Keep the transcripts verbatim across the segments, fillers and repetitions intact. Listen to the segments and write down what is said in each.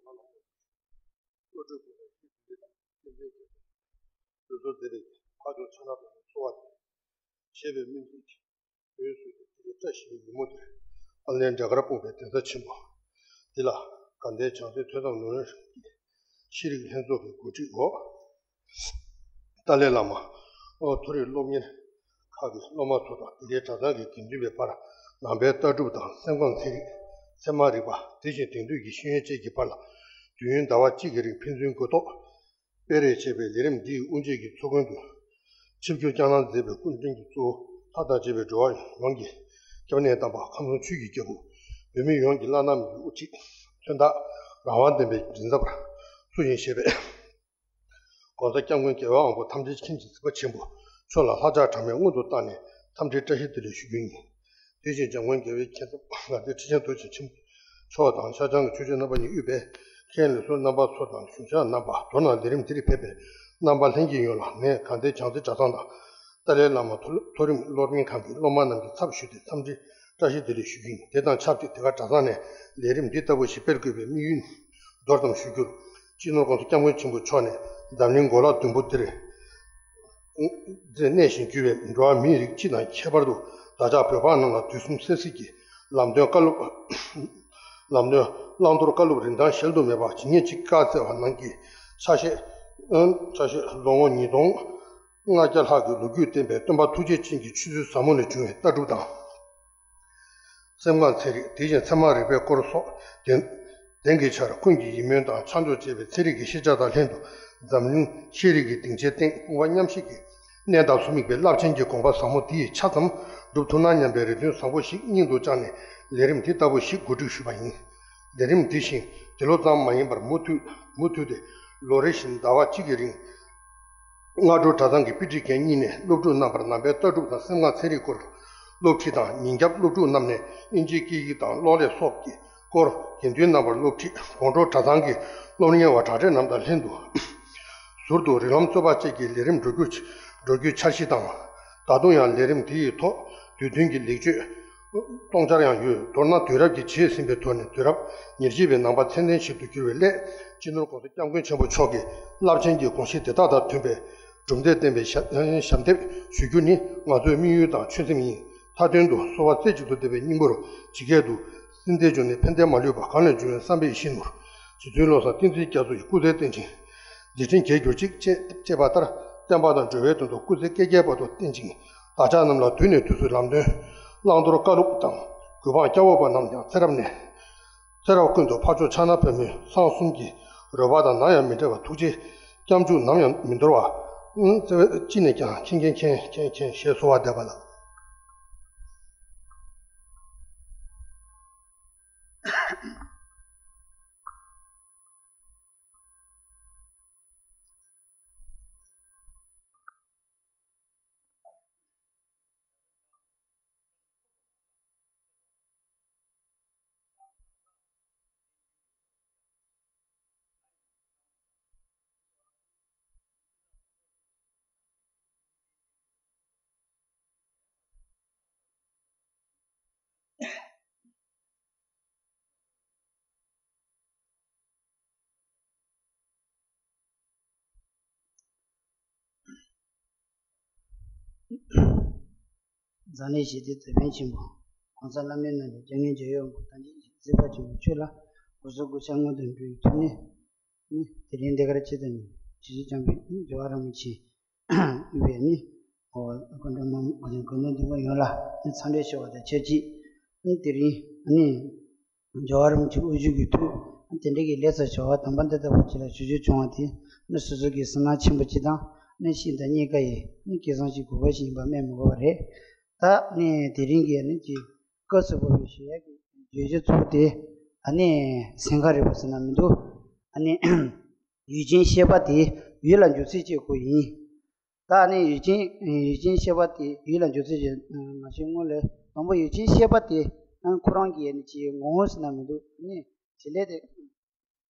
བློ་གྲོས་ཀུན་ལ་ཡིད་ཀྱི་འདི་དང་ཀུན་མཛེས་ཀྱི་དུས་སུ་མཛེས་པའི་འཕགས་མཆོག་ཕྱག་ན་རྡོ་རྗེ་འཚོ་བ་དེ་བྱེད་པའི་སྨོན་ཚིག་གིས་འོད་ཟེར་གྱི་དེ་རིང་བཀྲ་ཤིས་པའི་ཉིན་མོ་དེར་ཨ་ལན་འབྲས་དཀར་སྤུངས་པའི་གདན་ས་ཆེན་པོ་འདི་ལ་དགའ་ལྡན་བྱང་རྩེ་ཐོས་བསམ་ནོར་གླིང་ཤེས་རིག་ལྷན་ཚོགས་ཀྱི་གོ་སྒྲིག་འོག་ཏཱ་ལའི་བླ་མ་མཐོ་རིམ་སློབ་གཉེར་ཁག་གི་སློབ་མ་ཚོ་དང་དེ་གའི་གྲྭ་ཚང་གི་དགེ་འདུན་པའི་བར་ནང་པའི་ལྟ་གྲུབ་དང་སེམས་ཁམས་ཚན་རིག་ཚད་མ་རིག་པ་དེ་བཞིན་དེང་དུས་ཀྱི་ཤེས་ཡོན་བཅས་ཀྱི་བར་ལ་དུས་ཡུན་ཟླ་བ་གཅིག་གི་རིང་ཕན་ཚུན་གོ་རྟོགས་སྤེལ་རེས་བྱས་པའི་ལས་རིམ་འདིའི་དབུ་འབྱེད་ཀྱི་ཚོགས་མགོན་དུ་ཆིབས་བསྒྱུར་བསྐྱངས་གནང་མཛད་པའི་སྐུ་མགྲོན་གྱིས་གཙོ་བོ་ལྷ་དང་བཅས་པའི་འགྲོ་བ་ཡོངས་ཀྱི་སྐྱབས་གནས་དམ་པ་ཁམས་གསུམ་ཆོས་ཀྱི་རྒྱལ་པོ་བོད་མི་ཡོངས་ཀྱི་བླ་ན་མེད་པའི་དབུ་ཁྲིད་མཚོན་རྟགས་རང་དབང་ལྡན་པའི་མགྲིན་ཚབ་པ་སུ་ཡིན་ཞེས་པའི་༸གོང་ས་༸སྐྱབས་མགོན་རྒྱལ་བའི་དབང་པོ་ཐམས་ཅད་མཁྱེན་ཅིང་གཟིགས་པ་ཆེན་པོ་མཆོག་ལ་ལྷག་བཅར་གྲངས་མེད་སྔོན་དུ་བཏང་ནས་འཚམས་འདྲིའི་བཀྲ་ཤིས་བདེ་ལེགས་ཞུ་རྒྱུ་ཡིན། དེ་བཞིན་༸སྐྱབས་མགོན་རྒྱལ་བའི་མཁྱེན་བརྩེ་དཔལ་ལྡན་ཁྲི་ཆེན་རྡོ་རྗེ་འཆང་མཆོག་དང་ཤར་བྱང་གི་ཆོས་རྗེ་རྣམ་པ་གཉིས་དབུས་པའི་མཁན་ལས་ཟུར་རྣམ་པ་ཚོ་དང་གཞུང་ཞབས་རྣམ་པ། མདོར་ན་ལས་རིམ་འདིར་ཕེབས་པའི་རྣམ་པ་ལྷན་རྒྱས་ཡོངས་ལ་ངས་དགའ་ལྡན་བྱང་རྩེ་གྲྭ་ཚང་དང་ཏཱ་ལའི་བླ་མ་མཐོ་མཐོ་རིམ་སློབ་གཉེར་ཁང་གི་སློབ་མ་རྣམས་ཀྱི་ཚབ་ཞུས་ཏེ་འཚམས་འདྲིའི་བཀྲ་ཤིས་བདེ་ལེགས་ཞུ་རྒྱུ་ཡིན། དེ་དང་ཆབས་ཅིག་དེ་ག་གྲྭ་ཚང་ནས་ལས་རིམ་འདི་ལྟ་བུ་ཞིག་སྤེལ་དགོས་པའི་དམིགས་ཡུལ་མདོར་ཙམ་ཞུ་རྒྱུར། སྤྱི་ནོར་༸གོང་ས་༸སྐྱབས་མགོན་ཆེན་པོ་མཆོག་ནས་འཛམ་གླིང་གོ་ལ་ཟླུམ་པོ་འདིར་འདིར་གནས་ཤིང་རྒྱུ་བའི་འགྲོ་བ་མིའི་རིགས་སྤྱི་དང་ཁྱད་པར་དུ་བདག་ཅག་བོད་པ་རྣམས་ལ་དུས་གསུམ་གསལ་གཟིགས་ཀྱི་ལམ་སྟོན་བཀའ་སློབ། ལམ་སྟོན་བླང་དོར་བཀའ་སློབ་རིན་ཐང་གཞལ་དུ་མེད་པ་ཇི་སྙེད་ཅིག་བཀའ་སྩལ་བ་རྣམས་ཀྱི་ཆ་ཤས། ཆ་ཤས་ལོ་ངོ་ཉིས་སྟོང་ལྔ་བརྒྱ་ལྷག་གི་ལོ་རྒྱུས་ལྡན་པའི་སྟོན་པ་ཐུགས་རྗེ་ཅན་གྱི་ཆོས་ཚུལ་ཟབ་མོ་ལས་བྱུང་བའི་ལྟ་གྲུབ་དང་། སེམས་ཁམས་ཚན་རིག་དེ་བཞིན་ཚད་མ་རིག་པའི་སྐོར་སོགས་ལྡན་ལྡན་གྱི་ཆར་ཀུན་གྱི་ཡིད་སྨོན་དང་ཕྱག་མཆོད་བཅས་པའི་ཚན་རིག་གི་ཤེས་བྱ་དང་ལྷན་དུ་འཛམ་གླིང་ཤེས་རིག་གི་སྡིངས་ཆའི་སྟེང་དཔུང་པ་མཉམ་གཤིབ་ཀྱིས་གནས་དང་སུ་དམིགས་པའི་རླབས་ཆེན་གྱི་དགོངས་པ་ཟབ་མོ་འདི་ཡི་ཆ་ཙམ་སྒྲུབ་ཐུབ་ན་སྙམ་པའི་རེ་འདུན་བཟང་པོ་ཞིག་སྙིང་དུ་བཅངས་ནས་ལས་རིམ་འདི་ལྟ་བུ་ཞིག་གོ་སྒྲིག་ཞུས་པ་ཡིན། ལས་རིམ་འདི་བཞིན་འདི་ལོ་ཙམ་མ་ཡིན་པར་མུ་མཐུད་མུ་མཐུད་དེ་ལོ་རེ་བཞིན་ཟླ་བ་གཅིག་གི་རིང་། སྔ་དྲོ་གྲྭ་ཚང་གི་དཔེ་ཁྲིད་མཁན་གཉིས་ནས་སློབ་ཕྲུག་རྣམ་པར་ནང་པའི་ལྟ་གྲུབ་དང་སེམས་ཁམས་ཚན་རིག་སྐོར་སློབ་ཁྲིད་དང་། ཉིན་རྒྱབ་སློབ་ཕྲུག་རྣམས་ནས་དབྱིན་ཇིའི་སྐད་ཡིག་དང་གློག་ཀླད་སོགས་ཀྱི་སྐོར་དགེ་འདུན་རྣམ་པར་སློབ་ཁྲིད། དགོང་དྲོ་གྲྭ་ཚང་གི་སློབ་གཉེར་བ་གྲྭ་བགྲེས་རྣམས་དང་ལྷན་དུ་ཟུར་དུ་རིགས་ལམ་རྩོད་པ་བཅས་ཀྱི་ལས་རིམ་འགྲོ་རྒྱུ་འགྲོ་རྒྱུའི་འཆར་གཞི་དང་། ད་དུང་ཡང་ལས་རིམ་དེ་ཡི་ཐོག་དུས་བསྟུན་གྱི་ལེགས་བཅོས། གཏོང་འཆར་ཡང་ཡོད། མདོར་ན་དུས་རབས་ཀྱི་རྗེས་ཟིན་པའི་ཐོག་ནས་དུས་རབས་ཉེར་གཅིག་པའི་ནང་པ་ཚད་ལྡན་ཞིག་ཏུ་གྱུར་བའི་སླད། སྤྱི་ནོར་༸གོང་ས་༸སྐྱབས་མགོན་ཆེན་པོ་མཆོག་གི་རླབས་ཆེན་གྱི་དགོངས་གཞི་དེ་དག་དང་མཐུན་པའི་གྲུབ་འབྲས་བསྟན་པའི་ཞབས་ཞབས་འདེགས་ཞུ་རྒྱུ་ནི་ང་ཚོའི་དམིགས་ཡུལ་དང་ཆོད་སེམས་ཡིན། མཐའ་དོན་དུ་གསོལ་བ་རྩེ་གཅིག་ཏུ་བསྡེབས་པའི་སྙིང་པོར་ཇི་སྐད་དུ། སྲིད་མཐའི་འབྱུང་གནས་ཕན་བདེ་མ་ལུས་པ། གང་ལས་འབྱུང་བའི་བསམ་པའི་ཡིད་བཞིན་ནོར། རྗེ་བཙུན་བློ་བཟང་བསྟན་འཛིན་རྒྱ་མཚོ་ཡི་སྐུ་ཚེ་བརྟན་ཅིང་། རྗེས་དྲན་རྒྱས་གྱུར་ཅིག་ཅེས་ཅེས་པ་ལྟར་བསྟན་པ་དང་འགྲོ་བའི་དོན་དུ་སྐུ་ཚེ་བསྐལ་བརྒྱའི་བར་དུ་བརྟན་ཅིང་། བདག་ཅག་རྣམས་ལ་དུས་ནས་དུས་སུ་ལམ་སྟོན་བླང་དོར་བཀའ་སློབ་དང་གུས་འབངས་སྐྱབས་འོག་པ་རྣམས་ཀྱང་ཚེ་རབས་ནས་ཚེ་རབས་ཀུན་ཏུ་འཕགས་མཆོག་ཕྱག་ན་པདྨོའི་གསང་གསུམ་གྱི་རོལ་པ་དང་ནམ་ཡང་མི་འབྲལ་བར་ཐུགས་རྗེའི་སྐྱབས་འཇུག་ནམ་ཡང་མི་འདོར་བར། ཨུམ། བརྩེ་བས་ཅི་ནས་ཀྱང་མཁྱེན་མཁྱེན་མཁྱེན་མཁྱེན་མཁྱེན་ཞེས་གསོལ་བ་འདེབས་པ་ལགས། འཛམ་གླིང་ཞི་བདེའི་དེད་དཔོན་ཆེན་པོ་༸གོང་ས་བླ་མེད་རྣམས་ཀྱི་སྐྱབས་གནས་མཇལ་ཡོང་བ་དང་། ཅིག་གཟིགས་པ་ཆེན་པོ་ཁྱོད་ལ་གོ་ས་གོ་ཆ་སྔོན་དུ་འགྲོ་བའི་ཐུགས་ནས་ནི། དེ་རིང་འདི་གར་སྤྱི་དང་ནི་ཇི་ཞིག་བྱམས་པའི་ནི་རྒྱལ་བ་རིན་པོ་ཆེ་འོས་པའི་ནི། འོ། དགོན་འདྲ་མང་མང་དགོན་འདུས་མ་ཡོངས་ལ་ནི་འཚམས་འདྲི་ཞུ་བ་དང་ཆབས་ཅིག་ནི། དེ་རིང་ནི། རྒྱལ་བ་རིན་པོ་ཆེ་དབུ་བཞུགས་ཀྱི་ཐོག་དེ་འདྲ་གི་ལེགས་སོ་བྱ་བ་དམ་པ་འདི་ལྟ་བུ་ཅིག་ལ་ཞུ་རྒྱུ་བྱུང་བ་དེ་ནི་སོ་སོ་གི་བསོད་ནམས་ཆེན་པོ་ཅིག་དང་ནི་ཤིན་ཏུ་རྙེད་དཀའ་ཡི་ནི་སྐལ་བཟང་ཞིག་དགོས་པ་ཞིག་ཡིན་པ་སྨྲས་མི་དགོས་པ་རེད། ད་ནི་དེ་རིང་གི་ནི་ཀྱི་སྐབས་སུ་བབས་པའི་ཞུ་ཡག་གི་བརྗོད་གཞི་གཙོ་བོ་དེ་ཨ་ནི་སེམས་ཁམས་རིག་པ་ཟེར་ན་མི་འདུག་ཨ་ནི་ཡུལ་ཅན་ཤེས་པ་དེ་ཡུལ་ལ་འཇུག་ཚུལ་གཅིག་པོ་ཡིན། ད་ནི་ཡུལ་ཅན་ཡུལ་ཅན་ཤེས་པ་དེ་ཡུལ་ལ་འཇུག་ཚུལ་ཞེས་མ་བཤད་སྔོན་ལ་དང་པོ་ཡུལ་ཅན་ཤེས་པ་དེ་ཁོ་རང་གི་ནི་ཅིག་ངོ་བོ་ཟེར་ན་མི་འདུག་ནི་བྱེད་ལས་དེ་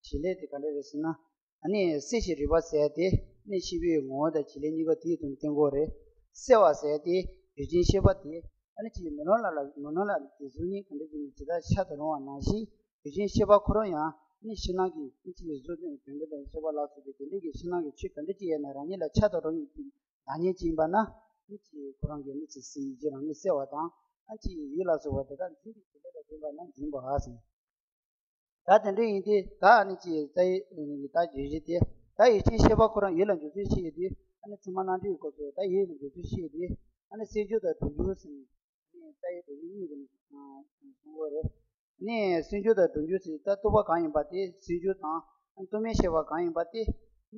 བྱེད་ལས་དེ་ག་འདྲ་རེད་ཟེར་ན། ཨ་ནི་སྲིད་ཞིའི་རིག་པ་ཟེར་དེ་ནི་ཤེས་པའི་ངོ་བོ་དང་བྱེད་ལས་གཉིས་ཀ་དེའི་དོན་བསྟན་གོ་རེད། སྲེད་པ་ཟེར་དེ་ཡུལ་ཅན་ཤེས་པ་དེ་ཨ་ནི་ཅིག་མེ་ལོང་ལ་ལ་མེ་ལོང་ལ་དེ་གཟུགས་བརྙན་ག་འདྲ་ཅིག་ནི་ཇི་ལྟར་ཤར་དུ་རུང་བ་ནང་བཞིན་ཡུལ་ཅན་ཤེས་པ་ཁོ་རང་ཡང་ ནི་ཕྱི་ནང་གི་ཨ་ནི་ཅིག་གཟུགས་དང་དོན་གྱི་དང་ཤེས་པ་ལ་སོགས་པའི་དེ་འདྲའི་གི་ཕྱི་ནང་གི་ཆོས་ག་འདྲ་ཅིག་ཡོད་ན་རང་ཉིད་ལ་ཆགས་སྡང་རང་ཉིད་ཀྱི་བདག་ཉིད་ཅིག་ཡིན་པ་ན་ཨ་ནི་ཅིག་ཁོ་རང་གི་ཨ་ནི་ཅིག་སེམས་ཡིད་ཀྱིས་རང་ཉིད་གསལ་བ་དང་ཨ་ནི་ཅིག་ཡིད་ལ་ཟུག་པ་དེ་དག་འཛིན་པའི་བྱེད་ལས་ལ་འཛིན་པ་ན་འཛིན་པ་ཟེར། ད་དེ་འདྲ་ཡིན་ཏེ་ད་ཨ་ནི་ཅིག་ད་ཡི་ད་བརྗོད་གཞི་དེ་ད་ཡིད་ཆེས་ཤེས་པ་ཁོ་རང་ཡིད་ལ་འཇུག་ཚུལ་ཤེས་ཏེ་ཨ་ནི་ཚད་མ་རྣམ་འགྲེལ་གྱི་སྐབས་སུ་ད་ཡིད་ལ་འཇུག་ཚུལ་ཤེས་ཏེ་ཨ་ནི་སེལ་འཇུག་དང་གྲུབ་འཇུག་ཟེར་ནས་ཨ་ནི་ད་ཡིད་གྲུབ་འཇུག་གཉིས་ཀྱི་ནང་གསུང་གི་རེད། ཨ་ནི་སེལ་འཇུག་དང་གྲུབ་འཇུག་ཟེར་ད་རྟོག་པ་གང་ཡིན་པ་དེ་སེལ་འཇུག་དང་ཨ་ནི་རྟོག་མེད་ཤེས་པ་གང་ཡིན་པ་དེ་ཨ་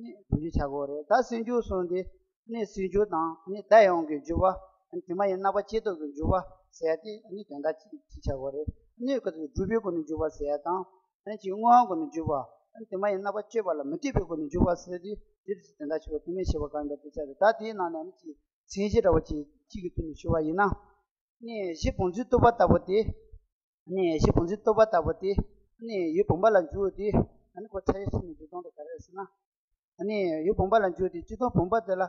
ནི་གྲུབ་འཇུག་ཆགས་ཀྱི་རེད། ད་སེལ་འཇུག་གསུངས་ཏེ་ཨ་ནི་སེལ་འཇུག་དང་ཨ་ནི་བདག་དབང་གི་འཇུག་པ་ཨ་ནི་དེ་མ་ཡིན་རྣམ་པ་ཅི་ལྟར་གྱི་འཇུག་པ་ཟེར་ཏེ་ཨ་ནི་དོན་དག་གཅིག་གཅིག་ཆགས་ཀྱི་རེད། ཨ་ནི་ག་ཚོད་སྒྲུབ་པའི་སྒོ་ནས་འཇུག་པ་ཟེར་ཡ་དང་། ཨ་ནི་ཅིག་བསྔོ་བའི་སྒོ་ནས་འཇུག་པ། ཨ་ནི་དེ་མ་ཡིན་རྣམ་པ་གཅོད་པ་ལ་མི་ལྟོས་པའི་སྒོ་ནས་འཇུག་པ་ཟེར་དུས་དེ་དོན་དག་ཆེ་བ་དོན་མེད་ཤེས་པ་གང་ཡིན་པ་དེ་ཆགས་ཏེ་ད་དེའི་ནང་ནས་ཨ་ནི་ཅིག་མཚན་གཞི་འདྲ་བོ་ཅིག་གཅིག་གི་ཐོག་ནས་ཞུ་བ་ཡིན་ན། ཨ་ནི་གཞི་བུམ་འཛིན་རྟོག་པ་ལྟ་བུ་དེ། ཨ་ནི་གཞི་བུམ་འཛིན་རྟོག་པ་ལྟ་བུ་དེ། ཨ་ནི་ཡུལ་བུམ་པ་ལ་འཇུག་དེ། ཨ་ནི་ཁོ་ཆ་ཤས་ཤིག་ནས་འཇུག་སྟངས་དེ་ག་རེ་རེད་ཟེར་ན། ཨ་ནི་ཡུལ་བུམ་པ་ལ་འཇུག་དེ་སྤྱིར་བཏང་བུམ་པ་དེ་ལ། ཨ་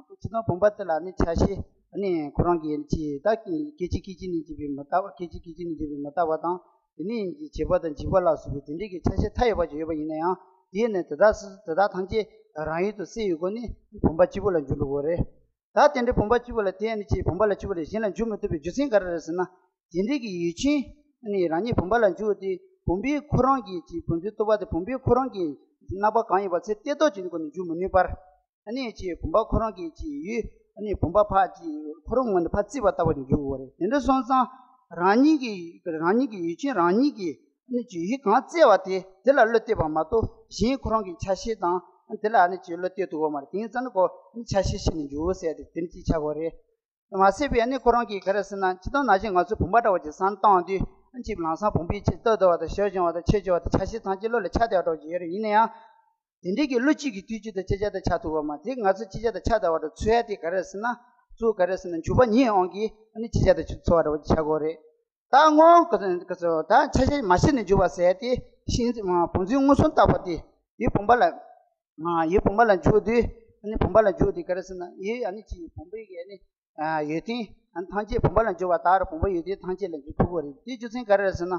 སྤྱིར་བཏང་བུམ་པ་དེ་ལ་ནི་ཆ་ཤས་ཨ་ནི་ཁོ་རང་གི་ཅི་ད་སྐད་ཅིག་སྐད་ཅིག་ནས་འཇིག་པའི་མི་རྟག་པ། སྐད་ཅིག་སྐད་ཅིག་ནས་འཇིག་པའི་མི་རྟག་པ་དང་། དེ་ནས་ཀྱི་བྱེད་པ་དང་འཇིག་པ་ལ་སོགས་པའི་དེ་འདྲའི་གི་ཆ་ཤས་མཐའ་ཡས་པ་ཅིག་ཡོད་པ་ཡིན་ན་ཡང་དེས་ནི་དེ་དག་སུ་དེ་དག་ཐམས་ཅད་རང་ཡུལ་དུ་གསལ་བའི་སྒོ་ནས་བུམ་པ་གཅིག་པུ་ལ་འཇུག་འགྲོ་དགོས་རེད། ད་དེ་འདྲའི་བུམ་པ་གཅིག་པུ་ལ་དེ་ནི་ཅི་བུམ་པ་ལ་གཅིག་པུ་ལས་གཞན་ལ་འཇུག་མི་ཐུབ་པའི་རྒྱུ་མཚན་ག་རེ་རེད་ཟེར་ན། དེ་འདྲའི་གི་ཡུལ་ཅན་ནི་རང་ཉིད་བུམ་པ་ལ་འཇུག་སྟེ་བུམ་པའི་ཁོ་རང་གི་ཅི་བུམ་འཛིན་རྟོག་པ་དེ་བུམ་པའི་ཁོ་རང་གི་རྣམ་པ་གང་ཡིན་པ་ཚེ་གཏད་སྟོབས་ཀྱི་སྒོ་ནས་འཇུག་མི་ནུས་པར། ཨ་ནི་ཅི་བུམ་པ་ཁོ་རང་གི་ཅི་ཡུལ་ཨ་ནི་བུམ་པ་ཕར་ཅི་ཁོ་རང་ངོས་ནས་ཕར་བརྩིས་པ་ལྟ་བུ་ཅིག་འཇུག་དགོས་རེད། དེ་འདྲ་སོང་ཙང་རང་ཉིད་ཀྱི་རང་ཉིད་ཀྱི་ཡུལ་ཅན་རང་ཉིད་ཀྱི་ཨ་ནི་ཅི་ཡུལ་གང་བཙལ་བ་དེ་དེ་ལ་བློ་གཏད་པ་མ་གཏོགས་གཞན་ཁོ་རང་གི་ཆ་ཤས་དང་དེ་ལ་ཨ་ནི་ཅི་བློ་གཏད་ཐུབ་ཀྱི་མ་རེད། དེ་ཡིན་ཙང་ནི་ཁོ་ཨ་ནི་ཆ་ཤས་ཤིག་ནས་འཇུག་ཟེར་ཏེ་དེ་འདྲ་ཅིག་ཆགས་ཀྱི་རེད། མ་ཟད་པའི་ཨ་ནི་ཁོ་རང་གིས་ག་རེ་ཟེར་ན་སྤྱིར་བཏང་ནང་བཞིན་ང་ཚོ་བུམ་པ་འདྲ་བོ་ཅིག་བསམ་བཏང་དུས་ཨ་ནི་ཅིག་ལམ་སང་བུམ་པའི་ཕྱིར་སྟོབས་ལྡན་པ་དང་ཤེར་བྱུང་བ་དང་ཆེར་བྱུང་བ་དང་ཆ་ཤས་ཐམས་ཅད་བློ་ལ་ཆགས་བསྡད་པ་འདྲ་བོ་ཅིག་ཡོད་རེད། ཡིན་ན་ཡང་། དེ་འདྲའི་གི་བློ་གཅིག་གིས་དུས་གཅིག་ཏུ་ཅི་བྱ་དང་ཆགས་ཐུབ་པ་མ་དེ་ང་ཚོ་ཅི་བྱ་དང་ཆགས་བསྡད་པ་འདྲ་ཚོད་ཡ་དེ་ག་རེ་ཟེར་ན། གཙོ་བོ་ག་རེ་ཟེར་ན་འཇུག་པ་ཉིད་དབང་གིས་ཨ་ནི་ཅི་བྱ་དང་ཚོར་བ་འདྲ་བོ་ཅིག་ཆགས་ཀྱི་ཡོད་རེད། ད་སྔོན་ག་ཚོད་ག་ཚོད་ད་ཆ་ཤས་མ་ཤེས་ནས་འཇུག་པ་ཟེར་ཡ་དེ་ཤིན་ཏུ་བུམ་འཛིན་མངོན་སུམ་ལྟ་བུ་དེ་ཡུལ་བུམ་པ་ལ་ཡུལ་བུམ་པ་ལ་འཇུག་དུས་ཨ་ནི་བུམ་པ་ལ་འཇུག་དེ་ག་རེ་ཟེར་ན་ཡུལ་ཨ་ནི་ཅི་བུམ་པའི་གི་ཨ་ནི། ཡོན་ཏན་ཐམས་ཅད་བུམ་པ་ལ་འཇུག་པ་ལྟར་བུམ་པའི་ཡོན་ཏན་ཐམས་ཅད་ལ་འཇུག་ཐུབ་ཀྱི་རེད། དེའི་རྒྱུ་མཚན་ག་རེ་རེད་ཟེར་ན།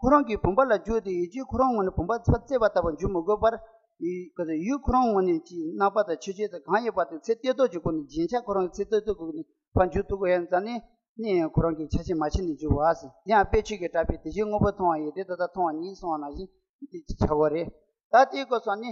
ཁོ་རང་གིས་བུམ་པ་ལ་འཇུག་སྟེ་ཡུལ་ཅན་ཁོ་རང་ངོས་ནས་བུམ་པ་ཕར་བཙལ་བ་ལྟ་བུ་འཇུག་མི་དགོས་པར། ཡུལ་ཁོ་རང་ངོས་ནས་ཀྱི་རྣམ་པ་དང་ཆོས་ཅན་དང་གང་ཡོད་པ་དེ་ཚེ་གཏད་སྟོབས་ཀྱི་སྒོ་ནས་རྒྱན་ཆ་ཁོ་རང་གི་ཚེ་གཏད་སྟོབས་ཀྱི་སྒོ་ནས་ཕར་འཇུག་ཐུབ་ཀྱི་ཡོད་ཙང་ནི། ནི་ཁོ་རང་གི་ཆ་ཤས་མ་ཤེས་ནས་འཇུག་པ་ཟེར། དེ་ཡང་དཔེ་ཆོས་ཀྱི་གྲགས་པས་དེ་བཞིན་དངོས་པོ་མཐོང་བ་ཡི་དེ་ད་ལྟ་མཐོང་བ་ཉིད་གསུངས་པ་ནང་བཞིན་དེ་ཆགས་པ་རེད། ད་དེའི་སྐབས་སུ་ནི།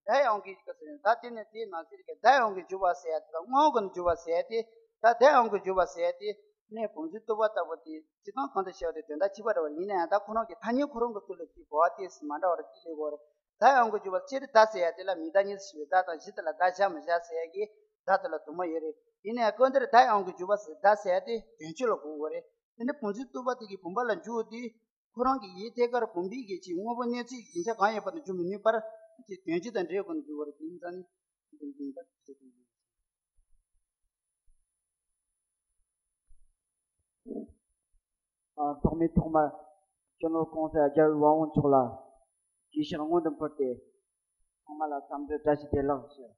བདག་དབང་གིས་ཀྱི་ཟེར་ད་དེ་ནི་དེའི་ནང་གསེས་ཀྱི་བདག་དབང་གིས་འཇུག་པ་ཟེར་ཡ་དེ་དང་དབང་གིས་འཇུག་པ་ཟེར་ཡ་དེ། ད་བདག་དབང་གིས་འཇུག་པ་ཟེར་ཡ་དེ་ནི་བུམ་འཛིན་རྟོག་པ་ལྟ་བུ་དེ་སྤྱིར་བཏང་གང་དུ་བྱ་བ་དེ་དོན་དག་གཅིག་པ་འདྲ་བ་ཡིན་ན་ཡང་ད་ཁོ་རང་གི་ཐ་སྙད་ཁོ་རང་གི་ཚུལ་ལ་ཅིག་གོ་བ་དེ་མ་འདྲ་བ་རེ་ཅིག་སླེབས་ཀྱི་ཡོད་རེད། བདག་དབང་གིས་འཇུག་པ་སྤྱིར་བདག་ཟེར་ཡ་དེ་ལ་མིང་བརྡ་གཉིས་སུ་ཕྱེ་བའི་བདག་དང་གཞི་དེ་ལ་བདག་བཞག་མི་བཞག་ཟེར་ཡ་གི་བདག་དེ་ལ་དུ་མ་ཡོད་རེད། ཡིན་ནའང་སྐབས་འདིར་བདག་དབང་གིས་འཇུག་པ་ཟེར་བདག་ཟེར་ཡ་དེ་དོན་སྤྱི་ལ་གོ་དགོས་རེད། དེ་ནི་བུམ་འཛིན་རྟོག་པ་དེ་གིས་བུམ་པ་ལ་འཇུག་དུས། ཁོ་རང་གི་ཡིད་ཐད་ཀར་བུམ་པའི་གི་ཅིག་དངོས་པོ་གནས་ཚུལ་རྒྱན་ཆ་གང་ཡོད་པ་དེ་འཇུག་མི་ནུས་པར་ཅིག་དོན་སྤྱི་དང་འབྲེལ་དགོས་ནས་འཇུག་པར་དེ་ཡིན་ཙང་ནི་དེ་འདྲ་ཡིན་པར་ཐུགས་རྗེ་ཆེ། ཐོག་མའི་ཐོག་མར་སྤྱི་ནོར་༸གོང་ས་རྒྱལ་བའི་དབང་པོ་མཆོག་ལ་གུས་ཕྱག་སྔོན་དུ་ཕུལ་ཏེ་ཚང་མ་ལ་འཚམས་འདྲི་བཀྲ་ཤིས་བདེ་ལེགས་ཞུ།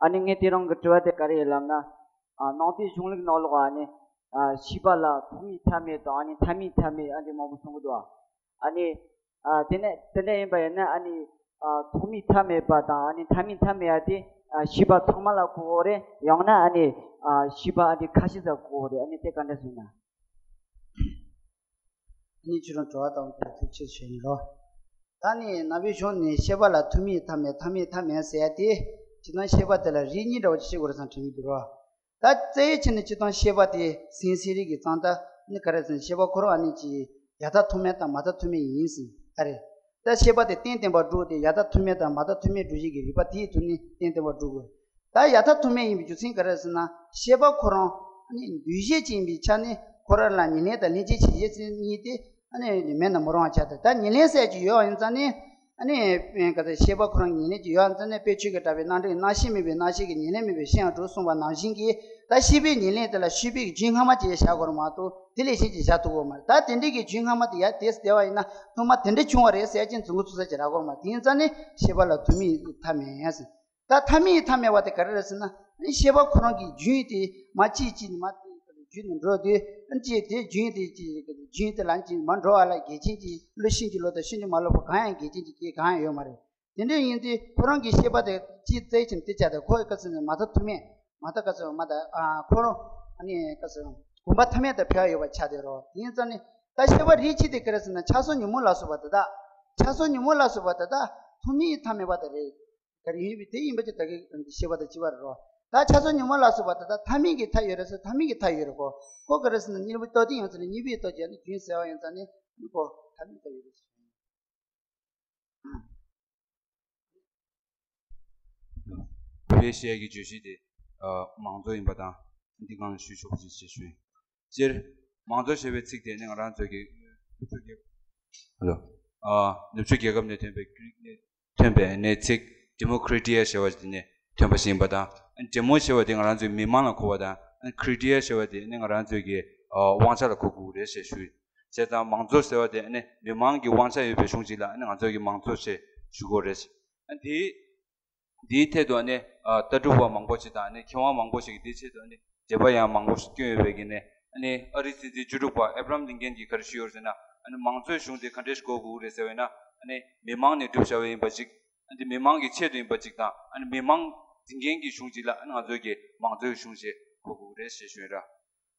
ཨ་ནི་ངས་དེ་རིང་གི་དྲི་བ་དེ་ག་རེ་ཡིན་ལབ་ན། ཨ་ནང་པའི་གཞུང་ལུགས་ནང་ལོགས་ཨ་ནི། ཨ་ཤེས་པ་ལ་ཐོག་མའི་མཐའ་མེད་དང་ཨ་ནི་མཐའ་མའི་མཐའ་མེད་ཨ་འདི་མང་པོ་གསུང་གི་འདུག་ཨ་ནི། ཨ་དེ་ནས་དེ་འདྲ་ཡིན་པ་ཡིན་ན་ཨ་ནི། ཨ་ཐོག་མའི་མཐའ་མེད་པ་དང་ཨ་ནི་མཐའ་མའི་མཐའ་མེད་ཡ་དེ། ཨ་ཤེས་པ་ཚང་མ་ལ་གོ་དགོས་རེད། ཡང་ན་ཨ་ནི། ཨ་ཤེས་པ་ཨ་འདི་ཁ་ཤས་ལ་གོ་དགོས་རེད། ཨ་ནི་དེ་ག་འདྲ་ཟེར་ན། ཨ་ནི་ཁྱོད་རང་དྲི་བ་དང་དེ་ཐུགས་ཆེ་ཞུ་ཡིན་རོ། ད་ནི་ནང་པའི་གཞུང་ནས་ཤེས་པ་ལ་ཐོག་མའི་མཐའ་མེད་མཐའ་མའི་མཐའ་མེད་ཟེར་ཡ་དེ། སྤྱིར་བཏང་ཤེས་པ་དེ་ལ་རིགས་གཉིས་འདྲ་བོ་ཅིག་ཤེས་དགོས་རེད་བསམ་དྲན་གྱི་འདུག་རོ། ད་རྩ་བའི་ཆ་ནས་སྤྱིར་བཏང་ཤེས་པ་དེ་སེམས་ཤེས་རིག་གི་གཙང་དག་ནི་ག་རེ་ཟེར་ན་ཤེས་པ་ཁོ་རང་ཨ་ནི་ཅི་ཡ་མཐའ་ཐུག་མེད་དང་མ་མཐའ་ཐུག་མེད་ཡིན་ཟེར་ཨ་རེད། ད་ཤེས་པ་དེ་རྟེན་བརྟེན་པར་སྒྲུབ་སྟེ་ཡ་མཐའ་ཐུག་མེད་དང་མ་མཐའ་ཐུག་མེད་སྒྲུབ་བྱེད་ཀྱི་རིགས་པ་དེའི་ཐོག་ནས་རྟེན་བརྟེན་པར་སྒྲུབ་དགོས། ད་ཡ་མཐའ་ཐུག་མེད་ཡིན་པའི་རྒྱུ་མཚན་ག་རེ་ཟེར་ན་ཤེས་པ་ཁོ་རང་ཨ་ནི་འདུས་བྱས་ཅན་ཡིན་པའི་ཆ་ནས་ཁོ་རང་ལ་ཉེར་ལེན་དང་ལྷན་སྐྱེས་བྱེད་བྱེད་ཉིད་དེ་ཨ་ནི་མེད་ན་མི་རུང་བ་ཆགས་ཏེ་ད་ཉེར་ལེན་ཟེར་གྱི་ཡོད་ཡིན་ཙང་ནི། ཨ་ནི། ག་ཚོད་ཤེས་པ་ཁོ་རང་ཉེར་ལེན་གྱི་ཡོད་ཙང་ནས་དཔེ་ཆོས་ཀྱི་གྲགས་པའི་རྣམ་འགྲེལ་རྣམ་ཤེས་མེད་པའི་རྣམ་ཤེས་ཀྱིས་ཉེར་ལེན་མེད་པའི་ཤེས་ཡང་གྲུབ་གསུངས་པ་ནང་བཞིན་གྱི་ད་ཤེས་པའི་ཉེར་ལེན་དེ་ལ་ཤེས་པའི་རྒྱུན་སྔ་མ་ཅིག་བཞག་དགོས་རེད་མ་གཏོགས་དེ་ལས་གཞན་ཅིག་བཞག་ཐུབ་ཀྱི་མ་རེད། ད་དེ་འདྲའི་གི་རྒྱུན་སྔ་མ་དེ་ཡར་དེ་བལྟས་པ་ཡིན་ན་ཐོག་མ་དེ་འདྲ་བྱུང་བ་རེད་ཟེར་ཅིག་མཚུངས་ཀྱི་ཚུལ་ས་ཅིག་རག་གི་རེད་མ་རེད། དེ་ཡིན་ཙང་ནས་ཤེས་པ་ལ་ཐོག་མའི་མཐའ་མེད་ཟེར། ད་མཐའ་མའི་མཐའ་མེད་པ་དེ་ག་རེ་རེད་ཟེར་ན་ཤེས་པ་ཁོ་རང་གི་རྒྱུན་དེ་མ་གཅིག་གཅིག་ནས་མ་དེ་ རྒྱུད་ནས་འགྲོ་དུས་ཨ་ནི་ཅིག་དེ་རྒྱུན་དེ་ཅིག་རྒྱུན་དེ་ལ་ཅིག་མ་འགྲོ་བ་ལ་རྒྱལ་ཆེན་གྱི་བློ་ཤིན་ཏུ་ལོ་དང་ཤིན་ཏུ་མ་ལོ་བ་གང་ཡང་རྒྱལ་ཆེན་གྱི་སྐད་གང་ཡང་ཡོད་མ་རེད། དེ་འདྲ་ཡིན་དུས་ཁོ་རང་གི་ཤེས་པ་དེ་ཅིག་བཙལ་ཕྱིན་དེ་བྱ་དེ་ཁོ་ག་ཚོད་ནས་མ་ཐོ་ཐུ་མེད་མ་ཐོ་ག་ཚོད་མ་ད་ཨ་ཁོ་རང་ཨ་ནི་ག་ཚོད་གོམ་པ་ཐ་མལ་དུ་ཕེབས་ཡོད་པ་ཆགས་དེ་རོ། དེ་ཡིན་ཙང་ནི་ད་ཤེས་པ་རིགས་གཅིག་དེ་ག་རེ་ཟེར་ན་ཆགས་སོགས་ཉོན་མོངས་ལ་སོགས་པ་དེ་དག་ཆགས་སོགས་ཉོན་མོངས་ལ་སོགས་པ་དེ་དག་ཐུ་མེད་ཐ་མལ་པ་དེ་རེད། ག་རེ་ཡིན་པའི་དེ་ཡིན་པ་ཅིག་ད་གི་ཤེས་པ་དང་བཅས་པ་རེད་རོ། ད་ཆགས་སོགས་ཉོན་མོངས་ལ་སོགས་པ་དེ་དག་ཐ་མལ་གྱི་མཐའ་ཡོད་རེད་ཟེར་ཐ་མལ་གྱི་མཐའ་ཡོད་རེད་གོ། ཁོ་ག་རེ་ཟེར་ན་གཉེན་པོའི་རྟོགས་ལྡན་ཡང་ཚེ་ནི་གཉེན་པོའི་རྟོགས་ཀྱི་ཨ་ནི་རྒྱུན་གསལ་བ་ཡང་ཚེ་ནི་ཁོ་ཐ་མལ་མཐའ་ཡོད་རེད་ཟེར། བོད་པའི་གཞས་ཀྱི་བརྗོད་གཞི་དེ་ཨ་མང་གཙོ་ཡིན་པ་དང་འདི་སྒང་ལ་ཞུ་ཆོག་པ་ཞིག་ཞེས་ཞུ་ཡིན། སྤྱིར་མང་གཙོ་ཞེས་པའི་ཚིག་དེ་ནི་ང་རང་ཚོའི་གི་ཨ་ནུབ་ཕྱོགས་རྒྱལ་ཁབ་ནས་ཐོན་པའི་ཀྲིག་ནས་ཐོན་པའི་ནས་ཚིག་ཌི་མོ་ཀྲི་ཏི་ཡ་ཞེས་པ་དེ་ནས་ཐོན་པ་ཞིག་ཡིན་པ་དང་ཌི་མོ་ཞེས་པ་དེ་ང་རང་ཚོའི་མི་མང་ལ་གོ་བ་དང་ཀྲི་ཏི་ཡ་ཞེས་པ་དེ་ནི་ང་རང་ཚོའི་གི་ཨ་དབང་ཆ་ལ་གོ་དགོས་རེད་ཞེས་ཞུ་ཡིན། བྱས་ཙང་མང་གཙོ་ཟེར་བ་དེ་ནི་མི་མང་གི་དབང་ཆ་ཡོད་པའི་གཞུང་ཅིག་ལ་ནི་ང་ཚོའི་གི་མང་གཙོ་ཞེས་ཞུ་དགོས་རེད། ཨ་དེའི་འདིའི་ཐད་དུ་ནི་ཨ་ལྟ་གྲུབ་པ་མང་པོ་ཞིག་དང་ནི་མཁས་དབང་མང་པོ་ཞིག་གིས་འདིའི་ཆེད་དུ་ནི་འགྲེལ་པ་ཡང་མང་པོ་ཞིག་བསྐྱོན་ཡོད་པའི་གི་ནི་ཨ་ནི་ཨ་རིའི་སྲིད་འཛིན་བཅུ་དྲུག་པ་ཨེབ་རམ་ལིན་ཀན་གྱིས་ག་རེ་ཞུས་ཡོད་ཟེར་ན་ཨ་ནི་མང་གཙོའི་གཞུང་དེ་ག་འདྲས་ཤིག་དགོས་དགོས་རེད་ཟེར་བས་ན་ཨ་ནི་མི་མང་ནས་གྲུབ་བཞག་པ་ཡིན་པ་ཅིག་ཨ་ནི་མི་མང་གི་ཆེད་དུ་ཡིན་པ་ཅིག་དང་ཨ་ནི་མི་མང་འཛིན་མཁན་གྱི་གཞུང་ཅིག་ལ་ཨ་ནི་ང་ཚོའི་གི་མང་གཙོའི་གཞུང་ཞེས་གོ་དགོས་རེད་ཞེས་ཞུས་ར།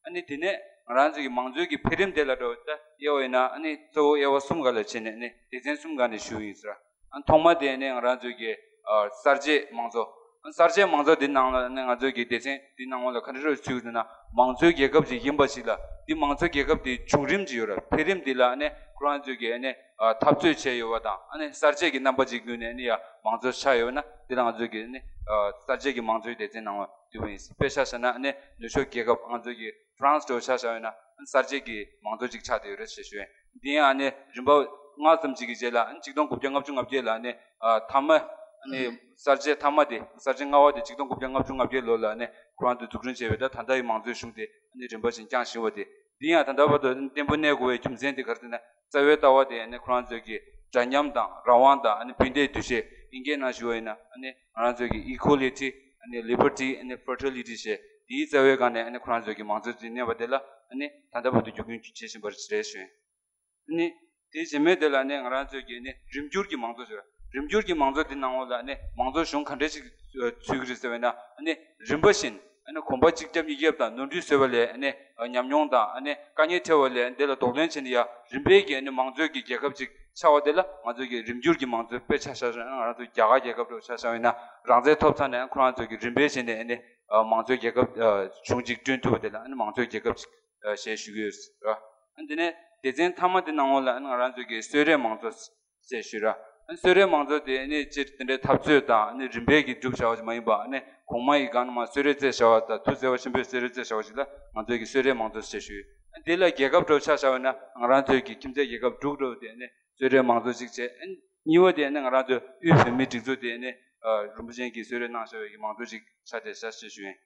ཨ་ནི་དེ་ནས་ང་རང་ཚོའི་གི་མང་གཙོའི་གི་འཕེལ་རིམ་དེ་ལ་འགྲོ་ད་དབྱེ་བ་ཡིན་ན་ཨ་ནི་གཙོ་བོ་དབྱེ་བ་གསུམ་སྒང་ལ་ཕྱེ་ནས་ཨ་ནི་སྡེ་ཚན་གསུམ་སྒང་ནས་ཞུ་ཡིན་ཟེར། ཨ་ཐོག་མ་དེ་ནས་ང་རང་ཚོའི་གི་ཨ་གསར་བརྗེ་མང་གཙོ། ཨ་གསར་བརྗེ་མང་གཙོ་འདི་ནང་ལ་ནི་ང་ཚོའི་གི་སྡེ་ཚན་འདི་ནང་ལ་ག་འདྲ་རེ་ཚུད་ཟེར་ན་མང་གཙོའི་རྒྱལ་ཁབ་ཅིག་ཡིན་པ་ཞིག་ལ་འདི་མང་གཙོའི་རྒྱལ་ཁབ་དེའི་བྱུང་རིམ་ཅིག་ཡོད་ར། འཕེལ་རིམ་འདི་ལ་ཨ་ནི་ཁོ་རང་ཚོའི་གི་ཨ་ནི་ཨ་འཐབ་རྩོད་བྱས་ཡོད་པ་དང་ཨ་ནི་གསར་བརྗེ་གི་རྣམ་པ་ཅིག་བསྐུལ་ནས་ཨ་ནི་ཡ་མང་གཙོ་ཆགས་ཡོད་ན་འདི་ལ་ང་ཚོའི་གི་ཨ་ནི་ཨ་གསར་བརྗེ་གི་མང་གཙོའི་སྡེ་ཚན་ནང་ལ་འདུས་པ་ཡིན། དཔེ་ཆ་བཞག་ན་ཨ་ནི་ནུབ་ཕྱོགས་རྒྱལ་ཁབ་ང་ཚོའི་གི་ཧྥ་རན་སི་འདྲ་བོ་ཆ་བཞག་ཡོད་ན་གསར་བརྗེ་གི་མང་གཙོ་ཅིག་ཆགས་བསྡད་ཡོད་རེད་ཞེས་ཞུ་ཡིན། འདི་ཡང་ནི་རིམ་པ་ལྔ་ཙམ་ཅིག་གི་རྗེས་ལ་ཆིག་སྟོང་དགུ་བརྒྱ་ལྔ་བཅུ་ང་བརྒྱད་ལ་ནི་ཨ་མཐའ་མ་ནི་གསར་བརྗེ་མཐའ་མ་དེ་གསར་བརྗེ་ལྔ་པ་དེ་ཆིག་སྟོང་དགུ་བརྒྱ་ལྔ་བཅུ་ང་བརྒྱད་ལོ་ལ་ནི་ཁོ་རང་ཚོས་འཛུགས་སྐྲུན་བྱས་པའི་ད་ད་ལྟ་ཡི་མང་གཙོའི་གཞུང་དེ་ནི་རིམ་པ་བཞིན་བསྐྱངས་བཞིན་པ་དེ། འདི་ཡང་ད་ལྟ་བར་དུ་བརྟན་པོ་གནས་དགོས་པའི་རྒྱུ་མཚན་དེ་ག་རེ་ཟེར་ན་རྩ་བའི་ལྟ་བ་དེ་ནི་ཁོ་རང་ཚོས་ཀྱི་འདྲ་མཉམ་དང་རང་དབང་དང་ཨ་ནི་བུན་བདེའི་འདུ་ཤེས། དབྱིན་སྐད་ནང་ཞུ་བ་ཡིན་ན་ཨ་ནི་ང་རང་ཚོས་ཀྱི་equality ཨ་ནི་liberty ཨ་ནི་fraternity ཞེས་དེའི་རྩ་བའི་སྒང་ནས་ཨ་ནི་ཁོ་རང་ཚོས་ཀྱི་མང་གཙོ་འཛིན་གནས་པ་དེ་ལ་ཨ་ནི་ད་ལྟ་བར་དུ་བརྒྱུད་སྐྱོང་བྱེད་བཞིན་པ་རེད་ཞུ་ཡིན། ཨ་ནི་དེ་རྗེས་མའི་དེ་ལ་ཨ་ནི་ང་རང་ཚོས་ཀྱི་ཨ་ནི་རིམ་འགྱུར་གྱི་མང་གཙོ་ཟེར་བ། རིམ་འགྱུར་གྱི་མང་གཙོ་འདི་ནང་ལོགས་ལ་ཨ་ནི་མང་གཙོ་གཞུང་ག་འདྲས་ཞིག་ཚུད་ཀྱི་རེད་ཟེར་བས་ན་ཨ་ནི་རིམ་པ་བཞིན་ཨ་ནི་གོམ་པ་གཅིག་རྒྱབ་གཉིས་རྒྱབ་དང་ནོར་འཁྲུལ་བཟོས་པ་ལས་ཨ་ནི་ཉམས་མྱོང་དང་ཨ་ནི་དཀའ་ངལ་འཕྲད་པ་ལས་འདི་ལ་གདོང་ལེན་བྱས་ནས་ཡ་རིམ་པས་ཀྱི་ཨ་ནི་མང་གཙོའི་གི་རྒྱལ་ཁབ་ཅིག་ཆགས་པ་དེ་ལ་ང་ཚོས་ཀྱི་རིམ་འགྱུར་གྱི་མང་གཙོ། དཔེ་ཆ་བཞག་ན་ང་རང་ཚོ་རྒྱ་གར་རྒྱལ་ཁབ་འདྲ་བོ་ཆ་བཞག་པ་ཡིན་ན་རང་བཙན་ཐོབ་ཚར་ནས་ཁོ་རང་ཚོས་ཀྱི་རིམ་པས་བྱས་ནས་ཨ་ནི་མང་གཙོའི་རྒྱལ་ཁབ་གཞུང་གཅིག་བསྐྲུན་ཐུབ་པ་དེ་ལ་ཨ་ནི་མང་གཙོའི་རྒྱལ་ཁབ་ཅིག་ཞེས་ཞུ་གི་ཡོད་ར། ཨ་ནི་དེ་ནས་སྡེ་ཚན་མཐའ་མ་དེ་ནང་ལོགས་ལ་ཨ་ནི་ང་རང་ཚོས་ཀྱི་གསོལ་རས་མང་གཙོ་ཞེས་ཞུ་ར། ཨ་ནི་གསོལ་རས་མང་གཙོ་དེ་ཨ་ནི་སྤྱིར་དེ་འདྲའི་འཐབ་རྩོད་དང་ཨ་ནི་རིམ་པས་ཀྱི་གྲུབ་བཞག་པ་ཞིག་མ་ཡིན་པ་ཨ་ནི་གོང་མ་ཡི་སྒང་ནས་མར་གསོལ་རས་རྩེ་བཞག་པ་དང་མཐུ་རྩེ་བ་ཆེན་པོས་གསོལ་རས་རྩེ་བཞག་པ་ཞིག་ལ་ང་ཚོས་ཀྱི་གསོལ་རས་མང་གཙོ་ཞེས་ཞུ་ཡོད། ཨ་ནི་དེ་ལ་རྒྱལ་ཁབ་འདྲ་བོ་ཆ་བཞག་པ་ཡིན་ན་ང་རང་ཚོས་ཀྱི་ཁྱིམ་མཚེས་རྒྱལ་ཁབ་འབྲུག་འདྲ་བོ་དེ་ཨ་ནི་གསོལ་རས་མང་གཙོ་ཅིག་བྱས། ཨ་ནི་གཉིས་པ་དེ་ཨ་ནི་ང་རང་ཚོའི་དབུས་བོད་མིའི་སྒྲིག་འཛུགས་དེ་ཨ་ནི་ཨ་རིན་པོ་ཆེ་གིས་གསོལ་རས་གནང་བཞག་པའི་གི་མང་གཙོ་ཅིག་ཆགས་བསྡད་ཤག་ཅེས་ཞུ་ཡིན།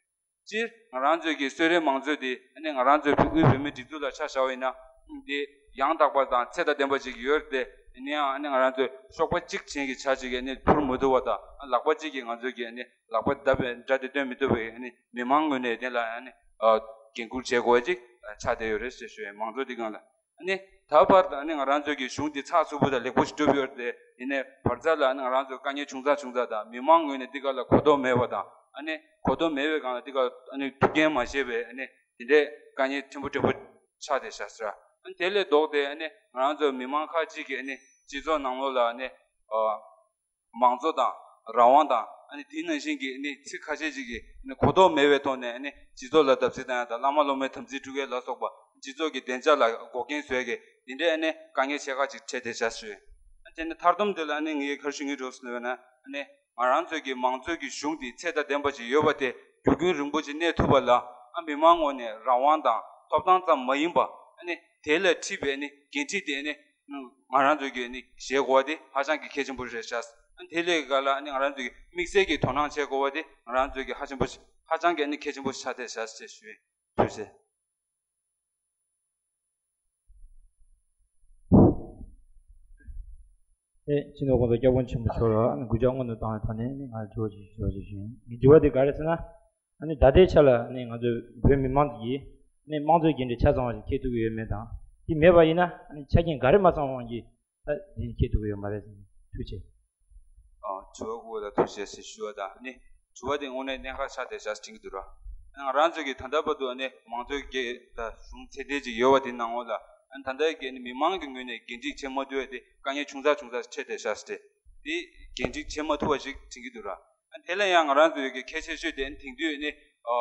སྤྱིར་ང་རང་ཚོའི་གི་གསོལ་རས་མང་གཙོ་དེ་ཨ་ནི་ང་རང་ཚོའི་དབུས་བོད་མིའི་སྒྲིག་འཛུགས་ལ་ཆ་བཞག་པ་ཡིན་ན་དེ་ཡང་དག་པ་དང་ཚད་དང་ལྡན་པ་ཅིག་ཡོད་དེ། ཡིན་ནའང་ཨ་ནི་ང་རང་ཚོའི་གཤོག་པ་གཅིག་ཅན་གྱི་ཆ་ཅིག་གིས་ཨ་ནི་འཕུར་མི་ཐུབ་པ་དང་ལག་པ་གཅིག་གིས་ང་ཚོའི་གི་ཨ་ནི་ལག་པ་བརྡབ་པའི་སྒྲ་དེ་སྟོན་མི་ཐུབ་པའི་ཨ་ནི་མི་མང་ངོས་ནས་དེ་ལ་ཨ་ནི་ཨ་འགན་འཁུར་བྱེད་དགོས་པ་ཅིག་ཆགས་བསྡད་ཡོད་རེད་ཅེས་ཞུ་ཡིན། མང་གཙོ་འདི་སྒང་ལ། ཨ་ནི་ད་བར་དུ་ཨ་ནི་ང་རང་ཚོའི་གི་གཞུང་འདི་ཚགས་ཚུད་པོ་དང་ལེགས་པོ་ཞིག་གྲུབ་ཡོད་རེད་དེ། ཡིན་ནའི་བར་མཚམས་ལ་ཨ་ནི་ང་རང་ཚོ་དཀའ་ངལ་བྱུང་ཚར་བྱུང་ཚར་དང་མི་མང་ངོས་ནས་འདི་ག་ལ་གོ་རྟོགས་མེད་པ་དང་ཨ་ནི་གོ་རྟོགས་མེད་པའི་སྒང་ལ་འདི་ག་ཨ་ནི་ཐུགས་འགན་མ་བཞེས་པའི་ཨ་ནི་དེ་འདྲའི་དཀའ་ངལ་ཕྲན་བུ་ཕྲན་བུ་ཆགས་བསྡད་ཤག་ཟེར། ཨ་ནི་དེ་ལས་ལྡོག་སྟེ་ཨ་ནི་ང་རང་ཚོ་མི་མང་ཁག་ཅིག་གིས་ཨ་ནི་སྤྱི་ཚོགས་ནང་ལོགས་ལ་ཨ་ནི་ཨ་མང་གཙོ་དང་རང་དབང་དང་ཨ་ནི་དེ་ནང་བཞིན་གྱི་ཨ་ནི་ཚིག་ཁ་ཤས་ཅིག་གིས་ཨ་ནི་གོ་རྟོགས་མེད་པའི་ཐོག་ནས་ཨ་ནི་སྤྱི་ཚོགས་ལ་བརྡབ་གསིག་བཏང་ཡ་དང་བླ་མ་སློབ་མའི་དམ་ཚིག་འཁྲུག་ཡ་ལ་སོགས་པ་སྤྱི་ཚོགས་ཀྱི་བདེ་འཇགས་ལ་འགོག་རྐྱེན་བཟོ་ཡ་གི་དེ་འདྲའི་ཨ་ནི་དཀའ་ངལ་ཆེ་ཁག་ཅིག་འཕྲད་བསྡད་ཤག་ཞུ། ཨ་དེ་ནི་མཐར་སྡོམ་དེ་ལ་ཨ་ནི་ངས་ག་རེ་ཞུ་སྙིང་འདོད་ཟེར་ན་ཨ་ནི་ང་རང་ཚོའི་གི་མང་གཙོའི་གི་གཞུང་དེ་ཚད་དང་ལྡན་པ་ཅིག་ཡོད་པ་དེ་རྒྱུན་རིང་པོ་ཅིག་གནས་ཐུབ་པ་ལ་ཨ་མི་མང་ངོས་ནས་རང་དབང་དང་ཐོབ་ཐང་ཙམ་མ་ཡིན་པ་ཨ་ནི་དེ་ལ་འཁྲིད་པའི་ཨ་ནི་འགན་འཁྲི་དེ་ཨ་ནི་ང་རང་ཚོའི་གི་ཨ་ནི་བཞེས་དགོས་པ་དེ་ཧ་ཅང་གི་གལ་ཆེན་པོ་རེད་ཤག། ཨ་དེ་ལས་ག་ལ་ཨ་ནི་ང་རང་ཚོའི་གི་དམིགས་བསལ་གྱི་དོ་སྣང་བྱེད་དགོས་པ་དེ་ང་རང་ཚོའི་གི་ཧ་ཆེན་པོ་ཧ་ཅང་གི་ཨ་ནི་གལ་ཆེན་པོ་ཆགས་བསྡད་ཤག་ཅེས་ཞུ་ཡིན། ཐུགས་རྗེ་ཆེ། ཨེ་སྤྱི་ནོར་གོང་ས་སྐྱབས་མགོན་ཆེན་པོ་མཆོག་ལ་ཨ་ནི་གུས་ཕྱག་སྔོན་དུ་བཏང་བའི་ཐོག་ནས་ཨ་ནི་ང་ལ་དྲི་བ་ཅིག་ཞུ་བ་ཞིག་ཞུ་ཡིན། ངའི་དྲི་བ་དེ་ག་རེ་ཟེར་ན། ཨ་ནི་ད་ལྟའི་ཆ་ལ་ཨ་ནི་ང་ཚོའི་བོད་མི་མང་གིས་ ནི་དམངས་གཙོའི་འགན་འཁྲི་ཆ་ཚང་བ་ཞིག་འཁྱེར་ཐུབ་ཀྱི་ཡོད་མེད་དང་། དེ་མེད་པ་ཡིན་ན་ཨ་ནི་ཆ་རྐྱེན་ག་རེ་མ་ཚང་བ་གིས་ད་དེ་འཁྱེར་ཐུབ་ཀྱི་ཡོད་མ་རེད། ཐུགས་རྗེ་ཆེ། ཨ། དྲི་བ་བཀོད་པ་ལ་ཐུགས་རྗེ་ཆེ་ཞུ་བ་དང་། ཨ་ནི་དྲི་བ་དེ་དངོས་གནས་གནད་འགག་ཆགས་བསྡད་ཤག་དྲན་གྱི་འདུག་ར། ང་རང་ཚོ་གི་ད་ལྟ་བར་དུ་ཨ་ནི་མང་གཙོའི་གི་ད་གཞུང་ཚད་ལྡན་ཅིག་ཡོད་པ་དེ་ནང་ལོགས་ལ། ཨ་ནི་ད་ལྟའི་གི་ཨ་ནི་མི་མང་གི་ངོས་ནས་འགན་འཁྲི་འཁྱེར་མ་ཐུབ་པ་དེ་དཀའ་ངལ་ཆུང་ཙག་ཆུང་ཙག་ཞིག་འཕྲད་བསྡད་ཤག་ཟེར་ཏེ། དེ་འགན་འཁྲི་འཁྱེར་མ་ཐུབ་པ་ཞིག་དྲན་གྱི་འདུག་ར། ཨ་ནི་དེ་ལ་ཡང་ང་རང་ཚོའི་གི་གལ་ཆེ་ཤོས་དེ་ཨ་ནི་དེང་དུས་ཨ་ནི་ཨ་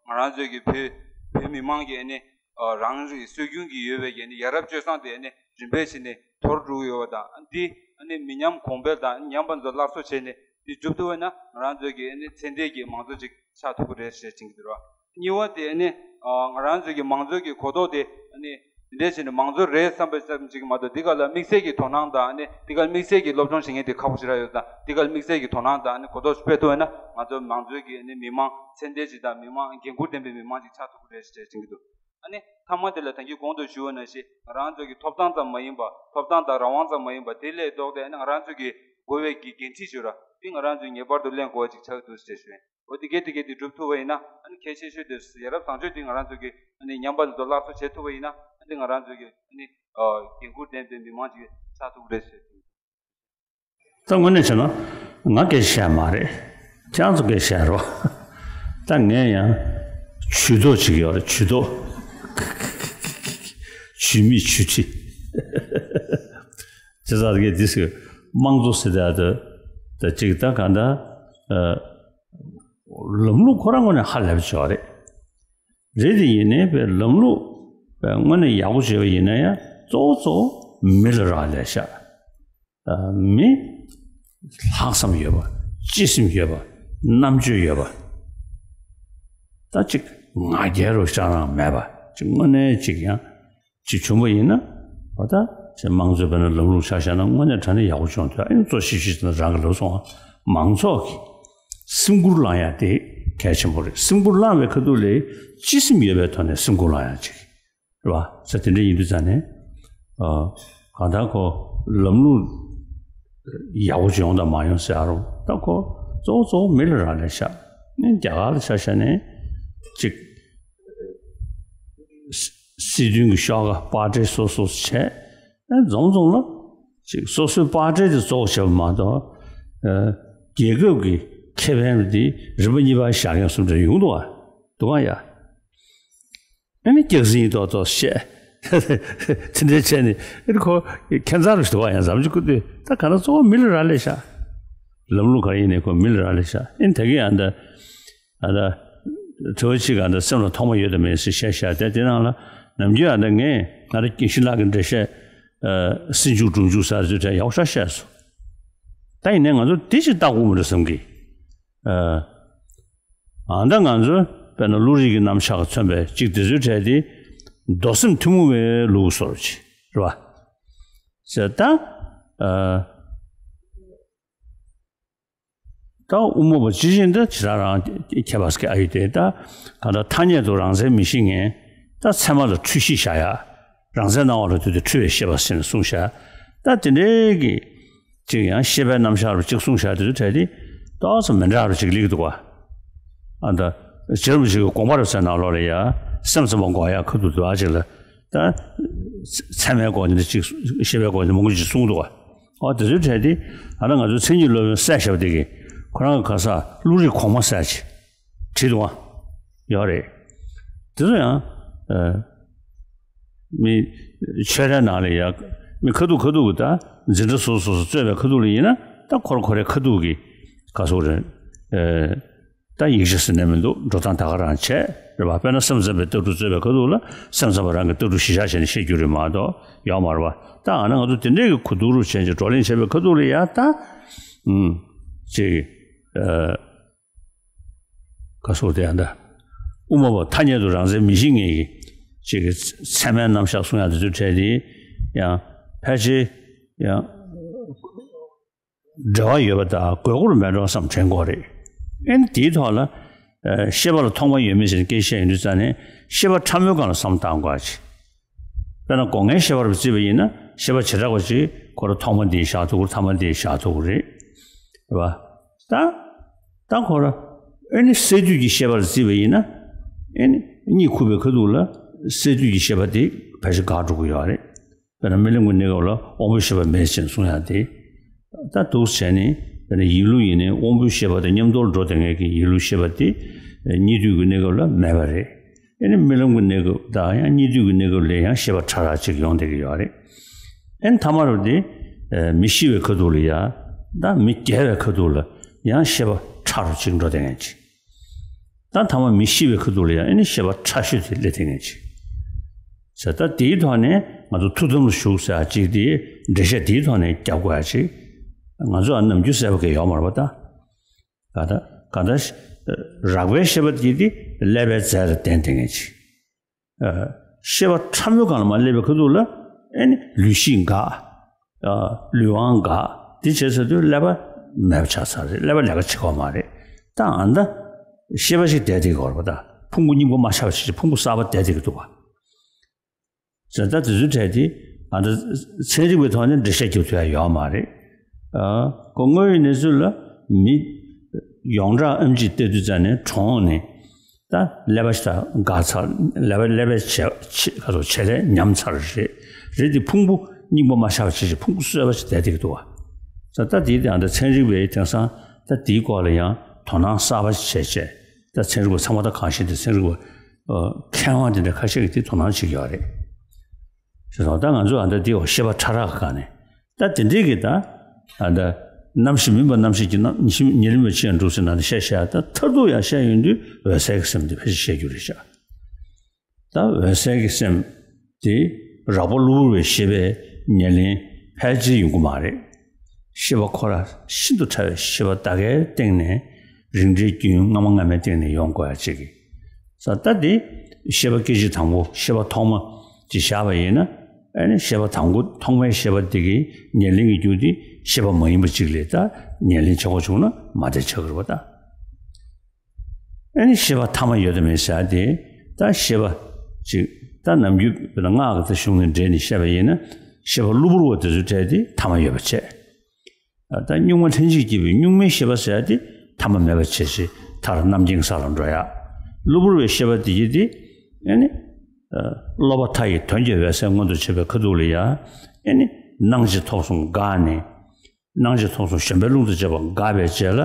ང་རང་ཚོའི་གི་བོད་བོད་མི་མང་གི་ཨ་ནི་ཨ་རང་རིགས་སྲོལ་རྒྱུན་གྱི་ཡོད་པའི་གི་ཨ་ནི་ཡ་རབས་སྤྱོད་བཟང་དེ་ཨ་ནི་རིམ་པས་བྱས་ནས་དོར་འགྲོ་གི་ཡོད་པ་དང་། ཨ་ནི་འདི་ཨ་ནི་མི་ཉམས་གོང་འཕེལ་དང་ཉམས་པ་ཚོ་སླར་གསོ་བྱས་ནས་འདི་སྒྲུབ་ཐུབ་པ་ན་ང་རང་ཚོའི་གི་ཨ་ནི་ཚད་ལྡན་གྱི་མང་གཙོ་ཅིག་ཆགས་ཐུབ་ཀྱི་རེད་ཞེས་དྲན་གྱི་འདུག་ར། གཉིས་པ་དེ་ཨ་ནི་ཨ་ང་རང་ཚོའི་གི་མང་གཙོའི་གི་གོ་རྟོགས་དེ་ཨ་ནི་འདི་འདྲ་བྱས་ནས་མང་གཙོ་རེད་བསམ་པའི་ཙམ་ཅིག་མ་གཏོགས། འདི་ག་ལ་དམིགས་བསལ་གྱི་དོ་སྣང་དང་། ཨ་ནི་འདི་ག་ལ་དམིགས་བསལ་གྱི་སློབ་སྦྱོང་བྱེད་མཁན་དེ་ཁག་པོ་ཞེ་དྲག་ཡོད་ཙང་། འདི་ག་ལ་དམིགས་བསལ་གྱི་དོ་སྣང་དང་ཨ་ནི་གོ་རྟོགས་སྤེལ་ཐུབ་པ་ན་ང་ཚོ་མང་གཙོའི་གི་ཨ་ནི་མི་མང་ཚད་ལྡན་ཅིག་དང་མི་མང་འགན་འཁུར་ལྡན་པའི་མི་མང་ཅིག་ཆགས་ཐུབ་ཀྱི་རེད་ཞེས་དྲན་གྱི་འདུག། ཨ་ནི་མཐའ་མ་དེ་ལ་ད་གིན་གོང་དུ་ཞུས་པ་ནང་བཞིན་ང་རང་ཚོ་གི་ཐོབ་ཐང་ཙམ་མ་ཡིན་པ། ཐོབ་ཐང་དང་རང་དབང་ཙམ་མ་ཡིན་པ། དེ་ལས་ལྡོག་སྟེ་ཨ་ནི་ང་རང་ཚོ་གི་དགོས་པའི་གི་འགན་འཁྲི་ཞིག་ཡོད་ར། དེ་ང་རང་ཚོས་ངེས་པར་དུ་ལེན་དགོས་པ་ཅིག་ཆགས་ཀྱི་འདུག་ཟེར་ཞུ་ཡིན། འོ་དེ་གས་དེ་གས་དེ་སྒྲུབ་ཐུབ་པ་ཡིན་ན། ཨ་ནི་གལ་ཆེ་ཤོས་དེ་ཡ་རབས་བཟང་སྤྱོད་དེ་ང་རང་ཚོ་གི་ཨ་ནི་ཉམས་པ་དེ་ཚོ་སླར་གསོ་བྱེད་ཐུབ་པ་ཡིན་ན། ཨ་ནི་ང་རང་ཚོ་གི་ཨ་ནི་ཨ་འགན་འཁུར་ལྡན་པའི་མི་མང་ཅིག་ཆགས་ཐུབ་ཀྱི་རེད་ཟེར། ད་དངོས་གནས་བྱས་ན་ང་སྐད་ཆ་བཤད་མ་རེད། ཁྱེད་རང་ཚོ་སྐད་ཆ་བཤད་རོགས། ད་ངས་ཡང་ཇུས་གཏོགས་བྱེད་ཀྱི་ཡོད་རེད། ཇུས་གཏོགས། ཇུས་མེད་ཇུས་ཁྲི། དེ་ཚ་གི་འདི་ཟེར། དམངས་གཙོ་ཟེར་ད་ད་ད་ཅིག་ད་ག་འདྲ། ཨ། ལམ་ལུགས་ཁོ་རང་ངོས་ནས་ཧ་ལས་པ་ཅིག་ཡོད་རེད། རེད་དེ་ཡིན་ནའི་པའི་ལམ་ལུགས་པའི་དངོས་གནས་ཡག་པོ་བྱས་པ་ཡིན་ན་ཡང་གཙོ་བོ་གཙོ་བོ་མི་ལ་རག་ལས་ཤག། ཨ། མི་ལྷག་བསམ་ཡོད་པ། སྤྱི་སེམས་ཡོད་པ། རྣམ་དཔྱོད་ཡོད་པ། ད་ཅིག་ང་རྒྱལ་རུ་ཤ་རང་མེད་པ། ཅིག་དངོས་གནས་ཅིག་ཡང་ཅིག་བྱུང་པ་ཡིན་ན། འོ་ད་ཅིག་དམངས་གཙོའི་དཔེར་ན་ལམ་ལུགས་ཆ་བཞག་ན་དངོས་གནས་དྲང་གནས་ཡག་པོ་བྱུང་ཐལ། ཨ་ནི་གཙོ་ཆེ་ཤོས་དེ་རང་གི་ལབ་སོང་། མང་ཚོགས་ཀྱི་སེམས་ཁུར་བླང་ཡག་དེ་གལ་ཆེན་པོ་རེད། སེམས་ཁུར་བླངས་པའི་ཁ་ཐུག་ལ་སྤྱི་སེམས་ཡོད་པའི་ཐོག་ནས་སེམས་ཁུར་བླང་ཡག་ཅིག་རེད་བ། ས་དེ་འདྲ་ཡིན་དུས་ཙང་ནས། ཨ། གང་ལྟར་ཁོ་ལམ་ལུགས་ཡག་པོ་ཅིག་ཡོང་དང་མ་ཡོང་ཟེར་ཡ་རུང་། ད་ཁོ་གཙོ་བོ་གཙོ་བོ་མི་ལ་རག་ལས་ཤག། ནི་རྒྱ་གར་ལ་ཆ་བཞག་ནས་ཅིག་སྲིད་དོན་གྱི་ཤོག་ཁག་པར་ཊི་སོ་སོ་བྱས། ཨ། འཛོམས་འཛོམས་ལ་ཅིག་སོ་སོའི་པར་ཊི་དེ་གཙོ་བོ་བྱས་པ་མ་གཏོགས། ཨ། རྒྱལ་ཁབ་ཀྱི་ཁེ་ཕན་དེ་རིམ་པ་གཉིས་པ་བཞག་མཁན་སུ་འདྲ་ཡོང་འདུག་ག། འདུག་ག་ཡ། ཨ་ནི་སྐྱག་རྫུན་ཡིན་མདོག་མདོག་བཤད། དེ་འདྲ་བྱས་ནས་ཨ་ནི་ཁོ་ཁྱད་མཚར་རུ་ཞིག་འདུག་ག། ཡང་འཛམ་གྱི་སྐུ་དུས་ད་ག་ན་གཙོ་བོ་མི་ལ་རག་ལས་ཤག། ལམ་ལུགས་ག་རེ་ཡིན་ནའི་ཁོ་མི་ལ་རག་ལས་ཤག། ཨ་ནི་ད་གིན་ཨ་ད། ཨ་ད། དྲི་བ་གཅིག་ག་འདྲ་སེམས་ལ་ཐོག་མ་ཡོད་དམ་མེད་ཟེར་བཤད་བཞག་སྟེ། དེ་ནང་ལ་ནམ་རྒྱུན་ཨ་ད་ངས་ང་རང་ཀུན་ཤེས་ལགས་ཀྱི་འགྲེལ་བཤད། ཨ། སྲིད་འཇུག་སྒྲུབ་འཇུག་ཟེར་ཚུལ་དེ་ཡག་པོ་ཞེ་དྲག་བཤད་སོང་། ད་ཡིན་ནའི་ང་ཚོ་དེ་ཅིག་བལྟ་དགོས་མ་རེད་བསམ་གི། ཨ། ཨ་ད་ང་ཚོ་དཔེར་ན་བློ་རིག་གི་རྣམ་གཞག་གིས་མཚོན་པའི་ཅིག་དེ་ཚོའི་གྲས་དེ་མདོ་སེམས་ཐུན་མོང་བའི་ལུགས་སྲོལ་ཅིག་རེད་བ། ཟེར་ད། ཨ། ད་དབུ་མ་པ་ཇི་བཞིན་དུ་ཇི་ལྟར་རང་ཁྱད་པར་སྐྱེ་ཨ་ཡོད་དེ། ད་གང་ལྟར་ཐ་སྙད་དུ་རང་མཚན་མི་ཤེས་མཁན། ད་ཚད་མ་ལ་འཁྲུལ་ཤེས་བཞག་ཡ། རང་མཚན་སྣང་བ་ལ་ལྟོས་ཏེ་འཁྲུལ་བའི་ཤེས་པ་ཟེར་ནས་གསུངས་བཞག། ད་དེ་འདྲའི་གི་ཅིག་ཡང་ཤེས་པའི་རྣམ་གཞག་རུ་ཅིག་གསུངས་བཞག་དེ་ཚོ་གྲས་དེ་ཏོག་ཙམ་མི་འདྲ་རུ་ཅིག་སླེབས་འདུག་ག། ཨ་ད་རྗེ་རིན་པོ་ཆེ་གི་དགོངས་པ་རབ་གསལ་ནང་ལོགས་ལ་ཡ། སེམས་ཙམ་པ་འགོག་ཡ་ཁ་ཐུག་དུ་ཨ་ཅིག་ལ། ད་ཚད་མའི་སྐོར་དེ་འདྲ་ཅིག། ཤེས་པའི་སྐོར་དེ་མང་པོ་ཅིག་གསུངས་འདུག་ག། ཨོ་དེ་ཚོའི་གྲས་དེ་ཨ་ད་ང་ཚོའི་མཚན་ཉིད་སློབ་དཔོན་གསལ་བཤད་པ་དེ་གིས་ཁོ་རང་གི་ཁ་ས་བློ་རིག་གོང་མ་གསལ་ཅིག་བྲིས་འདུག་ག། ཡོད་རེད། དེ་ཚོ་ཡང་། ཨ། མི་ཆོས་རའི་ནང་ལ་ཡ། མི་ཁ་ཐུག་ཁ་ཐུག་གི་ད་འཛིན་གྲྭ་སོ་སོ་སོ་སོ་གཙོས་པའི་ཁ་ཐུག་ལ་ཡིན་ན། ད་ཁོ་ར་ཁོ་རའི་ཁ་ཐུག་གི་ག་སོ་རེད། ཨ། ད་ཡིག་ཆ་ཟེར་ནས་མི་འདུག། འགྲོ་སྟངས་ད་ག་རང་བྱས་རེད་པ། དཔེར་ན་སེམས་ཙམ་པའི་ལྟ་གྲུབ་གཙོས་པའི་ཁ་ཐུག་ལ་སེམས་ཙམ་པ་རང་གི་ལྟ་གྲུབ་གཞི་བཞག་བྱས་ནས་བཤད་རྒྱུ་རེད་མ་གཏོགས་ཡོད་མ་རེད་པ། ད་ཨ་ན་ང་ཚོ་དེ་འདྲའི་གི་གོ་བསྡུར་རུ་བྱས་ཀྱི་བགྲོ་གླེང་བྱས་པའི་ཁ་ཐུག་ལ་ཡ་ད། ཨུམ། ཅིག། ཨ། ག་སོ་དེ་ཡང་ད། དབུ་མ་པ་ཐ་སྙད་དུ་རང་མཚན་མི་ཤེས་མཁན་གྱི་ཅིག་གི་ཚད་མའི་རྣམ་གཞག་གསུང་ཡག་དེ་ཚོའི་གྲས་དེ་ཡང་ཕལ་ཆེར་ཡང་འབྲེལ་བ་ཡོད་པ་དང་དགོས་མཁོ་མེད་འགྲོ་བསམ་དྲན་གྱི་ཡོད་རེད། ཨ་ནི་དེའི་ཐོག་ལ། ཨ། ཤེས་པ་ལ་ཐོག་མ་ཡོད་མེད་ཟེར་སྐད་ཆ་ཡིན་དུས་ཙང་ནས་ཤེས་པ་ཕྲ་མོའི་སྒང་ལ་བསམ་བློ་བཏང་དགོས་ཅིག། དཔེར་ན་སྒོ་ལྔའི་ཤེས་པ་རུ་བརྩིས་པ་ཡིན་ན་ཤེས་པ་བྱེ་བྲག་པ་ཅིག་ཁོ་ར་ཐོག་མ་འདི་བཞག་ཐུབ་ཀྱི་རེད། ཐ་མ་འདི་བཞག་ཐུབ་ཀྱི་རེད། རེད་པ། ད། ད་ཁོ་ར་ཨ་ནི་སས་བསྡུས་ཀྱི་ཤེས་པ་རུ་བརྩིས་པ་ཡིན་ན། ཨ་ནི་གཉིད་ཁུག་པའི་ཁ་ཐུག་ལ་ སས་བསྡུས་ཀྱི་ཤེས་པ་དེ་ཕལ་ཆེར་འགག་འགྲོ་གི་ཡོད་རེད། དཔེར་ན་རྨི་ལམ་གྱི་གནས་སྐབས་ལ་དབང་པོའི་ཤེས་པ་མེད་ཅེས་གསུང་ཡག་དེ། ད་འདུག་བྱས་ནས་དཔེར་ན་ཡིད་བློ་ཡིན་ནའི་དབང་པོའི་ཤེས་པ་དང་མཉམ་དུ་འགྲོ་བསྡད་མཁན་གྱི་ཡིད་བློའི་ཤེས་པ་དེ་གཉིད་དུས་ཀྱི་གནས་སྐབས་ལ་མེད་པ་རེད། ཨ་ནི་རྨི་ལམ་གྱི་གནས་སྐབས་དང་ཡང་གཉིད་དུས་ཀྱི་གནས་སྐབས་ལ་ཡང་ཤེས་པ་ཕྲ་རགས་ཅིག་ཡོང་བསྡད་ཀྱི་ཡོད་རེད། ཨ་ནི་ཐ་མ་རུ་དེ་མི་ཤི་བའི་ཁ་ཐུག་ལ་ཡ། ད་མི་རྒས་པའི་ཁ་ཐུག་ལ་ཡང་ཤེས་པ་ཕྲ་རུ་ཅིག་འགྲོ་བསྡད་མཁན་ཅིག་ད་ཐ་མ་མི་ཤི་བའི་ཁ་ཐུག་ལ་ཡང་ཨ་ནི་ཤེས་པ་ཕྲ་ཤོས་དེ་སླེབས་བསྡད་མཁན་ཅིག་ཟེར། ད་དེའི་ཐོག་ནས་ང་ཚོ་ཐུགས་དམ་ལ་བཞུགས་ཟེར་ཡག་ཅིག་དེ་འགྲེལ་བཤད་དེའི་ཐོག་ནས་རྒྱབ་དགོས་ཡག་ཅིག་ང་ཚོ་ཨ་ནམ་རྒྱུན་གསལ་པོ་གང་ཡང་ཡོད་མ་རེད་པ་ད། ག་ད་ག་ད་རགས་པའི་ཤེས་པ་དེ་དེ་ཀླད་པའི་རྩལ་ལ་བརྟེན་བསྡད་མཁན་ཅིག་ཤེས་པ་ཕྲ་མོའི་སྒང་ལ་མར་སླེབས་པའི་ཁ་ཐུག་ལ་ཨ་ནི་ལུས་ཤེས་འགག་ལུས་དབང་འགག་དེ་བྱས་ཚར་དུས་ཀླད་པ་མེད་པ་ཆགས་ཚར་རེད། ཀླད་པ་ལས་ཀ་བྱེད་ཀྱི་ཡོད་མ་རེད། ད་ཨ་ད་ཤེས་པ་ཞིག་བསྡད་བསྡད་ཀྱི་ཡོད་རེད་པ། ད་ཕུང་པོ་རྙིང་པ་མ་ཤར་བ་བྱས་ཕུང་པོ་གསར་པ་བསྡད་བསྡད་ཀྱི་འདུག་པ། ཟེར། ད་དེ་ཚོའི་གྲས་དེ་ཨ་ད་ཚན་རིག་པའི་ཐོག་ནས་འགྲེལ་བཤད་རྒྱག་ཐུབ་ཡག་ཡོད་མ་རེད། ཨ་ཁོ་དངོས་ཡོད་གནས་ཚུལ་ལ་མི་ཡོངས་གྲགས་ཨེམ་ཆི་བལྟས་དུས་ཙམ་ནས་གྲོངས་ནས་ད་ཀླད་པ་ཞིག་ད་འགག་ཚར། ཀླད་པ་ཀླད་པའི་བྱེད་བྱེད་ག་ཚོད་བྱེད་ལས་ཉམས་ཚར་རེད། རེད་དེ་ཕུང་པོ་རྙིང་པ་མ་ཤར་བ་བྱས་བྱས་ཕུང་པོ་གསར་པ་ཞིག་བསྡད་བསྡད་ཀྱི་འདུག་པ། ད་ད་དེའི་སྟེང་ད་ཚན་རིག་པས་དེང་སང་ད་དེའི་སྐོར་ལ་ཡང་དོ་སྣང་གསར་པ་ཞིག་བྱས་བྱས། ད་ཚན་རིག་པ་ཚང་མ་ད་གང་ཤེས་དེ་ཚན་རིག་པ་ཨ་མཁས་དབང་དེ་འདྲ་ཁ་ཤས་ཀྱིས་དེ་དོ་སྣང་བྱེད་ཀྱི་ཡོད་རེད། ཞེས་སོགས། ད་ང་ཚོ་ཨ་ད་དེ་འོ་ཤེས་པ་ཕྲ་རགས་སྒང་ནས་ད་དེ་འདྲའི་གི་ད་ཨ་ད་རྣམ་ཤེས་མིན་པ་རྣམ་ཤེས་ཀྱི་རྣམ་ཤེས་ཉེར་ལེན་པའི་ཕྱིར་ཡང་འགྲུབ་ཟེར་ན་ད་བཤད་བཤད་ད་མཐར་ཐུག་ཡང་བཤད་ཡོང་དུས་འོད་གསལ་གྱི་སེམས་དེ་ཕལ་ཆེར་བཤད་རྒྱུ་རེད་ཤག་ད་འོད་གསལ་གྱི་སེམས་དེ་རགས་པ་གློ་བུར་བའི་ཤེས་པས་ཉེར་ལེན་ཕལ་ཆེར་ཡོང་གི་མ་རེད། ཤེས་པ་ཁོ་རང་ཤིན་ཏུ་ཕྲ་བའི་ཤེས་པ་ད་གའི་སྟེང་ནས་རིགས་འགྲེའི་རྒྱུན་སྔ་མ་སྔ་མའི་སྟེང་ནས་ཡོང་དགོས་ཡ་ཅིག་གི་ས་ད་དེ་ཤེས་པ་སྐད་ཅིག་དང་པོ་ཤེས་པ་ཐོག་མ་ཅིག་བཞག་པ་ཡིན་ན། ཨ་ནི་ཤེས་པ་དང་པོ་ཐོག་མའི་ཤེས་པ་དེ་གི་ཉེར་ལེན་གྱི་རྒྱུ་དེ་ཤེས་པ་མ་ཡིན་པ་ཅིག་ལས་ད་ཉེར་ལེན་བྱེད་དགོས་བྱུང་ན་མ་བདེ་ཆགས་ཀྱི་རེད་པ་ད། ཨ་ནི་ཤེས་པ་ཐ་མ་ཡོད་དམ་མེད་ཟེར་ཡ་དེ་ད་ཤེས་པ་ཅིག་ད་ནམ་རྒྱུན་དཔེར་ན་སྔགས་ཀྱི་ད་གཞུང་ནས་འགྲེལ་ནས་བཤད་པ་ཡིན་ན་ཤེས་པ་གློ་བུར་བ་དེ་ཚོའི་གྲས་དེ་ཐ་མ་ཡོད་པ་བྱས། ད་གཉུག་མ་ལྷན་ཅིག་སྐྱེས་པའི་གཉུག་མའི་ཤེས་པ་ཟེར་ཡ་དེ་ཐ་མ་མེད་པ་བྱས་ཞེས་མཐར་རྣམ་མཁྱེན་ས་ལ་འགྲོ་ཡ། གློ་བུར་བའི་ཤེས་པ་དེ་ཡི་དེ་ཨ་ནི་སློབ་པ་མཐའ་ཡི་དོན་གྱི་འོད་གསལ་མངོན་དུ་བྱེད་པའི་ཁ་ཐུག་ལ་ཡ་ཨ་ནི་སྣང་མཆེད་ཐོབ་གསུམ་འགགས་ནས། སྣང་མཆེད་ཐོབ་གསུམ་གཞོམ་པའི་རླུང་དང་བཅས་པ་འགགས་པའི་རྗེས་ལ་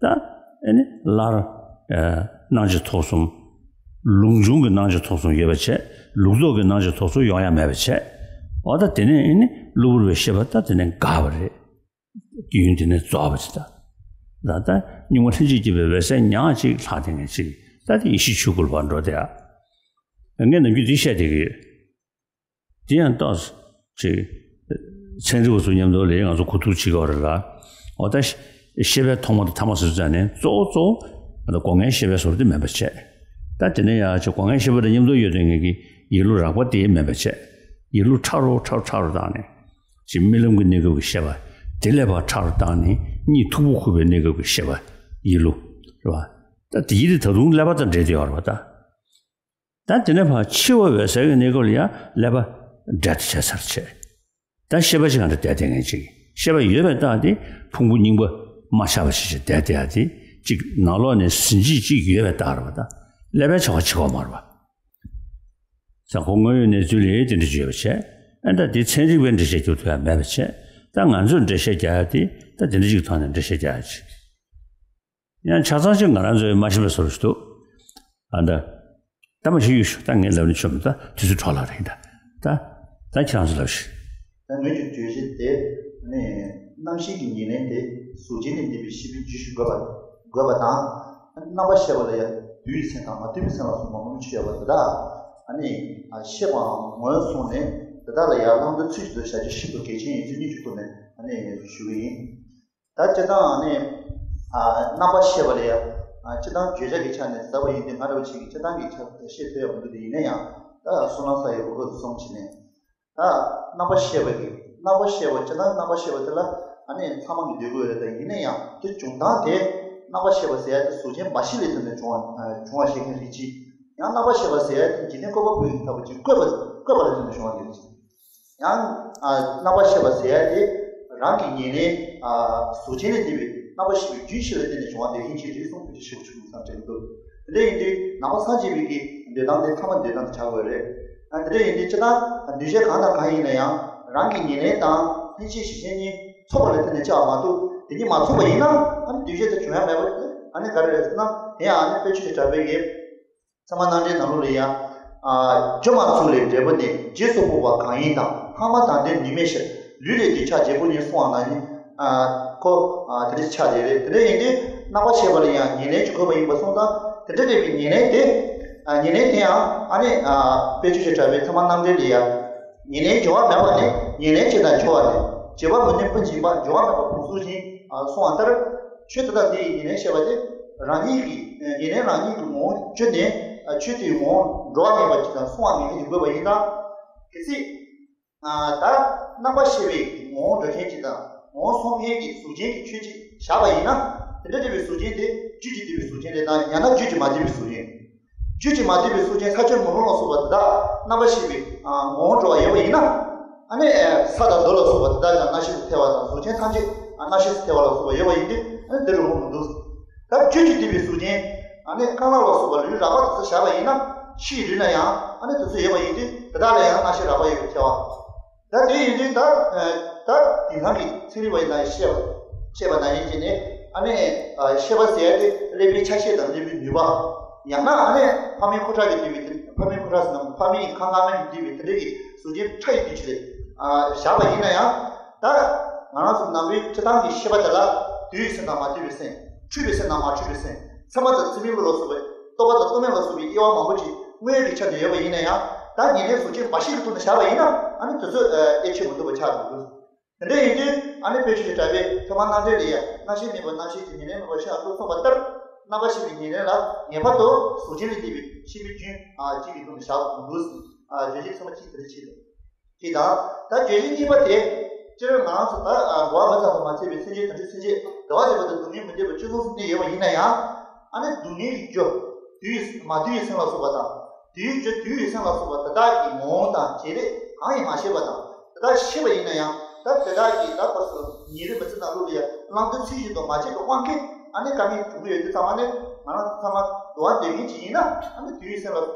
ད་ཨ་ནི་སླར་ཨ་སྣང་མཆེད་ཐོབ་གསུམ། ལུགས་འབྱུང་གི་སྣང་མཆེད་ཐོབ་གསུམ་ཡོད་པ་བྱས། ལུགས་ལྡོག་གི་སྣང་མཆེད་ཐོབ་གསུམ་ཡོང་ཡ་མེད་པ་བྱས། འོ་ད་དེ་ནས་ཨ་ནི་གློ་བུར་བའི་ཤེས་པ་ད་དེ་ནས་འགགས་པ་རེད། ཡུན་དེ་ནས་རྫོགས་པ་ཅིག་ད། ད་ད་གཉུག་མ་ལྷན་ཅིག་སྐྱེས་པའི་འོད་གསལ་ཉག་གཅིག་ལྷག་དེ་ངས་ཅིག་ད་དེ་ཡེ་ཤེས་ཆོས་སྐུ་ལ་བར་འགྲོ་དེ་ཨ། ངས་ནམ་རྒྱུན་འདི་བཤད་བསྡད་ཀྱི་ཡོད། དེ་ཡང་ཏོག་ཙམ་ཅིག་ཚན་རིག་པ་ཚོ་མཉམ་དུ་ལ་ང་ཚོ་གོ་བསྡུར་བྱེད་དགོས་རེད་ལ། འོ་ད་ཤེས་པའི་ཐོག་མ་དང་ཐ་མ་ཟེར་ཙང་ནས་གཙོ་བོ་གཙོ་བོ་ང་ཚོ་སྒོ་ལྔའི་ཤེས་པའི་བཟོ་འདྲ་དེ་མེད་པ་བྱས། ད་དེ་ནས་ཡང་ཅིག་སྒོ་ལྔའི་ཤེས་པ་དང་མཉམ་དུ་ཡོད་དོན་ངེས་ཀྱི་ཡིད་བློ་རགས་པ་དེ་མེད་པ་བྱས། ཡིད་བློ་ཕྲ་རུ་ཕྲ་རུ་ཕྲ་རུ་བཏང་ནས་ཅིག་རྨི་ལམ་གྱི་གནས་སྐབས་ཀྱི་ཤེས་པ་དེ་ལས་ཕར་ཕྲ་རུ་བཏང་ནས་གཉིད་མཐུག་པོ་ཁུག་པའི་གནས་སྐབས་ཀྱི་ཤེས་པ་ཡིད་བློ་རེད་བ། ད་དེ་ཡིད་དེ་ད་དུང་ཀླད་པ་དང་འབྲེལ་བསྡད་ཡོད་རེད་བ་ད། ད་དེ་ནས་ཕར་འཆི་བ་འོད་གསལ་གྱི་གནས་སྐབས་ལ་ཡང་ཀླད་པ་བྲལ་དུ་བྱས་ཚར་བྱས། ད་ཤེས་པ་ཞིག་གང་འདྲ་བསྡད་བསྡད་མཁན་ཅིག་ཤེས་པ་ཡོད་པའི་རྟགས་དེ་ཕུང་པོ་རྙིང་པ་མ་ཤར་བ་ཞིག་ཅིག་བསྡད་བསྡད་ཡ་དེ་ཅིག་ནང་ལོགས་ནས་ཟིན་བྱེད་ཅིག་ཡོད་པའི་རྟགས་རེད་བ་ད། ཀླད་པའི་བྱ་བ་བྱེད་ཀྱི་ཡོད་མ་རེད་བ། ས་ཁོ་དངོས་ཡོད་གནས་ཚུལ་ལས་དེ་འདྲ་ཅིག་ཡོད་པ་བྱས། ཨ་ད་དེ་ཚན་རིག་པའི་འགྲེལ་བཤད་རྒྱག་ཐུབ་ཡ་མེད་པ་བྱས། ད་ང་ཚོས་འགྲེལ་བཤད་རྒྱག་ཡ་དེ་ད་དེ་འདྲ་ཅིག་ཐོག་ནས་འགྲེལ་བཤད་རྒྱག་ཡ་ཅིག་ཡང་ཆ་ཚང་ཅིག་ང་རང་ཚོས་མ་ཤེས་པའི་བཟོ་འདྲ་ཞིག་འདུག་ཨ་ད། ད་མ་ཤེས་ཡོད་ཤོག་ད་ངས་ལབ་ནས་ཆོག་མི་འདུག་ད་དུས་ཚོད་འཕྲོ་བརླག་རེད་ད། ད་ད་ཁྱེད་རང་ཚོ་ལབ་ཤིག་ད་ངོས་ཀྱི་བརྗོད་གཞི་དེ་ནི་རྣམ་ཤེས་ཀྱི་ཉེར་ལེན་དེ་གཟུགས་ཅན་ལས་འདས་པའི་ཤེས་པའི་རྒྱུ་ཞིག་དགོས་པ་དགོས་པ་དང་། རྣམ་པར་ཤེས་པ་ལ་ཡང་འདུས་པའི་སེམས་དང་མ་འདུས་པའི་སེམས་ལ་སོགས་པ་མང་པོ་ཅིག་ཡོད་པ་དེ་དག་ཨ་ནི་ཤེས་པའང་ངོས་བཟུང་ནས་དེ་དག་ལ་ཡང་བླང་དོར་ཚུལ་བཞིན་དུ་བྱ་རྒྱུ་ཤིན་ཏུ་གལ་ཆེན་ཡིན་ཚུལ་གཉིས་ཀྱི་ཐོག་ནས་ཨ་ནི་ཞུ་གི་ཡིན། ད་སྤྱིར་བཏང་ནི། ཨ་རྣམ་པར་ཤེས་པ་ལ་ཡང་། ཨ་སྤྱིར་བཏང་བརྗོད་བྱ་གི་ཆ་ནས་ཟབ་པ་ཡིན་ཏེ་ང་འདྲ་བ་ཞིག་གིས་སྤྱིར་བཏང་གི་ཆ་བཤད་ཐུབ་ཡག་མི་འདུག་དེ་ཡིན་ན་ཡང་། ད་བསོད་ནམས་བསགས་ཡག་གི་སྐབས་སུ་སོང་བྱས་ནས། ད་རྣམ་པར་ཤེས་པ་གི་རྣམ་པར་ཤེས་པ་སྤྱིར་བཏང་རྣམ་པར་ཤེས་པ་དེ་ལ་ཨ་ནི་ཚང་མ་གིས་འདོད་ཀྱི་ཡོད་རེད། ད་ཡིན་ན་ཡང་དེ་འབྱུང་སྟངས་དེ་རྣམ་པར་ཤེས་པ་ཟེར་ཡག་དེ་གཟུགས་ཅན་མ་གཞི་ལས་བརྟེན་ནས་བྱུང་བ་བྱུང་བ་ཞིག་རེད་ཅེས། ཡང་རྣམ་པར་ཤེས་པ་ཟེར་ཡག་དེ་འཇིག་རྟེན་བཀོད་པ་པོ་ཡིན་ལྟ་བུ་ཅིག་བཀོད་པ་བཀོད་པ་ལས་བརྟེན་ནས་བྱུང་བ་རེད་ཅེས། ཡང་། ཨ་རྣམ་པར་ཤེས་པ་ཟེར་ཡག་དེ་རང་གི་ཉེར་ལེན་ཨ་གཟུགས་ཅན་ལས་འདས་པའི་རྣམ་པར་ཤེས་པའི་རྒྱུད་ཤེས་ལ་བརྟེན་ནས་བྱུང་བ་དེ་ཡིན་ཕྱིར་རེད་གསུངས་ཕལ་ཆེར་ཞིབ་པོ་ཆུང་ངུ་ཙམ་དྲན་གྱི་འདུག་དེ་འདྲ་ཡིན་དུས་ནང་པ་སངས་རྒྱས་པའི་གི་འདོད་སྟངས་དེ་ཐ་མ་འདོད་སྟངས་དེ་ཆགས་དགོས་རེད། ཨ་དེ་འདྲ་ཡིན་དུས་སྤྱིར་བཏང་འདུས་བྱས་གང་དང་གང་ཡིན་ན་ཡང་རང་གི་ཉེར་ལེན་དང་ལྷན་སྐྱེས་ཞེས་བྱའི་གཉིས་ཚོགས་པ་ལ་བརྟེན་ནས་ཆགས་པ་མ་གཏོགས་དེ་གཉིས་མ་ཚོགས་པ་ཡིན་ན་ཨ་ནི་འདུས་བྱས་དེ་བྱུང་ཡ་མེད་པ། ཨ་ནི་ག་རེ་རེད་ཟེར་ན་དེ་ཡང་ཨ་ནི་དཔེ་ཆོས་ཀྱི་གྲགས་པའི་གི་ཚད་མ་རྣམ་འགྲེལ་ནང་ལོགས་ལ་ཡང་། ཨ་སྒྱུ་མ་ཚུལ་ལས་འབྲས་བུ་ནི། རྗེས་སུ་དཔོག་པ་གང་ཡིན་དང་། ལྷག་མ་དང་ལྡན་ནུས་མེད་ཕྱིར། ལུས་ལས་འདོད་ཆགས་བྱེད་པོ་ཉིད་གསུངས་པ་ནང་བཞིན། ཨ་ཁོ་ཨ་དེ་འདྲ་ཆགས་བསྡད་རེད། དེ་འདྲ་ཡིན་དུས་རྣམ་པར་ཤེས་པ་ལ་ཡང་ཉེར་ལེན་གྱི་དགོས་པ་ཡིན་པ་སོང་ཙང་དེ་འདྲ་འདྲ་བའི་ཉེར་ལེན་དེ། ཨ་ཉེར་ལེན་དེ་ཡང་ཨ་ནི་ཨ་དཔེ་ཆོས་ཀྱི་གྲགས་པའི་ཚད་མ་རྣམ་འགྲེལ་ལ་ཡང་། ཉེར་ལེན་སྦྱོར་བ་མེད་པ་ནི། ཉེར་ལེན་བྱེད་དང་སྦྱོར་བ་ནི། བྱེད་པ་མི་ནུས་སྤུན་འབྱིན་པ། སྦྱོར་བ་མེད་པ་ཕུང་གསུམ་བཞིན། གསུངས་པ་ལྟར། ཆོས་དེ་དག་དེ་ཡི་ཉེར་ལེན་བཤད་པ་སྟེ། རང་ཉིད་ཀྱི་ཉེར་ལེན་རང་ཉིད་ཀྱི་ངོ་བོ་བཅུ་ནི། ཆོས་དེའི་ངོ་བོ་འགྲོ་བ་མེད་པ་ཅིག་དང་མཚུངས་པ་ངེས་ལེགས་ཀྱི་དགོས་པ་ཡིན་ན། གལ་སྲིད། ད་རྣམ་པར་ཤེས་པའི་ངོ་བོ་འགྲོ་མཁན་ཅིག་དང་ངོ་བོ་མཚུངས་མཁན་གྱི་གཟུགས་ཅན་གྱི་ཆོས་ཅིག་བཞག་པ་ཡིན་ན། དེ་འདྲ་འདྲ་བའི་གཟུགས་ཅན་དེ་རྒྱུད་ཀྱིས་བསྡུས་པའི་གཟུགས་ཅན་རེད་དམ། ཡང་ན་རྒྱུད་ཀྱིས་མ་བསྡུས་པའི་གཟུགས་ཅན། རྒྱུད་ཀྱིས་མ་བསྡུས་པའི་གཟུགས་ཅན་ས་ཆུ་མེ་རླུང་ལ་སོགས་པ་དེ་དག་རྣམ་པར་ཤེས་པའི་ངོ་བོ་འགྲོ་བ་ཡོད་པ་ཡིན་ན། ཨ་ནི་ས་དང་རྡོ་ལ་སོགས་པ་དེ་དག་ཀྱང་རྣམ་ཤེས་སུ་ཐལ་བ་དང་། གཟུགས་ཅན་ཐམས་ཅད་རྣམ་ཤེས་སུ་ཐལ་བ་ལ་སོགས་པ་ཡོད་པ་ཡིན་དུས། ཨ་ནི་དེ་རུང་བ་མི་འདུག་ད་རྒྱུད་ཀྱིས་བསྡུས་པའི་གཟུགས་ཅན། ཨ་ནི་རྐང་ལག་ལ་སོགས་པ་ལུས་རགས་པ་དེ་ཚོ་བཞག་པ་ཡིན་ན། ཕྱིའི་ལུས་ན་ཡང་ཨ་ནི་དེ་ཚོ་ཡོད་པ་ཡིན་དུས། དེ་དག་ལ་ཡང་རྣམ་ཤེས་རགས་པ་ཡོད་པའི་ཐལ་བ། ད་དེ་ཡིན་དུས་ད། ད་དེང་སང་གི་ཚན་རིག་པ་ཡིན་ན་ཤེས་པ། ཤེས་པ་ནང་བཞིན་བྱས་ནས་ཨ་ནི། ཤེས་པ་ཟེར་ཡ་དེ་ཀླད་པའི་ཆ་ཤས་དང་ཀླད་པའི་ནུས་པ། ཡང་ན་ཨ་ནི་ཕ་མའི་ཁུ་ཁྲག་གིས་བསྡུས་པའི་དེ། ཕ་མའི་ཁུ་ཁྲག་ཟེར་ན་ཕ་མའི་ཁ་མཁར་མ་གིས་བསྡུས་པའི་དེ་འདྲ་གི་གཟུགས་ཅན་ཕྲ་ཡི་བསྡུས་ཅིག་ལ་བཞག་པ་ཡིན་ན་ཡང་། ད་ང་རང་ཚོ་ནང་པའི་སྤྱིར་བཏང་གི་ཤེས་པ་དེ་ལ་འདུས་པའི་སེམས་དང་མ་འདུས་པའི་སེམས། འཁྲུལ་པའི་སེམས་དང་མ་འཁྲུལ་པའི་སེམས། ཚད་མ་དང་ཚད་མིན་ལུགས་ལ་སོགས་པའི་རྟོག་པ་དང་རྟོག་མེད་ལ་སོགས་པའི་དབྱེ་བ་མང་པོ་ཅིག་དངོས་ཡོད་ཀྱི་ཆ་ནས་ཡོད་པ་ཡིན་ན་ཡང་། ད་ཉེར་ལེན་གཟུགས་ཅན་འབའ་ཞིག་གི་ཐོག་ནས་བཞག་པ་ཡིན་ན། ཨ་ནི་དེ་ཚོ་དབྱེ་ཆོས་མི་འདུག་པ་ཆགས་འགྲོ་གི་འདུག་དེ་འདྲ་ཡིན་དུས་ཨ་ནི་དཔེ་ཆོས་ཀྱི་གྲགས་པའི་ཚད་མ་རྣམ་འགྲེལ་ལ་ཡང་། རྣམ་ཤེས་མེད་པར་རྣམ་ཤེས་ཀྱི་ཉེར་ལེན་མེད་པར་ཤེས་པ་སོགས་གསུངས་པ་ལྟར། རྣམ་པར་ཤེས་པའི་ཉེར་ལེན་ལ་ངེས་པར་དུ་གཟུགས་ཅན་ལས་འདས་པའི་ཤེས་པའི་རྒྱུན་གཅིག་གི་ཐོག་ནས་བཞག་དགོས་འདུག་ཟེར། བརྗོད་བྱ་ཚད་མ་གཅིག་དེ་འདྲ་ཅིག་རེད། གཅིག་དང་། ད་བརྗོད་བྱ་གཉིས་པ་དེ། སྤྱིར་ང་རང་ཚོ་ད་གོ་བ་མི་ཟབ་པ་མ་ཚད་པའི་སེམས་ཅན་དོན་བྱེད་སེམས་ཅན། འདུལ་བ་ཟེར་བ་དང་སྡུག་བསྔལ་མི་འདོད་པ་སྤྱི་གཙུག་གསུམ་གནས་ཡོད་པ་ཡིན་ན་ཡང་། ཨ་ནི་སྡུག་བསྔལ་གྱི་རྒྱུ། དུས་མ་དུས་ཡི་སེམས་ལ་སོགས་པ་དང་། དུས་རྒྱུ་དུས་ཡི་སེམས་ལ་སོགས་པ་དེ་དག་གི་ངོ་བོ་དང་བྱེད་ལས་གང་ཡིན་མ་ཤེས་པ་དང་། དེ་དག་ཤེས་པ་ཡིན་ན་ཡང་། ད་དེ་དག་གི་ད་ཕར་ཚུར་ཉིན་རེའི་མི་ཚེ་ནང་ལོགས་ལ་ཡང་བླང་དོར་ཚུལ་བཞིན་དུ་མ་བྱས་པའི་དབང་གིས་ཨ་ནི་དཀའ་ངལ་འབྱུང་གི་ཡོད་དུས་ཙམ་པ་ནས། ང་རང་ཚོ་ཚང་མ་འདུལ་བ་འདོད་མཁན་ཅིག་ཡིན་ན། ཨ་ནི་དུས་ཡི་སེམས་ལ།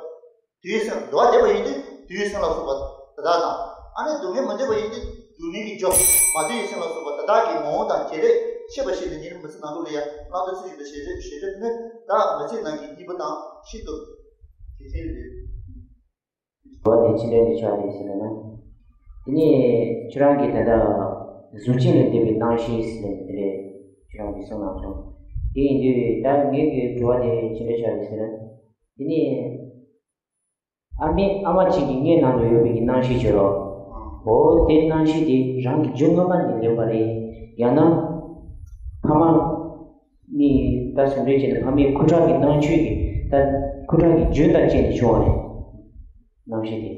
དུས་ཡི་སེམས། འདུལ་བ་འདོད་པ་ཡིན་དུས་དུས་ཡི་སེམས་ལ་སོགས་པ་དེ་དག་དང་། ཨ་ནི་སྡུག་བསྔལ་མི་འདོད་པ་ཡིན་དུས་སྡུག་བསྔལ་གྱི་རྒྱུ། མ་དུས་ཡི་སེམས་ལ་སོགས་པ་དེ་དག་གི་ངོ་བོ་དང་བྱེད་ལས་ཤེས་པ་ཞིག་ནི་ཉིན་མི་ཚེ་ནང་ལོགས་ལ་ཡང་བླང་དོར་ཚུལ་བཞིན་དུ་བྱེད་བྱེད་ཆོག་ནི། ད་མི་ཚེ་ནང་གི་སྐྱིད་པོ་དང་ཤིན་ཏུ་གལ་ཆེན་རེད། འདུལ་བ་དེ་ཅི་འདྲ་ནས་ཆགས་རེད་ཟེར་ན། དེ་ནས་ཁྱེད་རང་གིས་ད་ལྟ་གཟུགས་ཅན་ལས་འདས་པའི་རྣམ་ཤེས་ཟེར་ནས་དེ་འདྲས་ཁྱེད་རང་གིས་གསུངས་གནང་སོང་། དེ་ཡིན་དུས་ད་ངེད་ཀྱི་དྲི་བ་དེ་ཅི་འདྲ་ཆགས་རེད་ཟེར་ན། དེ་ནས། ཨ་མའི་ཨ་མ་གཅིག་གི་མངལ་ནང་དུ་ཡོད་པའི་གི་རྣམ་ཤེས་བྱོས་རོགས། འོ་དེ་རྣམ་ཤེས་དེ་རང་གི་རྒྱུ་སྔ་མ་ནས་ལེན་པ་རེད། ཡང་ན་ཕ་མ་ནི་ད་ཟུང་འབྲེལ་བྱས་ནས་ཕ་མའི་ཁུ་ཁྲག་གི་ནང་ཆོས་ཀྱི་ད་ཁུ་ཁྲག་གི་རྒྱུན་དང་བཅས་ནས་བྱུང་བ་རེད། རྣམ་ཤེས་དེ།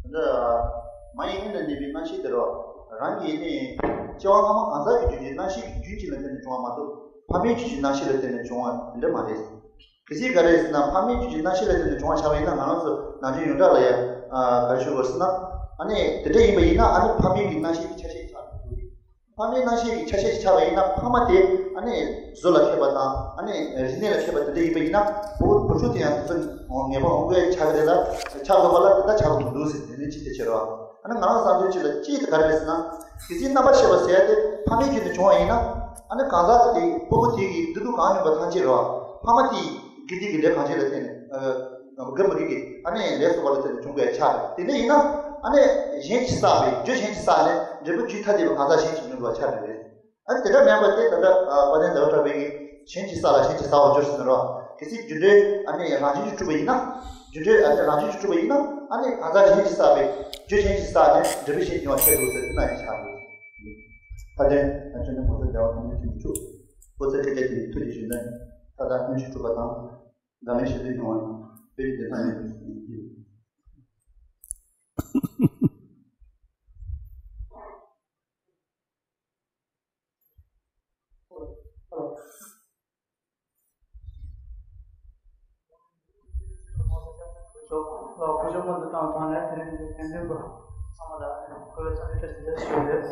འདི་མ་ཡིན་སྔོན་ནས་གནས་པའི་རྣམ་ཤེས་དེ་རོ། རང་གི་ནི་སྐྱེ་བ་སྔ་མ་གང་ཟག་གི་རྒྱུད་ཀྱི་རྣམ་ཤེས་ཀྱི་རྒྱུན་གཅིག་ལ་བརྟེན་ནས་བྱུང་བ་མ་གཏོགས། ཕ་མའི་རྒྱུད་ཀྱི་རྣམ་ཤེས་ལ་བརྟེན་ནས་བྱུང་བ་དེ་འདྲ་མ་རེད། གལ་སྲིད་ག་རེ་ཟེར་ན། ཕ་མའི་རྒྱུད་ཀྱི་རྣམ་ཤེས་ལ་བརྟེན་ནས་བྱུང་བ་ཆགས་པ་ཡིན་ན། ང་རང་ཚོ་ནང་ཆོས་ཡོངས་གྲགས་ལ་ཡང་ག་རེ་ཞུ་དགོས་ཟེར་ན། ཨ་ནི་དེ་འདྲ་ཡིན་པ་ཡིན་ན། ཨ་ནི་ཕ་མའི་གི་རྣམ་ཤེས་ཀྱི་ཆ་ཤས་ཆགས་འགྲོ་གི་རེད། ཕ་མའི་རྣམ་ཤེས་ཀྱི་ཆ་ཤས་ཤིག་ཆགས་པ་ཡིན་ན། ཕ་མ་དེ་ཨ་ནི་གཟུགས་ལ་མཁས་པ་དང་། ཨ་ནི་རིག་གནས་ལ་མཁས་པ་དེ་འདྲ་ཡིན་པ་ཡིན་ན། བུ་བུ་ཕྲུག་དེ་ཡང་དེ་ཚོ་ངེས་པར་འོང་དགོས་ཆགས་ཀྱི་རེད་ལ། ཆགས་དགོས་པ་ལ་དེ་ལྟར་ཆགས་དགོས་མི་འདུག་ཟེར། དེ་ནི་གཅིག་དེ་བྱེད་རོགས། ཨ་ནི་ང་རང་བསམ་ཚུལ་གཅིག་ལ་གཅིག་དེ་ག་རེ་རེད་ཟེར་ན། གལ་སྲིད་རྣམ་པར་ཤེས་པ་ཟེར་ཡ་དེ་ཕ་མའི་རྒྱུད་ནས་བྱུང་བ་ཡིན་ན། ཨ་ནི་གང་ཟག་དེ་ཕྲུ་གུ་དེ་གི་བདེ་སྡུག་གང་ཡིན་པ་ཐམས་ཅད་རོགས། ཕ་མ་དེ་ཡི་དགེ་སྡིག་གི་ལས་གང་བྱས་ལ་བརྟེན་ནས། དགེ་མི་དགེ་གི་ཨ་ནི་ལས་བསགས་པ་ལ་བརྟེན་ནས་བྱུང་དགོས་ཆགས་རེད། དེ་འདྲ་ཡིན་ན། ཨ་ནི་གཞན་གྱིས་བསགས་པའི། རྒྱུ་གཞན་གྱིས་བསགས་ནས་འབྲས་བུ་རྒྱུད་ཐ་དད་པའི་གང་ཟག་གཞན་གྱིས་མྱོང་དགོས་ཆགས་རེད། ཨ་ནི་དེ་འདྲ་མེད་པ་དེ་ད་ལྟ་དཔལ་ལྡན་ཟླ་བ་གྲགས་པའི་གི་གཞན་གྱིས་བསགས་ལ་གཞན་གྱིས་ཟ་བར་འགྱུར་ཟེར་ན་རོ། གལ་སྲིད་རྒྱུ་འབྲས་ཨ་ནི་རང་བཞིན་གྱིས་གྲུབ་པ་ཡིན་ན། རྒྱུ་འབྲས་ཨ་ནི་རང་བཞིན་གྱིས་གྲུབ་པ་ཡིན་ན། ཨ་ནི་གང་ཟག་གཞན་གྱིས་བསགས་པའི། རྒྱུ་གཞན་གྱིས་བསགས་ནས་འབྲས་བུ་གཞན་གྱིས་མྱོང་བ་ཆགས་འགྲོ་ཟེར། དེ་ན་ཡང་ཆགས་འགྲོ། ད་དེ་ང་ཚོ་ནི་གོང་ས་རྒྱལ་བ་ཐམས་ཅད་མཁྱེན་པའི་ཆོས། ཨོ་ཙི་ཀ་ཅ་དེ་ཐུགས་རྗེ་ཆེ་ན། ད་ལྟ་ཀུན་གཞི་གྲུབ་པ་དང་། འཛམ་གླིང་ཞི་བདེ་ཡོང་བ་དང་། བོད་ཀྱི་བདེན་མཐའ་གནས་པའི་ཆོས་ཡིན། སྐུ་ཞབས་མ་འདི་དང་ཐོག་ནས་དེ་རིང་འདི་དེ་འདྲའི་གི་ཚང་མ་ལ་གོ་བའི་ཚོགས་འདུ་ཞིག་ཞུས་ཡོད། དེ་ནས་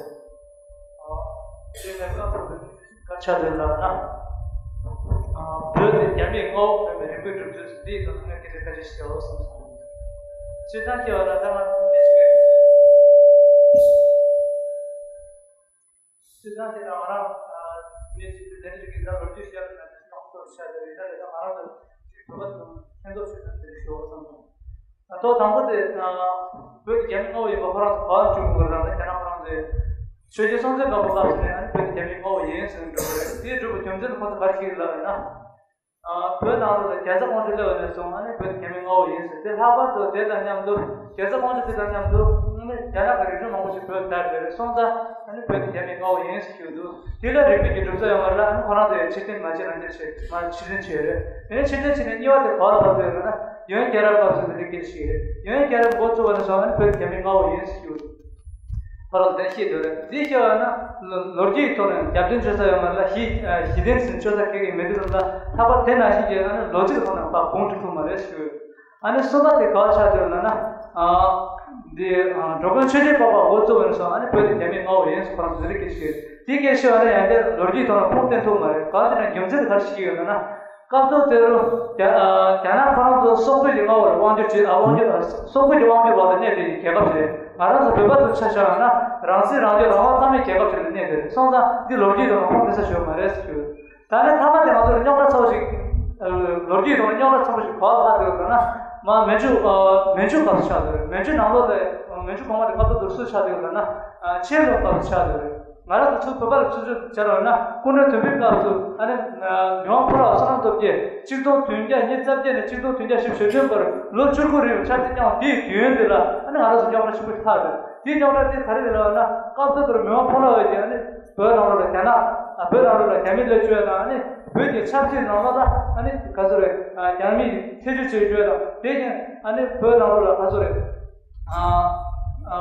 སྐབས་སུ་བཀའ་ཆ་ལེན་ལ་ན། བོད་དེ་རྒྱ་མིའི་མངའ་འོག་མེད་པའི་རིག་པའི་གྲུབ་ཚུལ་འདིའི་ཐོག་ནས་སྐད་ཆ་ཁ་ཤས་བཤད་འོ་བསམ་སོང་། སྤྱིར་བཏང་བཤད་པ་ལ་ད་ང་ཚོ་སྤྱིར་བཏང་བཤད་ན་ང་རང་མི་གཅིག་དེ་ལས་ཀྱི་ད་ལོ་རྒྱུས་བཤད་པ་ན་དེ་སྣང་ཚོར་ཆགས་ཏེ་རེད། ད་རེད། ད་ང་རང་ཚོ་ཅིག་བོད་པ་ཚོ་མཁྱེན་རྟོགས་བྱེད་ཐུབ་པའི་ཞོགས་བསམ་སོང་། ད་ཐོག་དང་པོ་དེ་བོད་ཀྱི་རྒྱ་མི་མངའ་འོག་ཡིན་པ་ཁོ་རང་ཚོ་ག་བ་བྱུང་དགོས་རེད་ན། རྒྱ་ནག་ཁོ་རང་ཚོས་ཆོས་རྒྱལ་སྲོང་བཙན་སྒམ་པོ་སྐབས་སུ་ནས་ཨ་ནི་བོད་ཀྱི་རྒྱ་མི་མངའ་འོག་ཡིན་ཟེར་འགྲོ་གི་རེད། དེའི་འགྲུབ་པ་རྒྱུ་མཚན་ཁོ་ཚོ་ག་རེ་ཞིག་ལབ་ཡིན་ན། བོད་ནང་ལོགས་ལ་རྒྱལ་ཚབ་དབང་ཕྱུག་སླེབས་པ་ནས་བཟུང་ཨ་ནི་བོད་རྒྱ་མི་མངའ་འོག་ཡིན་ཟེར། དེ་ལྷག་པར་དུ་དེ་དང་མཉམ་དུ་རྒྱལ་ཚབ་དབང་ཕྱུག་དེ་དང་མཉམ་དུ་ཨ་ནི་རྒྱ་ནག་གི་རིག་གཞུང་མང་པོ་ཞིག་བོད་དར་བྱས་རེད། སོང་ཙང་ཨ་ནི་བོད་དེ་རྒྱ་མིའི་མངའ་འོག་ཡིན་ཟེར་ཞུས་འདུག་དེ་ལ་རིག་པའི་གི་གྲུབ་རྩལ་ཡོད་མ་རེད་ལ། ཨ་ནི་ཁོ་རང་ཚོས་ཕྱིར་འཐེན་མ་བྱེད་རང་བྱེད་བྱས་མ་ཕྱིར་འཐེན་བྱས་རེད། དེ་ནས་ཕྱིར་འཐེན་བྱས་ནས་གཉིས་པ་དེ་ག་ལ་བབས་ཡོད་ལབ་ན། ཡོན་རྒྱལ་རབས་སྐབས་སུ་འདི་འདྲའི་སྐད་ཆ་ཞིག་རེད། ཡོན་རྒྱལ་རབས་འགོ་བཙུགས་པ་ནས་བཟུང་ཨ་ནི་བོད་རྒྱ་མིའི་མངའ་འོག་ཡིན་ཟེར་ཞུས་འདུག་ཁོ་རང་ཚོས་བཤད་འདུག་རེད། འདི་བཤད་པ་ན་ལོ་ལོ་རྒྱུས་ཐོག་ནས་རྒྱབ་རྟེན་བཅོལ་ས་ཡོད་མ་རེད་ལ། གཞི་གཞི་རྟེན་ཟིན་བཅོལ་ས་ག་གེ་མེད་དུས་ཙམ་ལ་ལྷག་པར་དེ་ནང་བཞིན་གྱི་ཨ་ནི་ལོ་རྒྱུས་ཐོག་ནས་ཕར་དགོངས་ཁྲི་ཐུབ་མ་རེད་ཞུ། ཨ་ནི་གསུམ་པ་དེ་ག་བ་ཆགས་འདུག་ལབ་ན། ཨ་འདི་ཨ་འགྲོ་མགོན་ཆོས་རྒྱལ་འཕགས་པ་འགོ་བཙུགས་པ་ནས་བཟུང་ཨ་ནི་བོད་དེ་རྒྱ་མིའི་མངའ་འོག་ཡིན་ཟེར་ཁོ་རང་ཚོ་འདི་འདྲའི་སྐད་ཆ་བཤད། དེ་སྐད་ཆ་བཤད་པ་ན་ཡང་བསྐྱར་ལོ་རྒྱུས་ཐོག་ནས་ཁུངས་བསྟན་ཐུབ་མ་རེད། ག་བ་ཆགས་ན་རྒྱུ་མཚན་དེ་ག་རེ་ཞིག་ཡོད་ལབ་ན། སྐབས་ཐོག་དེ་རུ་རྒྱ་ཨ་རྒྱ་ནག་ཁོ་རང་ཚོ་སོག་པོའི་གི་མངའ་འོག་ལ་དབང་སྒྱུར་བྱེད། ཨ་དབང་སྒྱུར་ཨ་སོག་པོའི་གི་དབང་སྒྱུར་འོག་ལ་གནས་པའི་རྒྱལ་ཁབ་ཞིག་རེད། ང་རང་ཚོ་བོད་པ་ཚོ་ཆ་བཞག་ན་རང་སྲིད་རང་སྐྱོང་རང་དབང་གཙང་མའི་རྒྱལ་ཁབ་ཞིག་ལ་གནས་པ་རེད། སོང་ཙང་འདི་ལོ་རྒྱུས་དང་ཁུངས་ལྡན་ས་ཞིག་ཡོད་མ་རེད་ཟེར་ཞུ། ད་ནི་མཐའ་མ་དེ་ང་ཚོར་རྙོག་དྲ་ཚ་པོ་ཞིག་ཨ་ལོ་རྒྱུས་དང་རྙོག་དྲ་ཚ་པོ་ཞིག་ག་པར་ལྷག་བསྡད་ཡོད་ལབ་ན། མ་མན་ཇུ་ཨ་མན་ཇུ་སྐབས་སུ་ཆགས་བསྡད་ཡོད་རེད། མན་ཇུ་ནང་ལོགས་ལ་མན་ཇུ་གོང་མ་དེ་སྐབས་ཐོག་དེར་སུ་ཆགས་བསྡད་ཡོད་ལབ་ན། ཨ་ཆན་ལུང་སྐབས་སུ་ཆགས་བསྡད་ཡོད་རེད། ང་རང་ཚོ་ཚུར་བོད་པ་ལ་ཚུར་ཕྱོགས་བྱ་རོགས་ན། སྐུ་ཕྲེང་བདུན་པའི་སྐབས་སུ་ཨ་ནི་མི་དབང་ཕོ་བྲང་བསོད་ནམས་སྟོབས་རྒྱས་གཅིག་སྟོང་བདུན་བརྒྱ་ཉི་ཤུ་རྩ་བརྒྱད་ནས་གཅིག་སྟོང་བདུན་བརྒྱ་བཞི་བཅུ་ཞེ་བདུན་བར་ལོ་བཅུ་དགུ་རིང་ཆབ་སྲིད་བསྐྱངས་པ་དེའི་དུས་ཡུན་དེ་ལ་ཨ་ནི་ང་རང་ཚོ་རྙོག་དྲ་ཆེན་པོ་ཞིག་ལྷག་རེད། དེའི་རྙོག་དྲ་དེ་ག་རེ་རེད་ལབ་ན། སྐབས་དེ་དུས་མི་དབང་ཕོ་བྲང་བརྒྱད་ཀྱིས་ཨ་ནི་བོད་ནང་ལོགས་ལ་རྒྱ་ནག་ཨ་བོད་ནང་ལོགས་ལ་རྒྱ་མི་སླེབས་བཅུག་ཡ་དང་། ཨ་ནི་བོད་ཀྱི་ཆབ་སྲིད་ནང་ལོགས་ལ་ཨ་ནི་ག་ཚོད་རེད། རྒྱ་མིས་ཐེ་བྱུས་བྱེད་བཅུག་ཡ་དང་། དེ་བཞིན་ཨ་ནི་བོད་ནང་ལོགས་ལ་ག་ཚོད་རེད། ཨ་ཨ་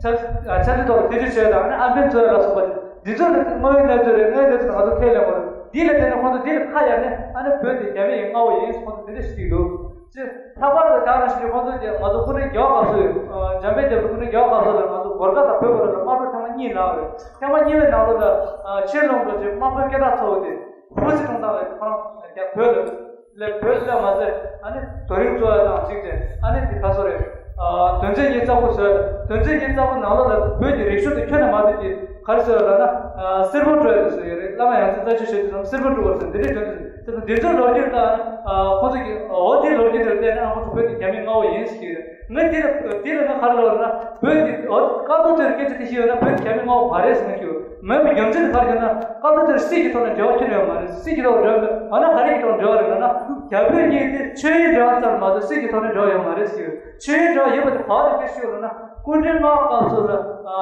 ཆབ་ཨ་ཆབ་སྲིད་ཐོག་ལ་ཐེ་བྱུས་བྱས་དང་། ཨ་ནི་ཨམ་བན་ཚོ་ལ་སོགས་པ་འདི་ཚོ་ནི་དངོས་ཡོད་གནས་ཚུལ་རེད། དངོས་ཡོད་གནས་ཚུལ་ང་ཚོ་ཁས་ལེན་དགོས་རེད། འདི་ལ་བརྟེན་ནས་ཁོང་ཚོ་འདི་ལ་ཁ་གཡར་ནས་ཨ་ནི་བོད་དེ་རྒྱ་མི་ཡི་མངའ་འོག་ཡིན་ཟེར་ཁོང་ཚོ་འདི་འདྲ་ཞིག་བྲིས་འདུག་ཅེས། ལྷག་པར་དུ་ད་ག་ནང་བཞིན་ཁོང་ཚོ་གིས་ང་ཚོ་སྐུ་ཕྲེང་བརྒྱད་པ་སྐབས་སུ་ཨ་འཇམ་དཔལ་རྒྱལ་པོ་སྐུ་ཕྲེང་བརྒྱད་པ་སྐབས་སུ་ལ་ང་ཚོ་སྒོར་ཁ་དང་བོད་བར་ལ་དམག་འཁྲུག་ཐེངས་མ་གཉིས་གནང་བ་རེད། ཐེངས་མ་གཉིས་པའི་ནང་ལོགས་ལ་ཨ་ཆན་ལུང་གི་དམག་དཔོན་སྐད་གྲགས་ཚ་བོ་དེ་ཧྥུ་སི་ཀྲུང་ཏང་ལ་ཁོང་རྒྱ་བོད་ལ་སླེབས། བོད་སླེབས་མ་ཟད་ཨ་ནི་རྡོ་རིང་བཙུགས་ཡ་དང་གཅིག་བྱས། ཨ་ནི་དེ་ག་ཚོད་རེད། ཨ་དོན་ཚན་ཉི་ཤུ་རྩ་དགུ་བཟོས། དོན་ཚན་ཉི་ཤུ་རྩ་དགུ་ནང་ལོགས་ལ་བོད་ཀྱི་རིག་གཞུང་དེ་ཁྱོན་ནས་མ་ལྟོས་ཀྱི་ག་རེ་བཟོས་ཡོད་ལབ་ན། ཨ་གསེར་བུམ་དཀྲོལ་ཡ་དེ་བཟོས་ཡོད་རེད། བླ་མ་ཡང་སྲིད་རྩད་གཅོད་བྱེད་དུས་སམ་གསེར་བུམ་དཀྲོལ་བ་བཟོས། འདི་འདྲའི་དོན་དུ་དེ་ཚོ་འདི་ཚོའི་ལོ་རྒྱུས་ལ་ཨ་ཁོང་ཚོ་གིས་འོ་དེའི་ལོ་རྒྱུས་དེར་བལྟས་ན་ཨ་ཁོང་ཚོ་བོད་ཀྱི་རྒྱ་མིའི་མངའ་འོག་ཡིན་ཟེར་གྱི་ཡོད་རེད། ངས་དེ་ལ་དེ་ལ་ངས་ག་རེ་ལབ་ན། བོད་ཀྱི་འོ་སྐབས་དེར་སྐད་ཆ་དེ་བཤད་ཡོད་ན་བོད་ཀྱི་རྒྱ་མིའི་མངའ་འོག་མ་རེད་ཟེར་ནས་ཞུ། མེད་པའི་རྒྱུ་མཚན་དེ་ག་རེ་ཡོད་ན། སྐབས་དེར་སྲིད་ཀྱི་ཐོག་ནས་འབྲེལ་བ་ཁྱོན་ནས་ཡོད་མ་རེད། སྲིད་ཀྱི་ཐོག་འབྲེལ་བ་མེད། འོ་ན་ག་རེ་ཡི་ཐོག་འབྲེལ་བ་རེད་ལབ་ན། རྒྱ་བོད་གཉིས་དེ་ཆོས་དབྱིངས་འབྲེལ་བ་ཙམ་མ་གཏོགས་སྲིད་ཀྱི་ཐོག་ནས་འབྲེལ་བ་ཡོད་མ་རེད་ཟེར། ཆོས་དབྱིངས་འབྲེལ་བ་ཡོད་པ་དེ་ག་པར་དེ་སྐད་ཆ་ཤོད་ལབ་ན། སྐུ་ཕྲེང་ལྔ་པའི་སྐབས་སུ་ལ་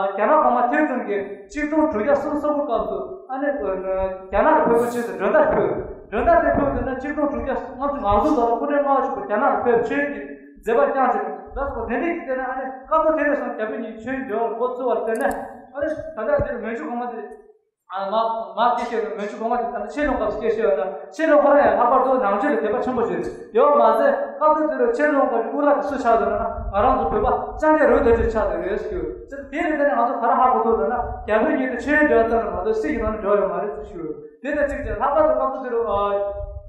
རྒྱ་ནག་གོང་མ་ཐའོ་ཙེ་གིས་གཅིག་སྟོང་དྲུག་བརྒྱ་སུམ་ཅུ་སོ་དགུ་སྐབས་སུ་ཨ་ནི་རྒྱ་ནག་ལ་ཕེབས་པའི་ཆེད་དུ་མགྲོན་བརྡ་ཕུལ། མགྲོན་བརྡ་དེ་ཕུལ་དུས་ན་གཅིག་སྟོང་དྲུག་བརྒྱ་ལྔ་བཅུ་ང་གསུམ་ལོ་ལ་སྐུ་ཕྲེང་ལྔ་པ་ཞིག་རྒྱ་ནག་ལ་ཕེབས། ཆོས་ཀྱི་མཛད་པ་བསྐྱངས་ཤིང་ལ་སོགས་པ་དེ་འདྲའི་བལྟས་ན། ཨ་ནི་སྐབས་དེ་དེ་རེད་སོང་རྒྱ་བོད་གཉིས་ཆོས་འབྲེལ་བ་འགོ་བཙུགས་པར་བརྟེན་ནས། ཨ་ནི་ད་ལྟ་འདིར་མན་ཇུ་གོང་མ་དེ། ཨ་མ་མ་སྐད་ཆ་ཡོད་ན། མན་ཇུ་གོང་མ་དེ་ད་ལྟ་ཆན་ལུང་སྐབས་སུ་སྐད་ཆ་ཡོད་ན། ཆན་ལུང་ཁོ་རང་ཡང་ལྷག་པར་དུ་ནང་ཆོས་ལ་དད་པ་ཆེན་པོ་ཞིག་ཡོད་མ་ཟད། སྐབས་དེ་དུས་ཆན་ལུང་གི་དབུ་བླ་དེ་སུ་ཆགས་འདུག་ན། ང་རང་ཚོ་བོད་པ་ལྕང་སྐྱ་རོལ་རྡོ་རྗེ་ཆགས་བསྡད་ཡོད་ཟེར་གྱི་ཡོད། ཅེས་དེ་ལས་དེ་ནས་ང་ཚོ་ག་རེ་ཧ་གོ་ཐུབ་ལབ་ན། རྒྱ་བོད་གཉིས་དེ་ཆོས་འབྲེལ་བ་ཙམ་ལས་མ་གཏོགས་སྲིད་ཀྱི་ཐོག་ནས་འབྲེལ་བ་ཡོད་མ་རེད་ཟེར་ཞུ། དེ་དང་གཅིག་ཅར་ལྷག་པར་དུ་སྐབས་དེ་དུས་ཨ་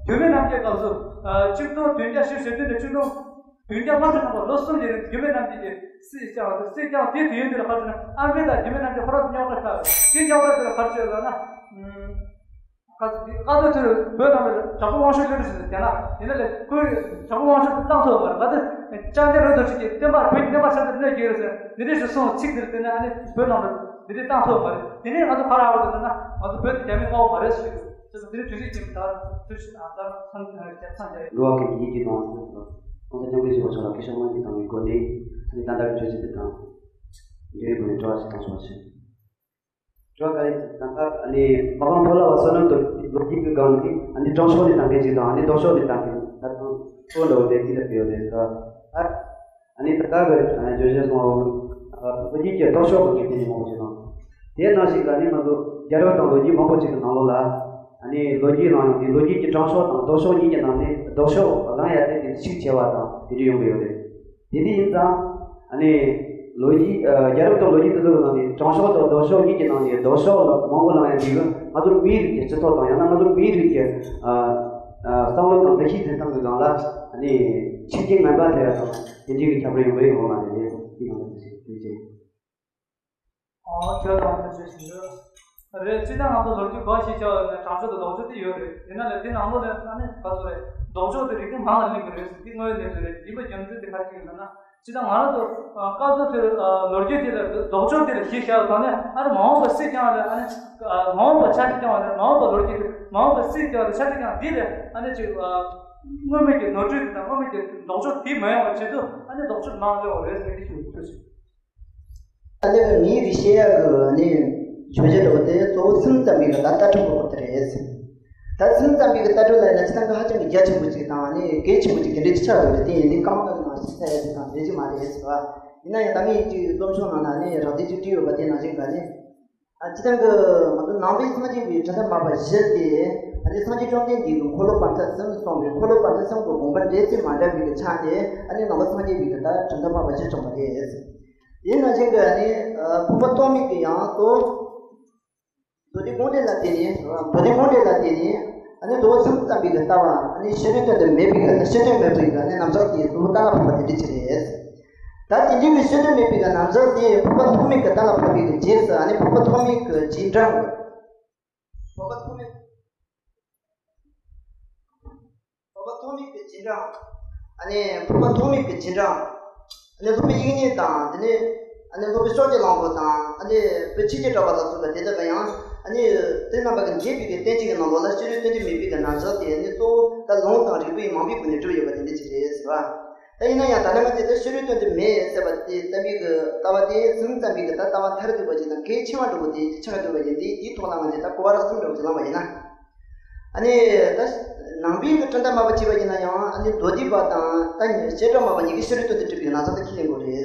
རྒྱུད་སྨད་རྣམ་རྒྱལ་སྐབས་སུ་ཨ་གཅིག་སྟོང་བདུན་བརྒྱ་བཞི་བཅུ་ཞེ་བདུན་ནས་གཅིག་སྟོང་བདུན་བརྒྱ་ལྔ་བཅུ་ཐམ་པ་ལོ་གསུམ་གྱི་རིང་རྒྱུད་སྨད་རྣམ་རྒྱལ་གྱིས་སྲིད་བསྐྱངས་ཏེ། སྲིད་བསྐྱངས་དེའི་དུས་ཡུན་དེ་ལ་ཕར་ཕྱིན་ན་ཨམ་བན་དང་རྒྱུད་སྨད་རྣམ་རྒྱལ་ཁོ་རང་ཚོ་རྙོག་དྲ་ཆགས། དེ་རྙོག་དྲ་དེ་ལ་ཕར་ཕྱིན་ལབ་ན། ཨ་ཨ་ད་དེར་བོད་ནང་ལ་དྲག་པོ་དབང་ཕྱུག་བློན་པོ་ཞིག་ཟེར་རྒྱ་ནག་ཡིན་ན་ལས་ཁོས་དྲག་པོ་དབང་ཕྱུག་བཏང་ཐུབ་མ་རེད། ང་ཚོ་ལྕང་སྐྱ་རོལ་རྡོ་རྗེ་གིས་བསྟན་པ་བོད་ཀྱི་བསྟན་པ་ཆབ་སྲིད་གནས་ཀྱི་ཡོད་རེད་ཟེར་འདི་འདྲས་ཞིག་གསུངས། ཚིག་འདིར་བལྟས་ན་ཨ་ནི་བོད་ནང་ལ་འདི་འདྲས་བཏང་ཐུབ་མ་རེད། དེ་ནས་ང་ཚོ་ག་རེ་ཧ་གོ་ཐུབ་ན། ང་ཚོ་བོད་དེ་རྒྱ་མིའི་མངའ་འོག་མ་རེད་ཟེར་གྱི་འདུག་ཅེས་སོགས་འདི་འདྲའི་དུས་ཚིགས་ཀྱི་ད་དུས་ཤིག་ཨ་ད་མཚམས་བརྒྱབ་མཚམས་བརྒྱབ་ཡོད། འགྲོ་བ་ཀུན་གྱི་ཡིད་ཀྱི་དོན་ལ་ཁོང་ཚོ་སྐྱབས་མགོན་ཆེན་པོ་མཆོག་ལ་སྐུ་ཕྱག་སྔོན་གྱི་བཏང་བའི་སྒོ་ནས། ཨ་ནི་ད་ལྟ་གི་གྲོས་ཆོད་དེ་དང་འབྲེལ་བའི་སྒོ་ནས་དྲི་བ་ཞིག་བཏང་ཆོག་པ་བྱས། དྲི་བ་ག་རེ་ད་ལྟ་ཨ་ནི་མ་འོངས་བོད་ལ་བ་བསོད་ནམས་དང་ལོ་རྒྱུས་ཀྱི་སྒང་ནས་ཨ་ནི་ཀྲང་ཕྱོགས་ནས་བཏང་མཁན་ཅིག་དང་ཨ་ནི་ལྡོག་ཕྱོགས་ནས་བཏང་མཁན་ད་དུང་གཙོ་བོ་འདྲ་བོ་དེ་ཅི་ལ་ཕེབས་ཡོད་རེད་ད། ཨ་ནི་ད་ལྟ་གི་ཨ་ནི་བརྗོད་གཞི་སོང་བ་བོད་ཀྱི་ལྡོག་ཕྱོགས་ཀྱི་རྒྱུ་རྐྱེན་མང་པོ་ཞིག་དང་། དེ་ནང་བཞིན་ག་ནི་ང་ཚོ་རྒྱལ་རབས་དང་ལོ་རྒྱུས་མང་པོ་ཞིག་གི་ནང་ལོགས་ལ་ཨ་ནི་ལོ་རྒྱུས་ནང་ཡང་དེ་ལོ་རྒྱུས་ཀྱི་ཀྲང་ཕྱོགས་དང་ལྡོག་ཕྱོགས་གཉིས་ཀྱི་ནང་ནས་ལྡོག་ཕྱོགས་རང་ཡ་དེ་དེ་ཤུགས་ཆེ་བ་དང་དེ་འདྲ་ཡོང་གི་ཡོད་རེད། དེ་འདྲ་ཡིན་ཙང་ཨ་ནི་ལོ་རྒྱུས་ཨ་རྒྱལ་རབས་དང་ལོ་རྒྱུས་དེ་ཚོ་གི་ནང་ནས་ཀྲང་ཕྱོགས་དང་ལྡོག་ཕྱོགས་གཉིས་ཀྱི་ནང་ནས་ལྡོག་ཕྱོགས་ལ་མང་པོ་ལངས་ཡ་དེ་གི་ང་ཚོ་མིའི་རིགས་ཀྱི་སྤྱི་ཚོགས་དང་ཡང་ན་ང་ཚོ་མིའི་རིགས་ཀྱི་ཨ་ བསམ་བློ་དང་འདུ་ཤེས་འཛིན་སྟངས་ཀྱི་སྒང་ལ་ཨ་ནི་ཆོས་ཀྱི་ངན་པ་སླེབས་པ་དང་དེ་འདྲའི་གི་ཁྱད་པར་ཡོང་གི་ཡོད་མ་རེད། དེ་ཡང་ཐུགས་རྗེ་ཆེ། ཨོ་ཁྱོད་དང་ཐུགས་རྗེ་ཆེ་ཞུ། རེད། སྤྱིར་བཏང་ང་ཚོ་ལོ་རྒྱུས་སྐོར་ཞིག་བྱ་བ་ཡིན་ན་དྲང་ཕྱོགས་དང་ལྡོག་ཕྱོགས་དེ་ཡོད་རེད། ཡིན་ན་ལས་དེ་ནང་ལོགས་ལ་ཨ་ནི་ག་ཚོད་རེད། ལྡོག་ཕྱོགས་དེ་རིགས་དེ་མང་ལ་གླེང་གི་རེད་ཟེར། དེ་དངོས་ཡོད་གནས་ཚུལ་རེད། ཡིན་པ་རྒྱུ་མཚན་དེ་ག་རེ་ཡིན་ན་ན། སྤྱིར་བཏང་ང་རང་ཚོ་སྐབས་སུ་དེར་ལོ་རྒྱུས་དེ་ལ་ལྡོག་ཕྱོགས་དེ་ལ་གཞི་བཞག་པ་དང་ནི་ཨ་ནི་མ་འོངས་པ་སྲིད་ཀྱང་རེད། ཨ་ནི་མ་འོངས་པ་ཆ་ཤས་ཀྱང་རེད། མ་འོངས་པ་ལོ་རྒྱུས་དེ་མ་འོངས་པ་སྲིད་ཀྱང་རེད། ཆ་ཤས་ཀྱང་འདི་རེད། ཨ་ནི་ཅིག་སྔོན་མེད་ཀྱི་ནོར་འཁྲུལ་དེ་དང་སྔོན་མེད་ཀྱི་ལྡོག་ཕྱོགས་དེ་མ་ཡོང་བ་བྱེད་དུས་ཨ་ནི་ལྡོག་ཕྱོགས་མང་ལེ་བ་རེད་ཟེར་གྱི་ཞུ་ཐུབ་ཟིན། ཨ་ནི་ངའི་རིགས་བཤད་ཡག་གི་ཨ་ནི་བརྗོད་བྱ་འདྲ་བོ་དེ་གཙོ་བོ་སེམས་ཙམ་པའི་གི་ད་ལྟ་གྲུབ་པའི་སྐོར་དེ་རེད། ད་སེམས་ཙམ་པའི་གི་ལྟ་གྲུབ་ལ་ཡིན་ན་སྤྱིར་བཏང་གི་ཧ་ཅང་གི་རྒྱ་ཆེན་པོ་ཅིག་དང་ཨ་ནི་གལ་ཆེན་པོ་ཅིག་དེ་འདྲའི་ཅིག་ཆགས་འདུག་རེད། དེ་ཡིན་དུས་རྐང་ལག་ནང་ཞིག་ཚ་ཡ་ཅིག་དང་དེ་ཅིག་མ་རེད་ཟེར་བ། ཡིན་ན་ཡང་ད་ངས་ཅིག་སློབ་སྦྱོང་ནང་ན་ཨ་ནི་རགས་བསྡུས་ཅིག་བྲིས་ཡོད་པ་དེ་ནང་བཞིན་ག་ནི། ཨ་སྤྱིར་བཏང་གི་ང་ཚོ་ནང་པའི་སངས་རྒྱས་པའི་དྲི་ཟ་མེད་པ་བཞི་སྟེ། ཨ་ནི་སངས་རྒྱས་བཅོམ་ལྡན་འདས་ཀྱི་འཁོར་ལོ་བར་ཐག་གསུམ་གསུངས་པའི་འཁོར་ལོ་བར་ཐག་གསུམ་གྱི་དགོངས་པ་འགྲེལ་ཚུལ་མ་འདྲ་བའི་གི་ཆ་ནས་ཨ་ནི་ནང་པ་སངས་རྒྱས་པའི་གི་ད་དྲི་ཟ་མེད་པ་བཞི་བྱུང་བ་རེད། དེ་ནང་བཞིན་གྱི་ཨ་ནི་ཨ་འཕགས་པ་ཐོགས་མེད་ཀྱི་ཡང་ལྟོ། མདོ་སྡེ་དགོངས་འགྲེལ་ལ་བརྟེན་ནས། མདོ་སྡེ་དགོངས་འགྲེལ་ལ་བརྟེན་ནས་ཨ་ནི་མདོ་སེམས་ཙམ་པའི་གི་ལྟ་བ་ཨ་ནི་ཕྱི་རོལ་དོན་དུ་མེད་པའི་གི་ཕྱི་དོན་མེད་པའི་གི་ཨ་ནི་རྣམ་གཞག་དེ་གཙོ་བོ་གཏན་ལ་ཕབ་པ་དེ་འདྲ་ཅིག་རེད། ད་དེ་འདྲའི་གི་ཕྱི་དོན་མེད་པའི་གི་རྣམ་གཞག་དེ་འཕགས་པ་ཐོགས་མེད་ཀྱི་གཏན་ལ་ཕབ་པའི་གི་རྗེས་སུ་ཨ་ནི་འཕགས་པ་ཐོགས་མེད་ཀྱི་རྗེས་འབྲང་གི། འཕགས་པ་ཐོགས་མེད། འཕགས་པ་ཐོགས་མེད་ཀྱི་རྗེས་འབྲང་། ཨ་ནི་འཕགས་པ་ཐོགས་མེད་ཀྱི་རྗེས་འབྲང་། ཨ་ནི་སློབ་དཔོན་དབྱིག་གཉེན་དང་དེ་ནས་ཨ་ནི་སློབ་དཔོན་ཤཱཀྱ་གླང་པོ་དང་ཨ་ནི་བོད་ཆོས་རྗེ་གྲགས་པ་ལ་སོགས་པ་དེ་དག་གི་ཡང་ཨ་ནི་དེ་རྣམ་པ་གི་འགྲེལ་པའི་གི་བསྟན་བཅོས་ཀྱི་ནང་ལོགས་ལ་ཕྱི་རོལ་དོན་དུ་མེད་པའི་གི་རྣམ་གཞག་དེ་ཨ་ནི་གཙོ་བོ་ད་ལུང་དང་རིགས་པའི་མང་པོའི་སྒོ་ནས་གྲུབ་ཡོད་པ་དེ་འདྲ་ཅིག་རེད་ཟེར་བ། ད་ཡིན་ན་ཡང་ད་ལྟ་ང་ཚོས་ད་ཕྱི་རོལ་དོན་དུ་མེད་ཟེར་བ་དེ་བསྟན་པའི་གི་ལྟ་བ་དེ་སེམས་ཙམ་པའི་གི་ད་ལྟ་བ་མཐར་ཐུག་པ་ཅིག་དང་གལ་ཆེ་བ་འདྲ་བོ་དེ་ཆགས་འགྲོ་བ་ཡིན་དུས་དེའི་ཐོག་ལ་ང་ཚོས་ད་གོ་བ་རགས་ཙམ་འདྲ་བོ་ཅིག་བླངས་པ་ཡིན་ན། ཨ་ནི་ད་ནང་པའི་གི་དྲི་ཟ་མེད་པ་བྱས་པ་ཡིན་ན་ཡང་ཨ་ནི་མདོ་སྡེ་པ་དང་ད་བཤད་གྲྭ་མ་པ་གཉིས་ཀྱིས་ཕྱི་རོལ་དོན་དུ་གྲུབ་པའི་རྣམ་གཞག་དེ་ཁས་ལེན་དགོས་རེད།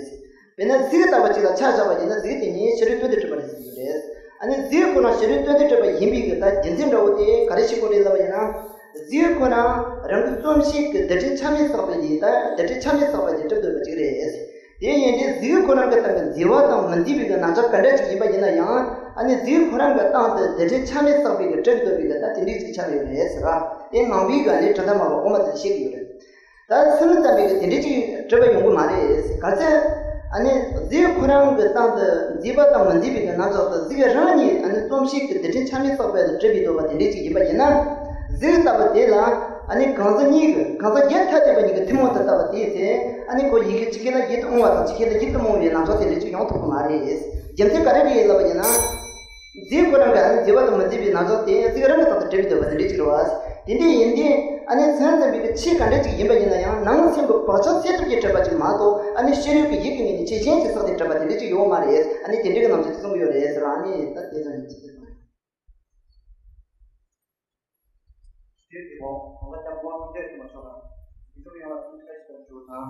དཔེར་ན་གཟིག་ལྟ་བུ་ཅིག་ལ་ཆ་བཞག་པ་ཡིན་ན་གཟིག་དེ་ཉིད་ཕྱི་རོལ་དོན་དུ་གྲུབ་པ་རེད་ཟེར་གྱི་ཡོད་རེད། ཨ་ནི་གཟིག་ཁོ་ན་ཕྱི་རོལ་དོན་དུ་གྲུབ་པ་ཡིན་པའི་གི་ད་རྒྱུ་མཚན་འདྲ་བོ་དེ་ག་རེ་ཞིག་དགོས་རེད་ལབ་པ་ཡིན་ན། གཟིག་ཁོ་ན་རང་གི་རྩོམ་ཤེས་ཀྱི་རྡུལ་ཕྲན་ཆ་མེད་བསགས་པའི་ལས་ད་རྡུལ་ཕྲན་ཆ་མེད་བསགས་པའི་ལས་གྲུབ་འདོད་པ་ཅིག་རེད། དེ་ཡིན་དུས་གཟིག་ཁོ་རང་གི་སྟེང་གི་མཛེས་པ་དང་མི་མཛེས་པའི་གི་རྣམ་གཞག་ག་འདྲ་ཅིག་ཡིན་པ་ཡིན་ན་ཡང་ཨ་ནི་གཟིག་ཁོ་རང་གི་སྟེང་དུ་རྡུལ་ཕྲན་ཆ་མེད་བསགས་པའི་གི་གྲུབ་འདོད་པའི་གི་ད་དེ་འདྲའི་ཅིག་ཆགས་ཡོད་རེད་ཟེར་བ། དེ་ནང་པའི་གི་ཨ་ནི་དྲི་ཟ་མེད་པ་དབུ་མ་དེ་བཤད་ཀྱི་ཡོད་རེད། ད་སེམས་ཙམ་པའི་གི་དེ་འདྲའི་ཅིག་གྲུབ་པ་ཡོང་གི་མ་རེད། ག་ཚད་ཨ་ནི་གཟིག་ཁོ་རང་གི་སྟེང་དུ་མཛེས་པ་དང་མི་མཛེས་པའི་གི་རྣམ་གཞག་དང་གཟིག་རང་ཉིད་ཨ་ནི་རྩོམ་ཤེས་ཀྱི་རྡུལ་ཕྲན་ཆ་མེད་བསགས་པའི་གྲུབ་པའི་འདོད་པ་དེ་འདྲའི་ཅིག་ཡིན་པ་ཡིན་ན། གཟིག་ལྟ་བུ་དེ་ལ་ཨ་ནི་གང་ཟག་གཉིས་ཀྱི་གང་ཟག་བརྒྱད་ཐ་དད་པ་གཉིས་ཀྱི་ཐུན་མོང་དུ་ལྟ་བ་དེའི་ཚེ་ཨ་ནི་ཁོ་ཡི་གེ་གཅིག་ཁེ་ལ་ཡིད་དུ་འོང་བ་དང་གཅིག་ཁེ་ལ་ཡིད་དུ་མི་འོང་བའི་རྣམ་གཞག་དེ་འདྲའི་ཅིག་ཡོང་ཐུབ་ཀྱི་མ་རེད། རྒྱུ་མཚན་ག་རེ་རེད་ལབ་པ་ཡིན་ན། གཟིག་ཁོ་རང་གི་ཨ་ནི་མཛེས་པ་དང་མི་མཛེས་པའི་རྣམ་གཞག་དེ་གཟིག་རང་གི་སྟེང་དུ་གྲུབ་པའི་འདོད་པ་དེ་འདྲའི་ཅིག་རེད་བ། དེ་འདྲ་ཡིན་དུས་ཨ་ནི་སེམས་ཙམ་པའི་གི་ཆོས་ག་འདྲ་ཅིག་ཡིན་པ་ཡིན་ན་ཡང་ནང་སེམས་ཀྱི་བག་ཆགས་སད་ཐུབ་ཀྱིས་གྲུབ་པ་ཅིག་མ་གཏོགས་ཨ་ནི་ཕྱི་རོལ་གྱི་ཡིད་ཀྱི་ངོས་ནས་ཆོས་གཞན་ཅིག་བསགས་ཏེ་གྲུབ་པ་དེ་འདྲ་ཅིག་ཡོད་མ་རེད། ཨ་ནི་དེ་འདྲའི་གི་རྣམ་གཞག་དེ་གསུང་གི་ཡོད་རེད་ཟེར་བ། ཨ་ནི་ད་དེ་ཙམ་ཡིན། ཅི་ཟེར་ན། དེ་དེ་མོ་གོང་ས་སྐྱབས་མགོན་སངས་རྒྱས་བྱོན་པ་མཆོག་དང་ཡིད་འབྱུང་ཡོངས་ལ་ཐུགས་རྗེ་ཆེ་ཞུ་དང་།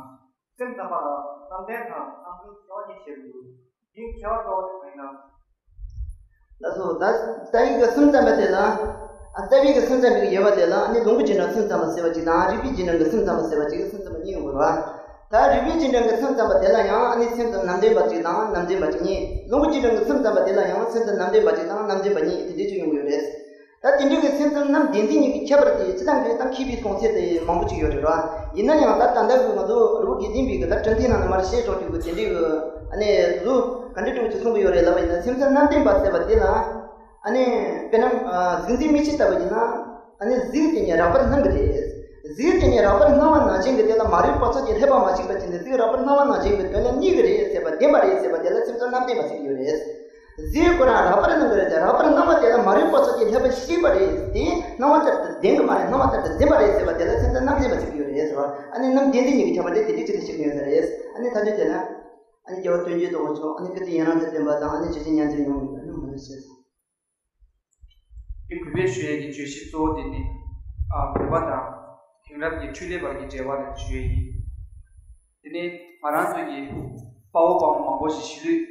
སེམས་ཙམ་པ་ལ་བསམ་གཏན་དང་བསམ་གཏན་ཁྱད་པར་གཉིས་བྱེད་དགོས། འདིའི་ཁྱད་པར་གཙོ་བོ་དེ་གང་ཡིན་ན། ལགས་སོ། ད་རྩ་བའི་གི་སེམས་ཙམ་པ་དེ་ལ། ཨ་རྩ་བའི་གི་སེམས་ཙམ་པའི་གི་ཡོད་པ་དེ་ལ་ཨ་ནི་ལོངས་སྐུ་རྗེས་འབྲང་སེམས་ཙམ་པ་ཟེར་བ་ཅིག་དང་རིགས་པའི་རྗེས་འབྲང་གི་སེམས་ཙམ་པ་ཟེར་བ་ཅིག་གི་སེམས་ཙམ་པ་གཉིས་ཡོང་གི་རེད་བ། ད་རིགས་པའི་རྗེས་འབྲང་གི་སེམས་ཙམ་པ་དེ་ལ་ཡང་ཨ་ནི་སེམས་ཙམ་རྣམ་བདེན་པ་ཅིག་དང་རྣམ་བདེན་པ་ཅིག་གཉིས། ལོངས་སྐུ་རྗེས་འབྲང་གི་སེམས་ཙམ་པ་དེ་ལ་ཡང་སེམས་ཙམ་རྣམ་བདེན་པ་ཅིག་དང་རྣམ་བདེན་པ་གཉིས་དེ་འདྲ་ཅིག་ཡོང་གི་ཡོད་རེད། ད་དེ་འདྲ་གི་སེམས་ཙམ་རྣམ་བདེན་བདེན་གཉིས་ཀྱི་ཁྱད་པར་དེ་སྤྱིར་བཏང་གི་ད་མཁས་པའི་གསུང་ཚད་དེ་མང་པོ་ཅིག་ཡོད་རེད་ར། ཡིན་ན་ཡང་ད་ད་ལྟ་གི་ང་ཚོ་རི་བོ་དགེ་ལྡན་པའི་གི་ད་འཕྲིན་ཐིག་ནང་ནས་མར་བཤད་ཆོག་རྒྱུ་གི་དེ་འདྲའི་གི་ཨ་ནི་དུ་ག་འདྲ་འདྲ་བོ་ཅིག་གསུང་གི་ཡོད་རེད་ལབ་པ་ཡིན་ན། སེམས་ཙམ་རྣམ་བདེན་པ་ཟེར་བ་དེ་ལ་ཨ་ནི་དཔེར་ན་གཟིག་འཛིན་མིག་ཤེས་ལྟ་བུ་ཡིན་ན་ཨ་ནི་གཟིག་དེ་ཉིད་རགས་པར་སྣང་གི་རེད། གཟིག་དེ་ཉིད་རགས་པར་སྣང་བ་ནང་བཞིན་གྱི་དེ་ལ་མ་རིག་པ་ཚོགས་ཀྱིས་བསླད་པ་མ་ཞིག་པ་ཅིག་ནི་གཟིག་རགས་པར་སྣང་བ་ནང་བཞིན་གྱི་དོན་ལ་གནས་ཀྱི་རེད་ཟེར་བ་བདེན་པ་རེད་ཟེར་བ་དེ་ལ་སེམས་ཙམ་རྣམ་བདེན་པ་ཟེར་གྱི་ཡོད་རེད། གཟིག་ཁོ་རང་རགས་པར་སྣང་གི་རེད་དེ། རགས་པར་སྣང་བ་དེ་ལ་མ་རིག་པ་ཚོགས་ཀྱིས་བསླད་པ་ཞིག་པ་རེད་དེ། སྣང་བ་ལྟར་དུ་བདེན་གྱི་མ་རེད། སྣང་བ་ལྟར་དུ་བདེན་པ་རེད་ཟེར་བ་དེ་ལ་སེམས་ཙམ་རྣམ་བདེན་པ་ཟེར་གྱི་ཡོད་རེད་ཟེར་བ། ཨ་ནི་རྣམ་བདེན་བདེན་གཉིས་ཀྱི་ཁྱད་པར་དེ་དེ་འདྲ་ཅིག་ཏུ་བཤད་ཀྱི་ཡོད་ས་རེད། ཨ་ནི་ད་དུས་དེ་ན་ཨ་ནི་རྒྱལ་བ་དོན་བརྒྱུད་དང་འོ་ཆོག་ཨ་ནི་ཀིརྟི་ཡན་ལག་དང་ལྡན་པ་དང་ཨ་ནི་ཇི་བཞིན་མཉམ་འཛིན་ཡོང་བའི་ཨ་ནི་མ་ནི་ཞེས་སོ། དེ་གུས་པས་ཞུ་ཡས་ཀྱི་བརྗོད་གཞི་གཙོ་བོ་དེ་ནི། ཨ་བོད་པ་དང་དེང་རབས་ཀྱི་འཕྲུལ་ལས་བར་གྱི་འབྲེལ་བ་ལ་ཞུ་ཡས་ཡིན། དེ་ནི་ང་རང་ཚོ་གི་དཔའ་བོ་དཔའ་མོ་མང་པོ་ཞིག་གཞིས་ལུས་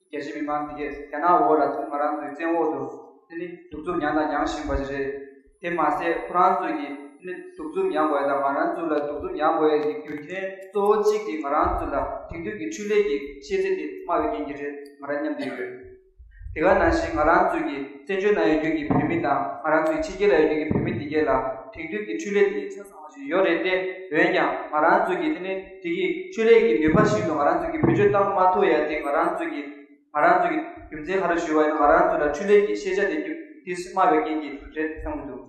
རྒྱལ་སྤྱིའི་མི་མང་འདི་གས་རྒྱ་ནག་འོག་ལ་ང་རང་ཚོའི་བཙན་འོག་ཏུ་དེ་ནི་གདུག་རྩུབ་མྱངས་དང་མྱང་བཞིན་པ་ཞིག་རེད། དེ་མ་ཟད་ཁོ་རང་ཚོ་གི་དེ་ནི་གདུག་རྩུབ་མྱངས་དགོས་ཡ་དང་ང་རང་ཚོ་ལ་གདུག་རྩུབ་མྱངས་དགོས་ཡ་གི་རྒྱུ་མཚན་གཙོ་བོ་གཅིག་དེ་ང་རང་ཚོ་ལ་དེང་དུས་ཀྱི་འཕྲུལ་ལས་ཀྱི་ཤེས་ཚད་དེ་དམའ་བའི་རྐྱེན་གྱིས་རེད། ང་རང་མཉམ་དུ་ཡོད། དེ་ག་ནང་བཞིན་ང་རང་ཚོ་གི་བཙན་བྱོལ་ནང་ཡོད་རྒྱུ་གི་བོད་མི་དང་ང་རང་ཚོ་གི་ཕྱི་རྒྱལ་ལ་ཡོད་རྒྱུ་གི་བོད་མི་འདི་གས་ལ་དེང་དུས་ཀྱི་འཕྲུལ་ལས་འདི་ཆ་ཚང་བ་ཞིག་ཡོད་རེད་དེ། འོན་ཀྱང་ང་རང་ཚོ་གི་དེ་ནི་དེ་གི་འཕྲུལ་ལས་ཀྱི་ནུས་པ་བཞིན་དུ་ང་རང་ཚོ་གི་བེད་སྤྱོད་བཏང་མ་ཐུབ་ཡ་དེ་ང་རང་ཚོ་གི་ང་རང་ཚོ་གི་རྒྱུ་མཚན་ག་རེ་ཞུས་པ་ཡིན་ན། ང་རང་ཚོ་ལ་འཕྲུལ་ལས་ཀྱི་ཤེས་བྱ་དེ་རྒྱུ་དེ་དམའ་བའི་རྐྱེན་གྱིས་རེད་བསམ་གྱི་འདུག་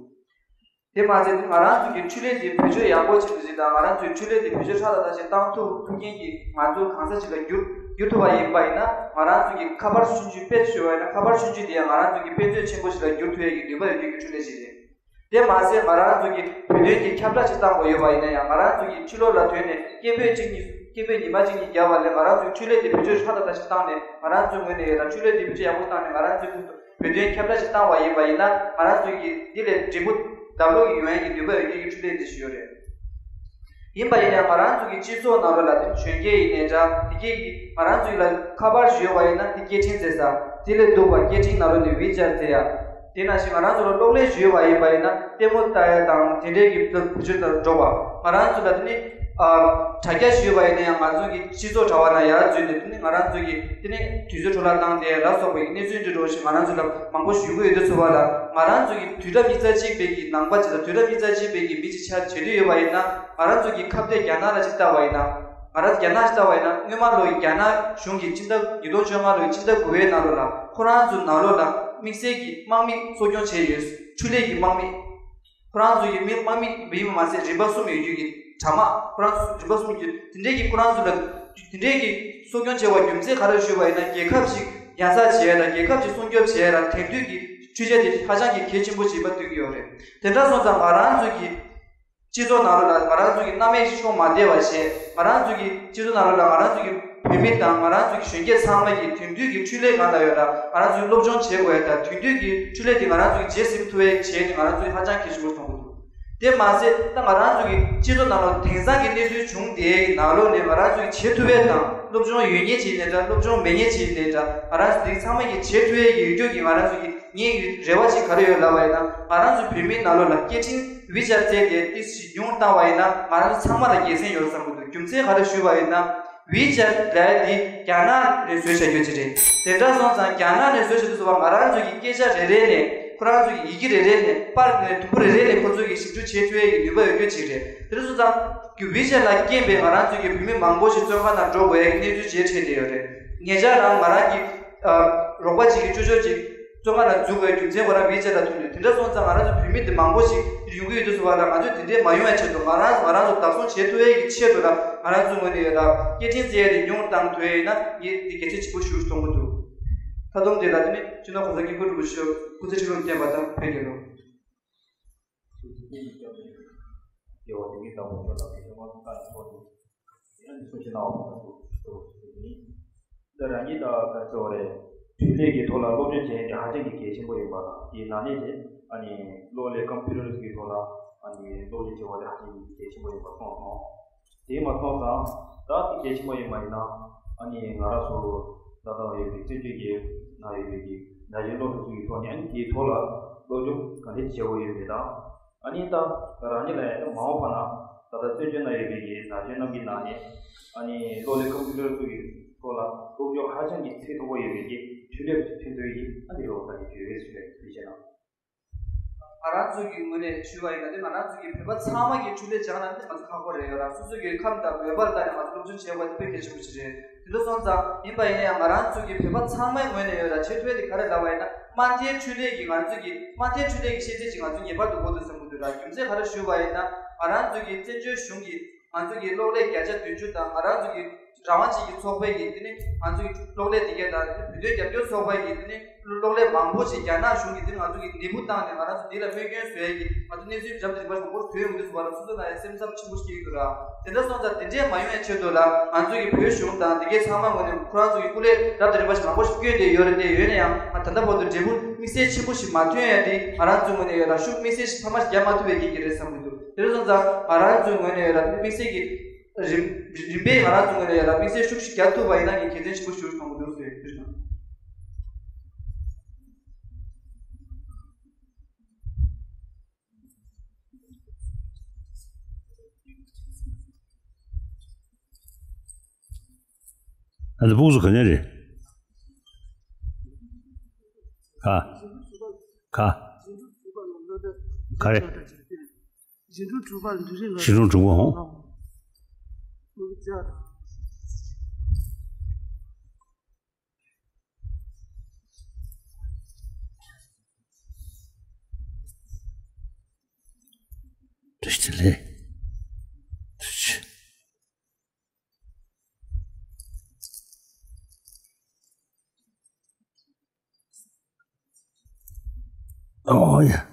དེ་མ་ཟད་ང་རང་ཚོ་གི་འཕྲུལ་ལས་དེ་བེད་སྤྱོད་ཡག་པོ་བྱེད་དུ་ཅིག་དང་ང་རང་ཚོའི་འཕྲུལ་ལས་དེ་བེད་སྤྱོད་ཧྲ་ཏག་ཏག་ཅིག་བཏང་ཐུབ་ཐུབ་མཁན་གྱི་ང་ཚོ་གང་ས་ཅིག་ལ་འགྱུར་འགྱུར་ཐུབ་པ་ཡིན་པ་ཡིན་ན། ང་རང་ཚོ་གི་ཁ་པར་ཆུང་ཆུང་དཔེ་ཞུ་བ་ཡིན་ན་ཁ་པར་ཆུང་ཆུང་དེ་ཡང་ང་རང་ཚོ་གི་དཔེ་མཛོད་ཆེན་པོ་ཞིག་ལ་འགྱུར་ཐུབ་ཡས་ཀྱི་ནུས་པ་ཡོད་རྒྱུ་གི་འཕྲུལ་ལས་ཅིག་རེད། དེ་མ་ཟད་ང་རང་ཚོ་གི་བོད་དོན་གྱི་ཁྱབ་བསྒྲགས་ཅིག་བཏང་དགོས་ཡོད་པ་ཡིན་ན་ཡང་ང་རང་ཚོ་གི་ཕྱི་ལོགས་ལ་ཐོན་ནས་སྐད་འབོད་གཅིག་གཉིས་སྐད་འབོད་ཉི་མ་གཅིག་གཉིས་བརྒྱབ་པ་ལས་ང་རང་ཚོའི་འཕྲུལ་ལས་དེ་བེད་སྤྱོད་ཧྲ་ཏག་ཏག་ཞིག་བཏང་ནས་ང་རང་ཚོའི་ངོས་ནས་ཡོད་ན་འཕྲུལ་ལས་དེ་བེད་སྤྱོད་ཡག་པོ་བཏང་ནས་ང་རང་ཚོའི་ཁོངས་སུ་བོད་དོན་ཁྱབ་བསྒྲགས་ཤིག་བཏང་བ་ཡིན་པ་ཡིན་ན། ང་རང་ཚོའི་གི་འདི་ལས་འབྲས་བུ་ལྡབ་ལོག་གི་ཡོང་ཡས་ཀྱི་ནུས་པ་ཡོད་མཁན་གྱི་འཕྲུལ་ལས་འདི་ཞིག་ཡོད་རེད། ཡིན་པ་ཡིན་ན་ང་རང་ཚོ་གི་སྤྱི་ཚོགས་ནང་ལོགས་ལ་དེ་གཞོན་སྐྱེས་ཡིན་ནའི་འདྲ། དེ་སྐད་ཀྱི་ང་རང་ཚོ་ལ་ཁ་པར་ཞིག་ཡོད་པ་ཡིན་ན་དེ་སྐད་འཕྲིན་བྱེད་ས་དེ་ལས་སྡུག་པ་སྐད་འཕྲིན་ནང་ལོགས་ནས་ཝི་ཅར་ཟེར་ཡ། དེ་ནང་བཞིན་ང་རང་ཚོ་ལ་གློག་ཀླད་ཞིག་ཡོད་པ་ཡིན་པ་ཡིན་ན་ལྟད་མོ་ལྟ་ཡ་དང་དེ་འདྲའི་གི་བེད་སྤྱོད་དུ་འགྲོ་བ། ང་རང་ཚོ་ལ་དེ་ནི་ཨ་དྲ་རྒྱ་ཞིག་ཡོད་པ་ཡིན་ན་ཡང་ང་ཚོ་གི་སྤྱི་ཚོགས་དྲ་བ་ནང་ཡར་འཛུལ་ནས་དེ་ནི་ང་རང་ཚོ་གི་དེ་ནི་དུས་ཚོད་འཕྲོ་བརླག་བཏང་སྟེ་ལ་སོགས་པའི་གནས་ཚུལ་འདི་འདྲ་ཞིག་ང་རང་ཚོ་ལ་མང་པོ་ཞིག་ཡོང་གི་ཡོད་དུས་ཚོད་པ་ལ་ང་རང་ཚོ་གི་དུས་རབས་ཉི་ཤུ་རྩ་གཅིག་པའི་གི་ནང་པ་ཅིག་དང་དུས་རབས་ཉི་ཤུ་རྩ་གཅིག་པའི་གི་མི་ཅིག་ཆགས་བྱེད་དུས་ཡོད་པ་ཡིན་ན། ང་རང་ཚོ་གི་ཁ་གཏད་རྒྱ་ནག་ལ་ཅིག་ལྟ་བ་ཡིན་ན། ང་རང་ཚོ་རྒྱ་ནག་ཅིག་ལྟ་བ་ཡིན་ན་སྔོན་མ་ལོ་ཡི་རྒྱ་ནག་གཞུང་གི་སྤྱི་ཟླ་ཉིས་སྟོང་བཅོ་ལྔ་ལོའི་ཕྱི་ཟླ་དགུ་པའི་ནང་ལོ་ལ་ཁོ་རང་ཚོ་ནང་ལོགས་ལ་དམིགས་བསལ་གྱི་དམག་མི་གསོ་སྐྱོང་བྱས་ཡོད། འཕྲུལ་ལས་ཀྱི་དམག་མི། ཁོ་རང་ཚོ་གི་མི་དམག་མི་ཡིན་པ་མ་ཟད་རིམ་པ་གསུམ་ཡོད་རྒྱུ་གི་དྲ་དམག་ཁོ་རང་ཚོ་རིམ་པ་གསུམ་ཡོད་རྒྱུ་དེ་འདྲའི་གི་ཁོ་རང་ཚོ་ལ་དེ་འདྲའི་གི་གསོ་སྐྱོང་བྱས་པ་རྒྱུ་མཚན་ག་རེ་ཞུས་པ་ཡིན་ན། རྒྱལ་ཁབ་ཅིག་ཉར་ཚགས་བྱས་ཡ་དང་རྒྱལ་ཁབ་ཅིག་སྲུང་སྐྱོབ་བྱས་ཡ་ལ་དེང་དུས་ཀྱི་འཕྲུལ་ཆས་དེ་ཧ་ཅང་གི་གལ་ཆེན་པོ་ཞིག་ཡིན་པ་ཐོས་ཀྱི་ཡོད་རེད། དེ་འདྲ་སོང་ཙང་ང་རང་ཚོ་གི་སྤྱི་ཚོགས་ནང་ལོགས་ལ་ང་རང་ཚོ་གི་སྣང་མེད་ཤོར་མ་བསྡད་པ་བྱས། ང་རང་ཚོ་གི་སྤྱི་ཚོགས་ནང་ལོགས་ལ་ང་རང་ཚོ་གི་བོད་མི་དང་ང་རང་ཚོ་གི་གཞོན་སྐྱེས་ཚང་མ་གི་དེང་དུས་ཀྱི་འཕྲུལ་ལས་སྒང་ལ་ཡོད་ན་ང་རང་ཚོ་གི་སློབ་སྦྱོང་བྱེད་དགོས་ཡ་དང་དེང་དུས་ཀྱི་འཕྲུལ་ལས་དེ་ང་རང་ཚོ་གི་རྗེས་ཟིན་ཐུབ་ཡ་བྱས་ནས་ང་རང་ཚོ་གི་ཧ་ཅང་གལ་ཆེན་པོ་མཐོང་གི་འདུག་དེ་མ་ཟད་ད་ང་རང་ཚོ་གི་སྤྱི་ཚོགས་ནང་ལོགས་དེང་སང་གི་གནས་ཚུལ་བྱུང་དེའི་ནང་ལོགས་ནས་ང་རང་ཚོ་གི་བྱེད་ཐུབ་ཡ་དང་སློབ་སྦྱོང་ཡོད་མཁན་ཅིག་ཡིན་ནའི་འདྲ། སློབ་སྦྱོང་མེད་མཁན་ཅིག་ཡིན་ནའི་འདྲ། ང་རང་ཚོ་དེ་ཚང་མ་གི་བྱེད་ཐུབ་ཡ་གི་ཡོད་རྒྱུ་གི་ང་རང་ཚོ་གི་ངའི་རེ་བ་ཅིག་ག་རེ་ཡོད་ལབ་པ་ཡིན་ན། ང་རང་ཚོ་བོད་མིའི་ནང་ལོགས་ལ་སྐད་འཕྲིན་ཝི་ཅར་ཟེར་དེ་ཏོག་ཙམ་ཉུང་བཏང་བ་ཡིན་ན་ང་རང་ཚོ་ཚང་མ་ལ་དགེ་མཚན་ཡོད་བསམ་གྱི་འདུག་རྒྱུ་མཚན་ག་རེ་ཞུས་པ་ཡིན་ན། ཝི་ཅར་ལབ་ཡ་དེ་རྒྱ་ནག་ནས་བཟོས་བྱ་རྒྱུ་ཅིག་རེད། དེ་འདྲ་སོང་ཙང་རྒྱ་ནག་ནས་བཟོས་བྱ་དུས་ཙམ་པ་ང་རང་ཚོ་གི་སྐད་ཆ་རེ་རེ་ནས་ཁོ་རང་ཚོ་གི་ཡི་གེ་རེ་རེ་ནས་པར་ནས་དུམ་བུ་རེ་རེ་ནས་ཁོ་ཚོ་གི་ཞིབ་འཇུག་བྱེད་ཐུབ་ཡ་གི་ནུས་པ་ཡོད་རྒྱུ་ཅིག་རེད། དེ་འདྲ་སོང་ཙང་གི་ཝི་ཅར་ལ་རྐྱེན་པས་ང་རང་ཚོ་གི་བོད་མི་མང་པོ་ཞིག་བཙོན་ཁང་ནང་འགྲོ་དགོས་ཡ་གི་གནས་ཚུལ་ཇེ་འཕྲད་བསྡད་ཡོད་རེད། ཉེ་ཆར་རང་ང་རང་གི་ཨ་རོགས་པ་ཅིག་གི་ཅོ་ཅོ་ཅིག་བཙོན་ཁང་ནང་འཛུལ་དགོས་རྒྱུ་མཚན་ཁོ་རང་ཝི་ཅར་ལ་ཐུག་ནས། དེ་འདྲ་སོང་ཙང་ང་རང་ཚོ་བོད་མི་འདི་མང་པོ་ཞིག་ཡོང་གི་ཡོད་དུས་ཙམ་པ་ལ་ང་ཚོས་དེ་འདྲའི་མ་ཡོང་ཡ་ཆེད་དུ་ང་རང་ང་རང་ཚོ་བདག་བཟུང་བྱེད་ཐུབ་ཡ་གི་ཆེད་དུ་ལ་ང་རང་ཚོའི་ངོས་ནས་ཡོད་ལ་སྐད་འཕྲིན་ཟེར་ཡ་དེ་ཉུང་བཏང་ཐུབ་ཡ་ཡིན་ན་ངས་འདི་གལ་ཆེ་ཆེན་པོ་ཞིག་མཐོང་གི་འདུག་ད་དུང་དེ་ལ་དེ་ནི་སྤྱི་ནོར་གོང་ས་སྐྱབས་མགོན་རིན་པོ་ཆེ་མཆོག་སྐུ་ཚེ་ཁྲི་ལོར་བརྟན་པ་དང་བོད་རྒྱལ་ལོ། དགེ་བ་དེ་ཉིད་དམ་པ་ཆོས་ལ་དེ་བཞིན་མ་སོང་ཀ་ཡི་ཐོག་ཏུ་ཡང་ནི་གསུང་ཆེན་ནའང་ཕུལ་དུ་ཕུལ་དུ་ཡིན། འདི་རང་ཉིད་ད་ག་ཚོད་རེད། འཕྲུལ་ལས་ཀྱི་ཐོག་ལ་སློབ་སྦྱོང་བྱེད་ཡས་དེ་ཧ་ཅང་གི་གལ་ཆེན་པོ་ཡིན་པ་དང་དེའི་ནང་ནས་དེ་ཨ་ནི་གློག་ཀླད་ཀམ་པུ་ཊར་ཀྱི་ཐོག་ལ་ཨ་ནི་སློབ་སྦྱོང་བྱེད་པ་དེ་ཧ་ཅང་གི་གལ་ཆེན་པོ་ཡིན་པ་གསུངས་སོང་། དེ་མ་གཏོགས་ཙང་ད་དེ་གལ་ཆེན་པོ་ཡིན་པ་ཡིན་ན་ཨ་ནི་ང་རང་ཚོ་ད་ལྟ་ཡོད་པའི་བཙན་བྱོལ་གྱི་ནང་ཡོད་པའི་གི་ན་གཞོན་སློབ་ཕྲུག་ཚོ་གི་ཐོག་ནས་ཨ་ནི་དེའི་ཐོག་ལ་སློབ་སྦྱོང་ག་འདྲས་བྱེད་དགོས་ཡོད་མེད་དང་། ཨ་ནི་ད་རང་ཉིད་ལ་ཡང་མ་འོངས་པ་ན་ད་ལྟ་བཙན་བྱོལ་ནང་ཡོད་པའི་གི་ན་གཞོན་རྣམས་ཀྱི་ནང་ནས་ཨ་ནི་གློག་ཀླད་ཀམ་པུ་ཊར་ཚོ་གི་ཐོག་ལ་སློབ་སྦྱོང་ཧ་ཅང་གི་ཚད་མཐོ་པོ་ཡོད་པའི་གི་འཕྲུལ་ལས་ཐོན་ཐུབ་ཡི་ཨ་ནི་རོགས་ད་ནི་བརྗོད་ཡོད་ཟེར་བའི་ཚུལ་བྱས་ན། ང་རང་ཚོ་གི་ངོས་ནས་ཞུས་པ་ཡིན་ན་དེ་ང་རང་ཚོ་གི་བོད་པ་ཚང་མ་གི་འཕྲུལ་ལས་སྦྱང་ན་དེ་ང་ཚོ་ཁག་པོ་རེད་ཡོད་ར། སོ་སོ་གི་ཁམས་དང་མོས་པར་བལྟས་ནས་ང་ཚོ་སློབ་སྦྱོང་བྱེད་དགོས་དེ་དཔེ་གལ་ཆེན་པོ་ཞིག་རེད། དེ་འདྲ་སོང་ཙང་ཡིན་པ་ཡིན་ན་ཡང་ང་རང་ཚོ་གི་བོད་པ་ཚང་མའི་ངོས་ནས་ཡོད་ར་བྱེད་ཐུབ་ཡ་དེ་ག་རེ་ལབ་པ་ཡིན་ན་དམར་མཐའི་འཕྲུལ་ལས་ཀྱི་ང་ཚོ་གི་དམར་མཐའི་འཕྲུལ་ལས་ཀྱི་ཤེས་ཚད་ཅིག་ང་ཚོ་ངེས་པར་དུ་དགོས་འདུག་བསམ་གྱི་འདུག་ར། རྒྱུ་མཚན་ག་རེ་ཞུས་པ་ཡིན་ན་ང་རང་ཚོ་གི་བཙན་བྱོལ་གཞུང་གི་ང་ཚོ་གི་གློག་ཀླད་བརྒྱ་ཆ་བདུན་ཅུ་དང་ང་རང་ཚོ་གི་རང་དབང་ཅན་གྱི་ཚོགས་པའི་གི་དེ་ནི་ང་ཚོ་གི་གློག་ཀླད་དེ་གས་དང་བོད་དོན་རྒྱབ་སྐྱོར་ཚོགས་པའི་གི་དེ་ནི་གློག་ཀླད་མང་པོ་ཞིག་རྒྱ་ནག་གཞུང་གིས་དེ་ནི་ང་ཚོ་གི་ནད་འབུ་བཏང་ནས་ང་རང་ཚོ་འདི་ལ་རྨས་སྐྱོན་བཟོ་ཡས་ཀྱི་ང་ཚོ་གནས་ཚུལ་འཇམ་དུ་རིམ་པ་ཞིག་མང་པོ་ཐོན་ཡོང་དུས་སུ་བར་ལ་སོ་སོ་ན་ཡང་སེམས་འཚབ་ཆེན་པོ་ཞིག་སྐྱེ་གི་འདུག་ར། དེ་འདྲ་སོང་ཙང་དེ་འདྲས་མ་ཡོང་ཡས་ཆེད་དུ་ལ་ང་ཚོ་གི་བོད་གཞུང་དང་དེ་གའི་ཚང་མ་ངོས་ནས་ཁོ་རང་ཚོ་གི་སྐུ་ལས་རབ་དང་རིམ་པ་ཞིག་མང་པོ་ཞིག་བསྐྱོན་ཏེ་ཡོད་རེད་དེ། ཡོད་ན་ཡང་ང་ད་ལྟ་བར་དུ་འབྲས་བུ་དམིགས་བསལ་ཆེན་པོ་ཞིག་མ་ཐོན་ཡས་དེ་ང་རང་ཚོའི་ངོས་ནས་ཡོད་ལ་ཤུགས་དམིགས་བསལ་ཞིག་ཐ་མ་ཞིག་རྒྱག་མ་ཐུབ་པའི་རྐྱེན་གྱིས་རེད་བསམ་གི་འདུག་དེ་འདྲ་སོང་ཙང་ང་རང་ཚོའི་ངོས་ནས་ཡོད་ལ་དམིགས་བསལ་གྱི་རིམ་རིམ་པས་ང་རང་ཚོ་ངོས་ནས་ཡོད་ལ་དམིགས་བསལ་ཤུགས་ཤིག་རྒྱག་ཐུབ་པ་ཡིན་ན་ངས་དགེ་མཚན་ཆེན་པོ་ཞིག་མཐོང་གི་འདུག་ཟེར་ཞུ་ཞུ། ཨ་ནི་སྤུག་སུ་ག་ནས་རེད། ག་ག་རེ། གཞིས་གྲོང་དྲུག་པ་ལ་འབྲི་རིན་ལ། གཞིས་གྲོང་དྲུག་པ་ཧོ། བཀྲ་ཤིས་བདེ་ལེགས། ཨོ་ཡ།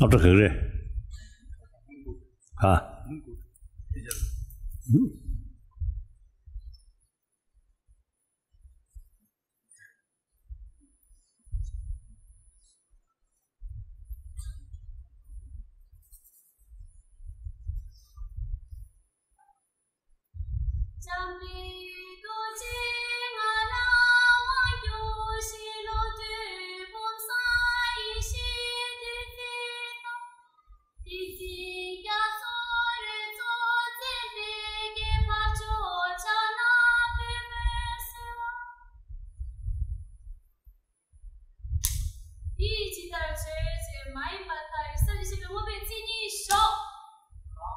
སློབ་གྲྭ་ག་རེ་རེད། ཧ། དེ་ཇི་ལྟར་བརྗོད་ཅེས་མ་ཡིན་པ་དང་རིགས་གསལ་ལས་བཤད་པའི་དངོས་པོའི་མཚན་ཉིད་ཞོག་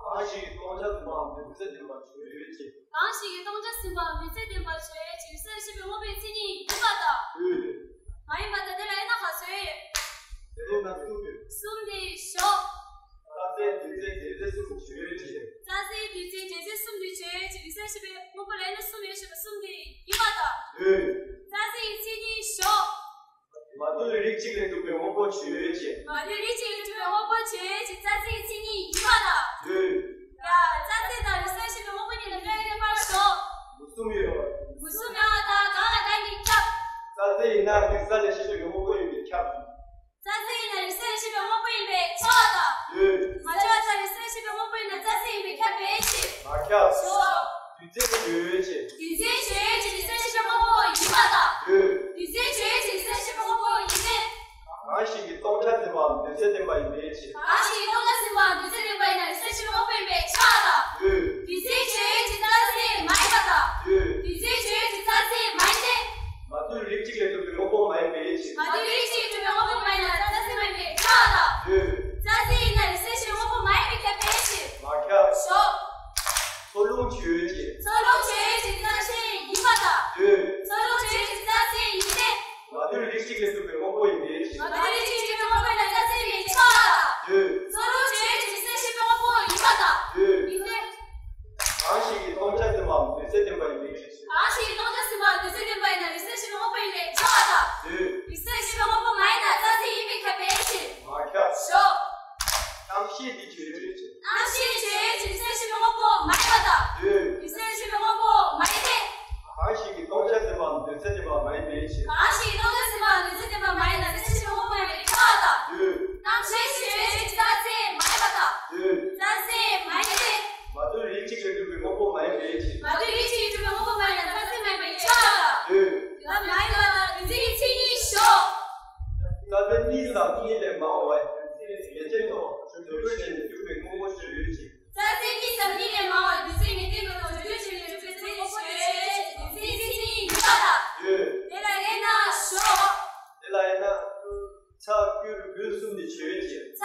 གང་ཞིག་གིས་སྟོང་ཆ་འཛིན་པའམ་དོན་ཚན་ལྡན་པར་བརྗོད་ཅེས། གང་ཞིག་གིས་སྟོང་ཆ་འཛིན་པའམ་དོན་ཚན་ལྡན་པར་བརྗོད་ཅེས་རིགས་གསལ་ལས་བཤད་པའི་དངོས་པོའི་མཚན་ཉིད་ཡིན་པ་དང་། ཡོད། མ་ཡིན་པ་དང་དེ་ལ་དབྱེ་ན་ག་ཚོད་ཡོད། དེ་ལས་ན་གསུམ་ཡོད། གསུམ་དེ་ཞོག་རྩ་ཚན་དོན་ཚན་འགྲེལ་ཚན་གསུམ་བརྗོད་ཅེས། རྩ་ཚན་དོན་ཚན་འགྲེལ་ཚན་གསུམ་དེ་བརྗོད་ཅེས་རིགས་གསལ་བཤད་པའི་དངོས་པོ་ལ་དབྱེ་ན་གསུམ་ཡོད་ཞེས་པ་གསུམ་དེ་ཡིན་པ་དང་། ཡོད། རྩ་ཚན་གྱི་མཚན་ཉིད་ཞོག་མ་དུས་རིགས་གཅིག་ལས་གྲུབ་པའི་དངོས་པོ་བརྗོད་ཅེས། མ་དུས་རིགས་གཅིག་ལས་གྲུབ་པའི་དངོས་པོ་བརྗོད་ཅེས་རྩ་ཚན་གྱི་མཚན་ཉིད་ཡིན་པ་དང་། ཡོད། ཡ། རྩ་ཚན་དང་རིགས་གསལ་བཤད་པའི་དངོས་པོ་གཉིས་ལ་དབྱེ་བ་ཁྱད་པར་ཞོག་མུ་གསུམ་ཡོད། མུ་གསུམ་ཡོད་པ་དང་གང་ལ་གང་གིས་ཁྱབ། རྩ་ཚན་ཡིན་ན་རིགས་གསལ་ལས་བཤད་པའི་དངོས་པོ་ཡིན་པས་ཁྱབ། རྩ་ཚན་ཡིན་ན་རིགས་གསལ་ལས་བཤད་པའི་དངོས་པོ་ཡིན་པས་ཁྱབ་པ་དང་། ཡོད། མ་ཁྱབ་པ་དང་རིགས་གསལ་ལས་བཤད་པའི་དངོས་པོ་ཡིན་ན་རྩ་ཚན་ཡིན་པས་ཁྱབ་པའི་ཕྱིར། མ་ཁྱབ། སོ། དུས་ཚོད་བརྗོད་ཅེས། དུས་ཚོད་བརྗོད་ཅེས་རིགས་གསལ་ལས་བཤད་པའི་དངོས་པོ་ཡིན་པ་དང་། ཡོད། དུས་ཚོད་བརྗོད་ཅེས་རིགས་གསལ་ལས་བཤད་པའི་དངོས་པོ་ཡིན་ཏེ། གང་ཞིག་གིས་སྟོང་ཆ་འཛིན་པའམ་དོན་ཚན་ལྡན་པ་ཡིན་པའི་ཕྱིར། གང་ཞིག་གིས་སྟོང་ཆ་འཛིན་པའམ་དོན་ཚན་ལྡན་པ་ཡིན་ན་རིགས་གསལ་བཤད་པའི་དངོས་པོ་ཡིན་པས་ཁྱབ་པ་དང་། ཡོད། དུས་ཚོད་བརྗོད་ཅེས་རྩ་ཚན་མ་ཡིན་པ་དང་། ཡོད། དུས་ཚོད་བརྗོད་ཅེས་རྩ་ཚན་མ་ཡིན་ཏེ། མ་དུས་རིགས་གཅིག་ལས་གྲུབ་པའི་དངོས་པོ་མ་ཡིན་པའི་ཕྱིར། མ་དུས་རིགས་གཅིག་ལས་གྲུབ་པའི་དངོས་པོ་མ་ཡིན་ན་རྩ་ཚན་མ་ཡིན་པས་ཁྱབ་པ་དང་། ཡོད། རྩ་ཚན་ཡིན་ན་རིགས་གསལ་བཤད་པའི་དངོས་པོ་མ་ཡིན་པས་ཁྱབ་པའི་ཕྱིར། མ་ཁྱབ། ཞོག་འཚོ་རླུང་བརྗོད་ཅེས། འཚོ་རླུང་བརྗོད་ཅེས་རྩ་ཚན་ཡིན་པ་དང་། ཡོད། འཚོ་རླུང་བརྗོད་ཅེས་རྩ་ཚན་ཡིན་ཏེ། མ་དུས་རིགས་གཅིག་ལས་གྲུབ་པའི་དངོས་པོ་ཡིན་པའི་ཕྱིར། མ་དུས་རིགས་གཅིག་ལས་གྲུབ་པའི་དངོས་པོ་ཡིན་ན་རྩ་ཚན་ཡིན་པས་ཁྱབ་པ་དང་། ཡོད། འཚོ་རླུང་བརྗོད་ཅེས་རིགས་གསལ་བཤད་པའི་དངོས་པོ་ཡིན་པ་དང་། ཡོད། ཡིན་ཏེ། གང་ཞིག་གིས་སྟོང་ཆ་འཛིན་པའམ་དོན་ཚན་ལྡན་པ་ཡིན་པའི་ཕྱིར། གང་ཞིག་གིས་སྟོང་ཆ་འཛིན་པའམ་དོན་ཚན་ལྡན་པ་ཡིན་ན་རིགས་གསལ་བཤད་པའི་དངོས་པོ་ཡིན་པས་ཁྱབ་པ་དང་། ཡོད། རིགས་གསལ་བཤད་པའི་དངོས་པོ་མ་ཡིན་ན་རྩ་ཚན་ཡིན་པས་ཁྱབ་པའི་ཕྱིར། མ་ཁྱབ། ཞོག་རྣམ་ཤེས་འདི་བརྗོད་ཅེས། རྣམ་ཤེས་བརྗོད་ཅེས་རིགས་གསལ་བཤད་པའི་དངོས་པོ་མ་ཡིན་པ་དང་། ཡོད། རིགས་གསལ་བཤད་པའི་དངོས་པོ་མ་ཡིན་ཏེ། གང་ཞིག་གིས་སྟོང་ཆ་འཛིན་པའམ་དོན་ཚན་ལྡན་པ་མ་ཡིན་པའི་ཕྱིར། གང་ཞིག་གིས་སྟོང་ཆ་འཛིན་པའམ་དོན་ཚན་ལྡན་པ་མ་ཡིན་ན་རིགས་གསལ་བཤད་པའི་དངོས་པོ་མ་ཡིན་པས་ཁྱབ་པ་དང་། ཡོད། རྣམ་ཤེས་བརྗོད་ཅེས་རྩ་ཚན་མ་ཡིན་པ་དང་། ཡོད། རྩ་ཚན་མ་ཡིན་ཏེ། མ་དུས་རིགས་གཅིག་ལས་གྲུབ་པའི་དངོས་པོ་མ་ཡིན་པའི་ཕྱིར། མ་དུས་རིགས་གཅིག་ལས་གྲུབ་པའི་དངོས་པོ་མ་ཡིན་ན་རྩ་ཚན་མ་ཡིན་པས་ཁྱབ་པ་དང་། ཡོད། ཡང་མ་ཡིན་པ་དང་དོན་ཚན་གྱི་མཚན་ཉིད་ཞོག་རྩ་ཚན་གཉིས་སམ་གཉིས་ལས་མང་བ་ངེས་ཅན་དང་གྲོས་བསྡུར་བྱས་ནས་གྲུབ་པའི་དངོས་པོ་བརྗོད་ཅིང་། རྩ་ཚན་གཉིས་སམ་གཉིས་ལས་མང་བ་དོན་ཚན་ངེས་ཅན་དང་གྲོས་བསྡུར་བྱས་ནས་གྲུབ་པའི་དངོས་པོ་བརྗོད་ཅེས་དོན་ཚན་གྱི་མཚན་ཉིད་ཡིན་པ་དང་། ཡོད། དེ་ལ་དབྱེ་ན་ཞོག་དེ་ལ་དབྱེ་ན། ཚ་སྐྱུར་འབུ་གསུམ་ནི་བརྗོད་ཅེས།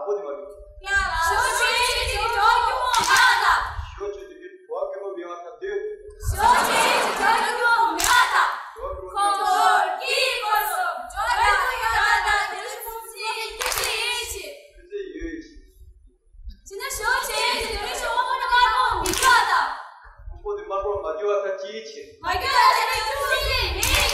ཨོ་དེ་མ་རེད། ཡ་ཞོ་ཆེ་ཆེ་གི་གྲོགས་སྐྱོ་མོ་མེད་པ་དང་། ཞོ་ཆེ་ཆེ་གི་གྲོགས་སྐྱོ་མོ་མེད་པ་དང་། ཞོ་ཆེ་ཆེ་གི་གྲོགས་སྐྱོ་མོ་མེད་པ་དང་། ཁོ་གི་སྐོར་སུ་གྲོགས་སྐྱོ་མོ་ཡོད་པ་དང་། དེ་ཚོ་ཚོང་ཚེ་ཡོད་ཆེ། དེ་ཚོ་ཡོད་ཆེ། ཅི་ན་ཞོ་ཆེ་ཆེ་དེ་ཚོ་དམར་པོ་མི་ཆོག་དང་། དམར་པོ་དེ་དམར་པོར་མ་གྱུར་བ་དང་ཅིའི་ཕྱིར། མ་གྱུར་བ་དེ་ནི་སྐྱུར་མོ་མེད་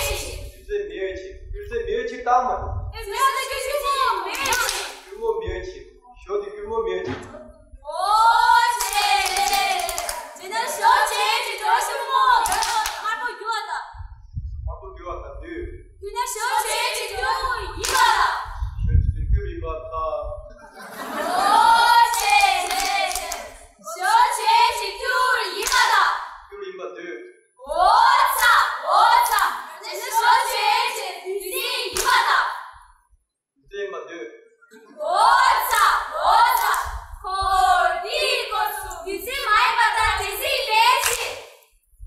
ཕྱིར། སྐྱུར་རྫས་མེད་ཕྱིར། སྐྱུར་རྫས་མེད་ཕྱིར་བཏང་མ་ཐུབ། དེ་མེད་ན་སྐྱུར་མོ་མེད་ཕྱིར། སྐྱུར་མོ་མེད་ཕྱིར། ཞོ་དེ་སྐྱུར་མོ་མེད་ཕྱིར། ཨོ་ཆེ་ཆེ། དེ་ནི་ཞོ་ཆེ་ཆེ་དེ་སྐྱུར་མོ་མེད་པ་དང་དམར་པོ་གྱུར་བ་དང་། དམར་པོ་གྱུར་བ་དང་དུས། དེ་ནི་ཞོ་ཆེ་ཆེ་སྐྱུར་ཡིན་པ་དང་། ཞོ་ཆེ་ཆེ་སྐྱུར་ཡིན་པ་དང་། ཨོ་ཆེ་ཆེ། ཞོ་ཆེ་ཆེ་སྐྱུར་ཡིན་པ་དང་། སྐྱུར་ཡིན་པ་དུས། ཨོ་ཙ་ཨོ་ཙ། དེ་ནི་ཞོ་ཆེ་ཆེ་བདུད་རྩི་ཡིན་པ་དང་། བདུད་རྩི་ཡིན་པ་དུས། ཨོ་ཙ་ཨོ་ཙ། ཁོ་འདིའི་སྐོར་སུ་བདུད་རྩི་མ་ཡིན་པ་དང་འདྲེ་རྩི་ཡིན་པའི་ཕྱིར།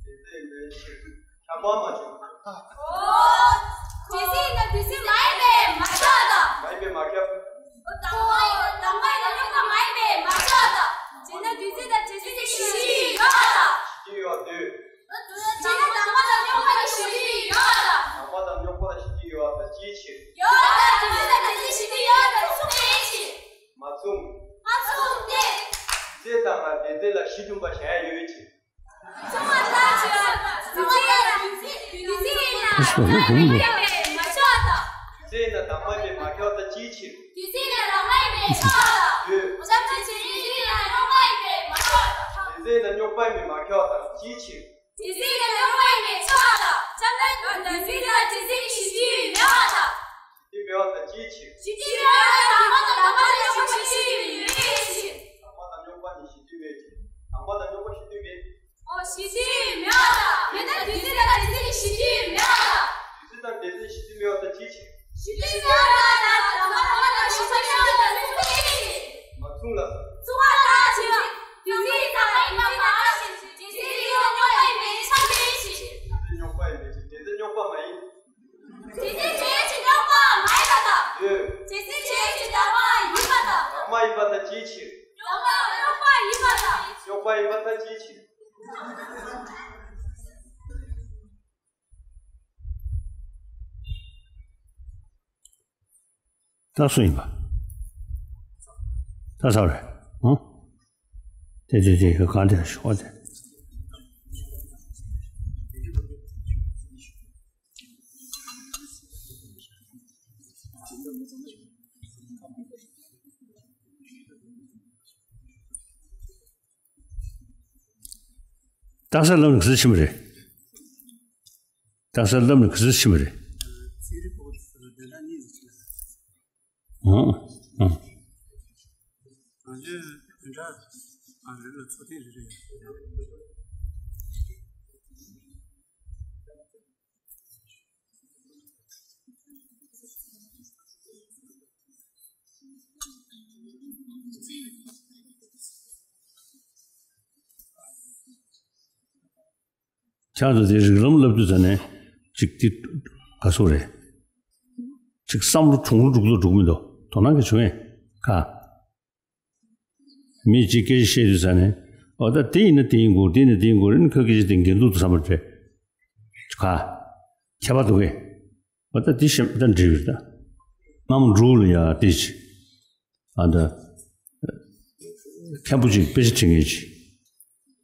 འདྲེ་རྩི་ཡིན་པའི་ཕྱིར། ཁྱབ་པ་མ་བྱུང་། ཨོ། འདྲེ་རྩི་ཡིན་ན་བདུད་རྩི་མ་ཡིན་པས་མ་ཁྱབ་དང་། མ་ཡིན་པས་མ་ཁྱབ། དྭངས་མ་ཡིན་ན་རྙོག་པ་མ་ཡིན་པས་མ་ཁྱབ་དང་། བྱས་ན་བདུད་རྩི་དང་འདྲེ་རྩི་གི་ཞི་བདེ་ཡོད་པ་དང་། ཞི་བདེ་ཡོད་པ་དུས། བྱས་ན་དྭངས་མ་དང་རྙོག་པ་ལ་ཞི་བདེ་ཡོད་པ་དང་། དྭངས་མ་དང་རྙོག་པ་ལ་ཞི་བདེ་ཡོད་པ་དང་ཅིའི་ཕྱིར། ཡོད་པ་དང་བདུད་རྩི་དང་འདྲེ་རྩི་ཞི་བདེ་ཡོད་པ་དང་མཚུངས་པའི་ཕྱིར། མ་མཚུངས། མ་མཚུངས་ཏེ། བདུད་རྩི་དང་འདྲེ་རྩི་ལ་གཞི་མཐུན་པ་གཞན་ཡོད་ཅིང་། མཚུངས་པ་ལྟར་བརྗོད། བདུད་རྩི་ཡིན་ན་བདུད་རྩི་ཡིན་ན་དྭངས་མ་ཡིན་པས་མ་ཁྱབ་དང་། བདུད་རྩི་ཡིན་ན་དྭངས་མ་ཡིན་པས་མ་ཁྱབ་དང་ཅིའི་ཕྱིར། བདུད་རྩི་ཡིན་ན་དྭངས་མ་ཡིན་པས་ཁྱབ་དང་། ཡོད། འོ་ཙམ་ཅིག་བདུད་རྩི་ཡིན་ན་རྙོག་པ་ཡིན་པས་མ་ཁྱབ་དང་། བདུད་རྩི་ཡིན་ན་རྙོག་པ་ཡིན་པས་མ་ཁྱབ་དང་ཅིའི་ཕྱིར། བདུད་རྩི་ཡིན་ན་རྙོག་པ་ཡིན་པས་ཁྱབ་དང་། ཙམ་ན་བདུད་རྩི་དང་འདྲེ་རྩི་གི་ཞི་བདེ་མེད་པ་དང་། ཞི་བདེ་མེད་པ་དང་ཅིའི་ཕྱིར། ཞི་བདེ་མེད་པ་དང་དྭངས་མ་དང་དྭངས་མ་ལ་རྙོག་པ་ཞི་བདེ་ཡོད་པའི་ཕྱིར། དྭངས་མ་དང་རྙོག་པ་ནི་ཞི་བདེ་མེད་ཅིང་། དྭངས་མ་དང་རྙོག་པ་ཞི་བདེ་མེད། ཨོ་ཞི་བདེ་མེད་པ་དང་། མེད་ན་བདུད་རྩི་དང་འདྲེ་རྩི་གི་ཞི་བདེ་མེད་པ་དང་། བདུད་རྩི་དང་འདྲེ་རྩི་ཞི་བདེ་མེད་པ་དང་ཅིའི་ཕྱིར། ཞི་བདེ་མེད་པ་དང་དྭངས་མ་དྭངས་མ་དང་ཞི་བདེ་མེད་པ་དང་མཚུངས་པའི་ཕྱིར། མ་མཚུངས་ལ། མཚུངས་པ་ལྟར་བྱས། བདུད་རྩི་དྭངས་མ་ཡིན་པ་མ་ཤེས་ཤིང་འདྲེ་རྩི་ཡིན་ན་རྙོག་པ་ཡིན་པས་ཁྱབ་པའི་ཕྱིར། རྙོག་པ་ཡིན་པའི་ཕྱིར། འདྲེ་རྩི་རྙོག་པ་མ་ཡིན། འདྲེ་རྩི་བྱས་ཕྱིར་རྙོག་པ་མ་ཡིན་པ་དང་། འདྲེ་རྩི་བྱས་ཕྱིར་དྭངས་མ་ཡིན་པ་དང་། དྭངས་མ་ཡིན་པ་དང་ཅིའི་ཕྱིར། དྭངས་མ་རྙོག་པ་ཡིན་པ་དང་། རྙོག་པ་ཡིན་པ་དང་ཅིའི་ཕྱིར། རྟགས་སུ་ཡིན་པ། རྟགས་ས་རེད། ཨང་། དེ་དེ་དེ་གང་དེ་ཞོག་དེ། རྟགས་ས་ལམ་ནི་ག་ཚོད་ཕྱིན་པ་རེད། རྟགས་ས་ལམ་ནི་ག་ཚོད་ཕྱིན་པ་རེད། ཨང་། ཨང་། ཆགས་འདུག་དེ་རིགས་ལམ་བསླབ་དུས་ཙ་ནས་ཅིག་དེ་ག་སོ་རེད། ཅིག་བསམ་བློ་གྲུང་རུ་འགྲོ་གི་འདུག་འགྲོ་མི་འདུག་དོ་སྣང་གི་བྱུང་ངས་ག་མི་གཅིག་སྐད་ཆ་བཤད་དུས་ཙ་ནས་ཨོ་ད་དེ་ཡིན་ན་དེ་ཡིན་དགོས། དེ་ཡིན་ན་དེ་ཡིན་དགོས་རེད། ཁོའི་སྐད་ཆ་དེ་འགལ་འདུག་ཏུ་བསམ་པ་རེད། ག་ཁྱད་པར་འདུག་གས། ཨོ་ད་དེ་ཤེས་ད་འགྲིག་རེད། ད་གནམ་འབྲུག་ལ་ཡ་དེ་ཅི་ཨ་ད་མཁན་པོ་ཅིག་དཔེ་ཆ་ཁྲིད་མཁན་ཅིག་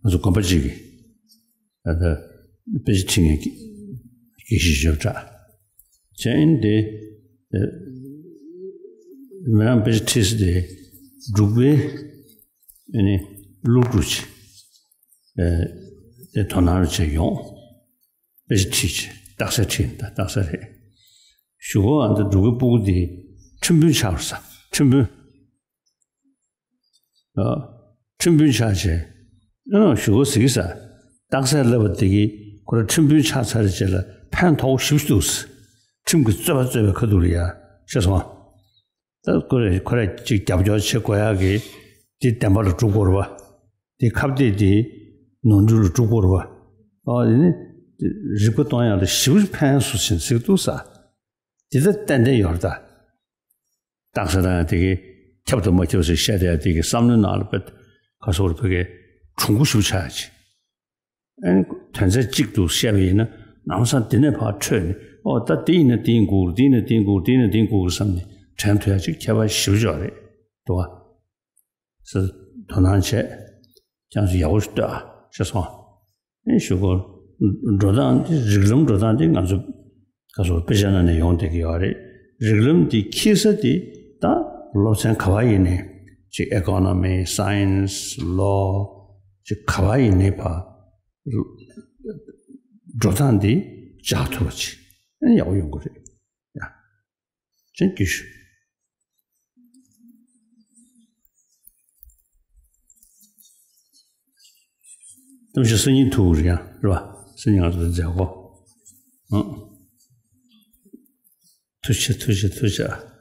ང་ཚོ་དགོན་པ་གཅིག་གི་ད་ལྟ་དཔེ་ཆ་ཁྲིད་མཁན་དགེ་བཤེས་ཞབས་གྲགས་ཅན་དེ་མི་རང་དཔེ་ཆ་ཁྲིད་ས་དེ་འབྲུག་པའི་ཨ་ནི་སློབ་ཕྲུག་ཅིག་དེ་དོ་སྣང་བྱས་ཡོང་། དཔེ་ཆ་ཁྲིད་ཅིག་རྟགས་གསལ་ཁྲིད་ད་རྟགས་གསལ་རེད། གཞུག་གུ་ཨ་ད་འབྲུག་པའི་སྤུ་གུ་དེ་ཁྲིམས་དཔོན་ཆགས་པ་རེད་ས། ཁྲིམས་དཔོན། ཁྲིམས་དཔོན་ཆགས་བྱས། ཨང་ཞུ་གོ་ཟིག་ས། རྟགས་གསལ་ལབ་པ་དེ་གིས་ཁོ་རང་ཁྲིམས་དཔོན་ཆགས་ཚར་རྗེས་ལ་ཕན་ཐོགས་ཞིབ་ཏུ་ཁྲིམས་ཀྱི་རྩོད་པ་རྩོད་པའི་ཁ་ཐུག་ལ་ཡ་ཤེས་སོང་། ད་ཁོ་རེ་ཁོ་རེ་ཅིག་རྒྱབ་སྐྱོར་བྱེད་དགོས་ཡག་གི་དེ་བདེན་པ་ལ་གྲུབ་དགོས་རེད་བ། དེ་ཁ་གཏད་དེ་ནོར་འཁྲུལ་ལ་གྲུབ་དགོས་རེད་བ། ཨ་དེ་ནི་རིག་པ་གཏོང་ཡག་ལ་ཞིབ་ཕན་སུ་ཕྱིན་ཟིག་འདུག་ས། དེ་ལྟར་ཏན་ཏན་ཡོད་རེད་ད། རྟགས་གསལ་དང་དེ་གའི་ ཁྱབ་དང་མ་ཁྱབ་ཟེར་བཤད་བསྡད་ཡ་དེ་གི་བསམ་བློའི་ནང་ལ་དཔེ་ག་སོགས་དཔེ་གི་གྲུང་པོ་ཞིག་ཆགས་ཡ་ཅིག་ཨ་ནི་དོན་ཚན་གཅིག་ཏུ་བཤད་པ་ཡིན་ན་ལམ་སང་འདི་ནས་ཕར་འཕྲོས་ནས་ཨོ་ད་འདི་ཡིན་ན་འདི་ཡིན་དགོས་འདི་ཡིན་ན་འདི་ཡིན་དགོས་འདི་ཡིན་ན་འདི་ཡིན་དགོས་བསམ་ནས་དྲན་ཐུབ་ཡ་ཅིག་ཁྱད་པར་ཞེ་པོ་ཅིག་རེད་འདུག་བ། ཟེར་དོ་སྣང་བྱས། ཁྱེད་ཚོ་ཡག་པོ་ཞིག་ལྟོས་ཨ་ཞེས་གསུངས། ཨེ་ཞུ་གོ། འགྲོ་སྟངས་འདི་རིགས་ལམ་འགྲོ་སྟངས་འདི་ང་ཚོ་ག་ཚོད་དཔེ་ཆ་ནང་ནས་ཡོང་བསྡད་ཀྱི་ཡོད་རེད། རིགས་ལམ་འདི་འཁྱེར་ས་འདི་ད་སློབ་ཚན་ག་པར་ཡིན་ནའི་ཅིག་ཨེ་ཀོ་ནོ་མི་སའེན་སི་ལོ་ཅིག་ག་པར་ཡིན་ནའི་ཕར་འགྲོ་སྟངས་འདི་འཇགས་ཐུབ་པ་ཅིག་ཨེ་ཡག་པོ་ཡོང་གི་རེད་ཡ། ཅན་གྱི་ཞུ། གཏམ་བཤད་སང་ཉིན་ཐུག་རེད་ཡ་རེད་པ། སང་ཉིན་ང་ཚོ་མཛད་སྒོ། ཨང་། ཐུགས་རྗེ་ཆེ་ཐུགས་རྗེ་ཆེ་ཐུགས་རྗེ་ཆེ།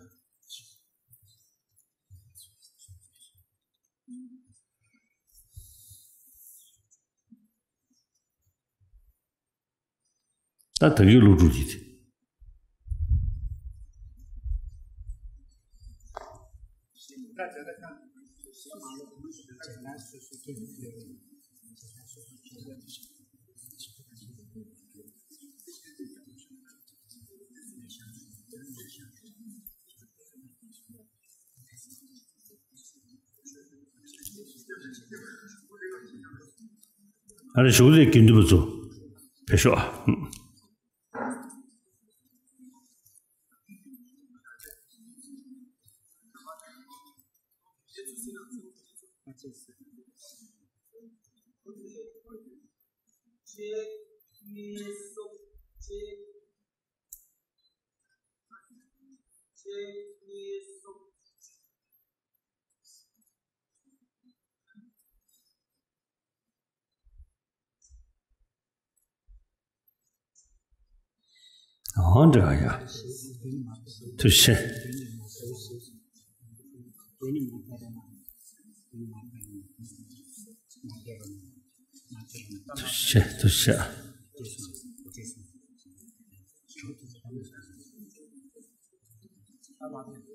ད་ད་གི་སློབ་ཕྲུག་གིས་དེ། ཨ་རེ་ཞུགས་ལས་དགེ་འདུན་པ་ཚོ་ཕེབས་ཤོག་ཨ། ཨང་། འདྲ་ཡ། ཐུགས་རྗེ་ཆེ། ཐུགས་རྗེ་ཆེ། ཐུགས་རྗེ་ཆེ།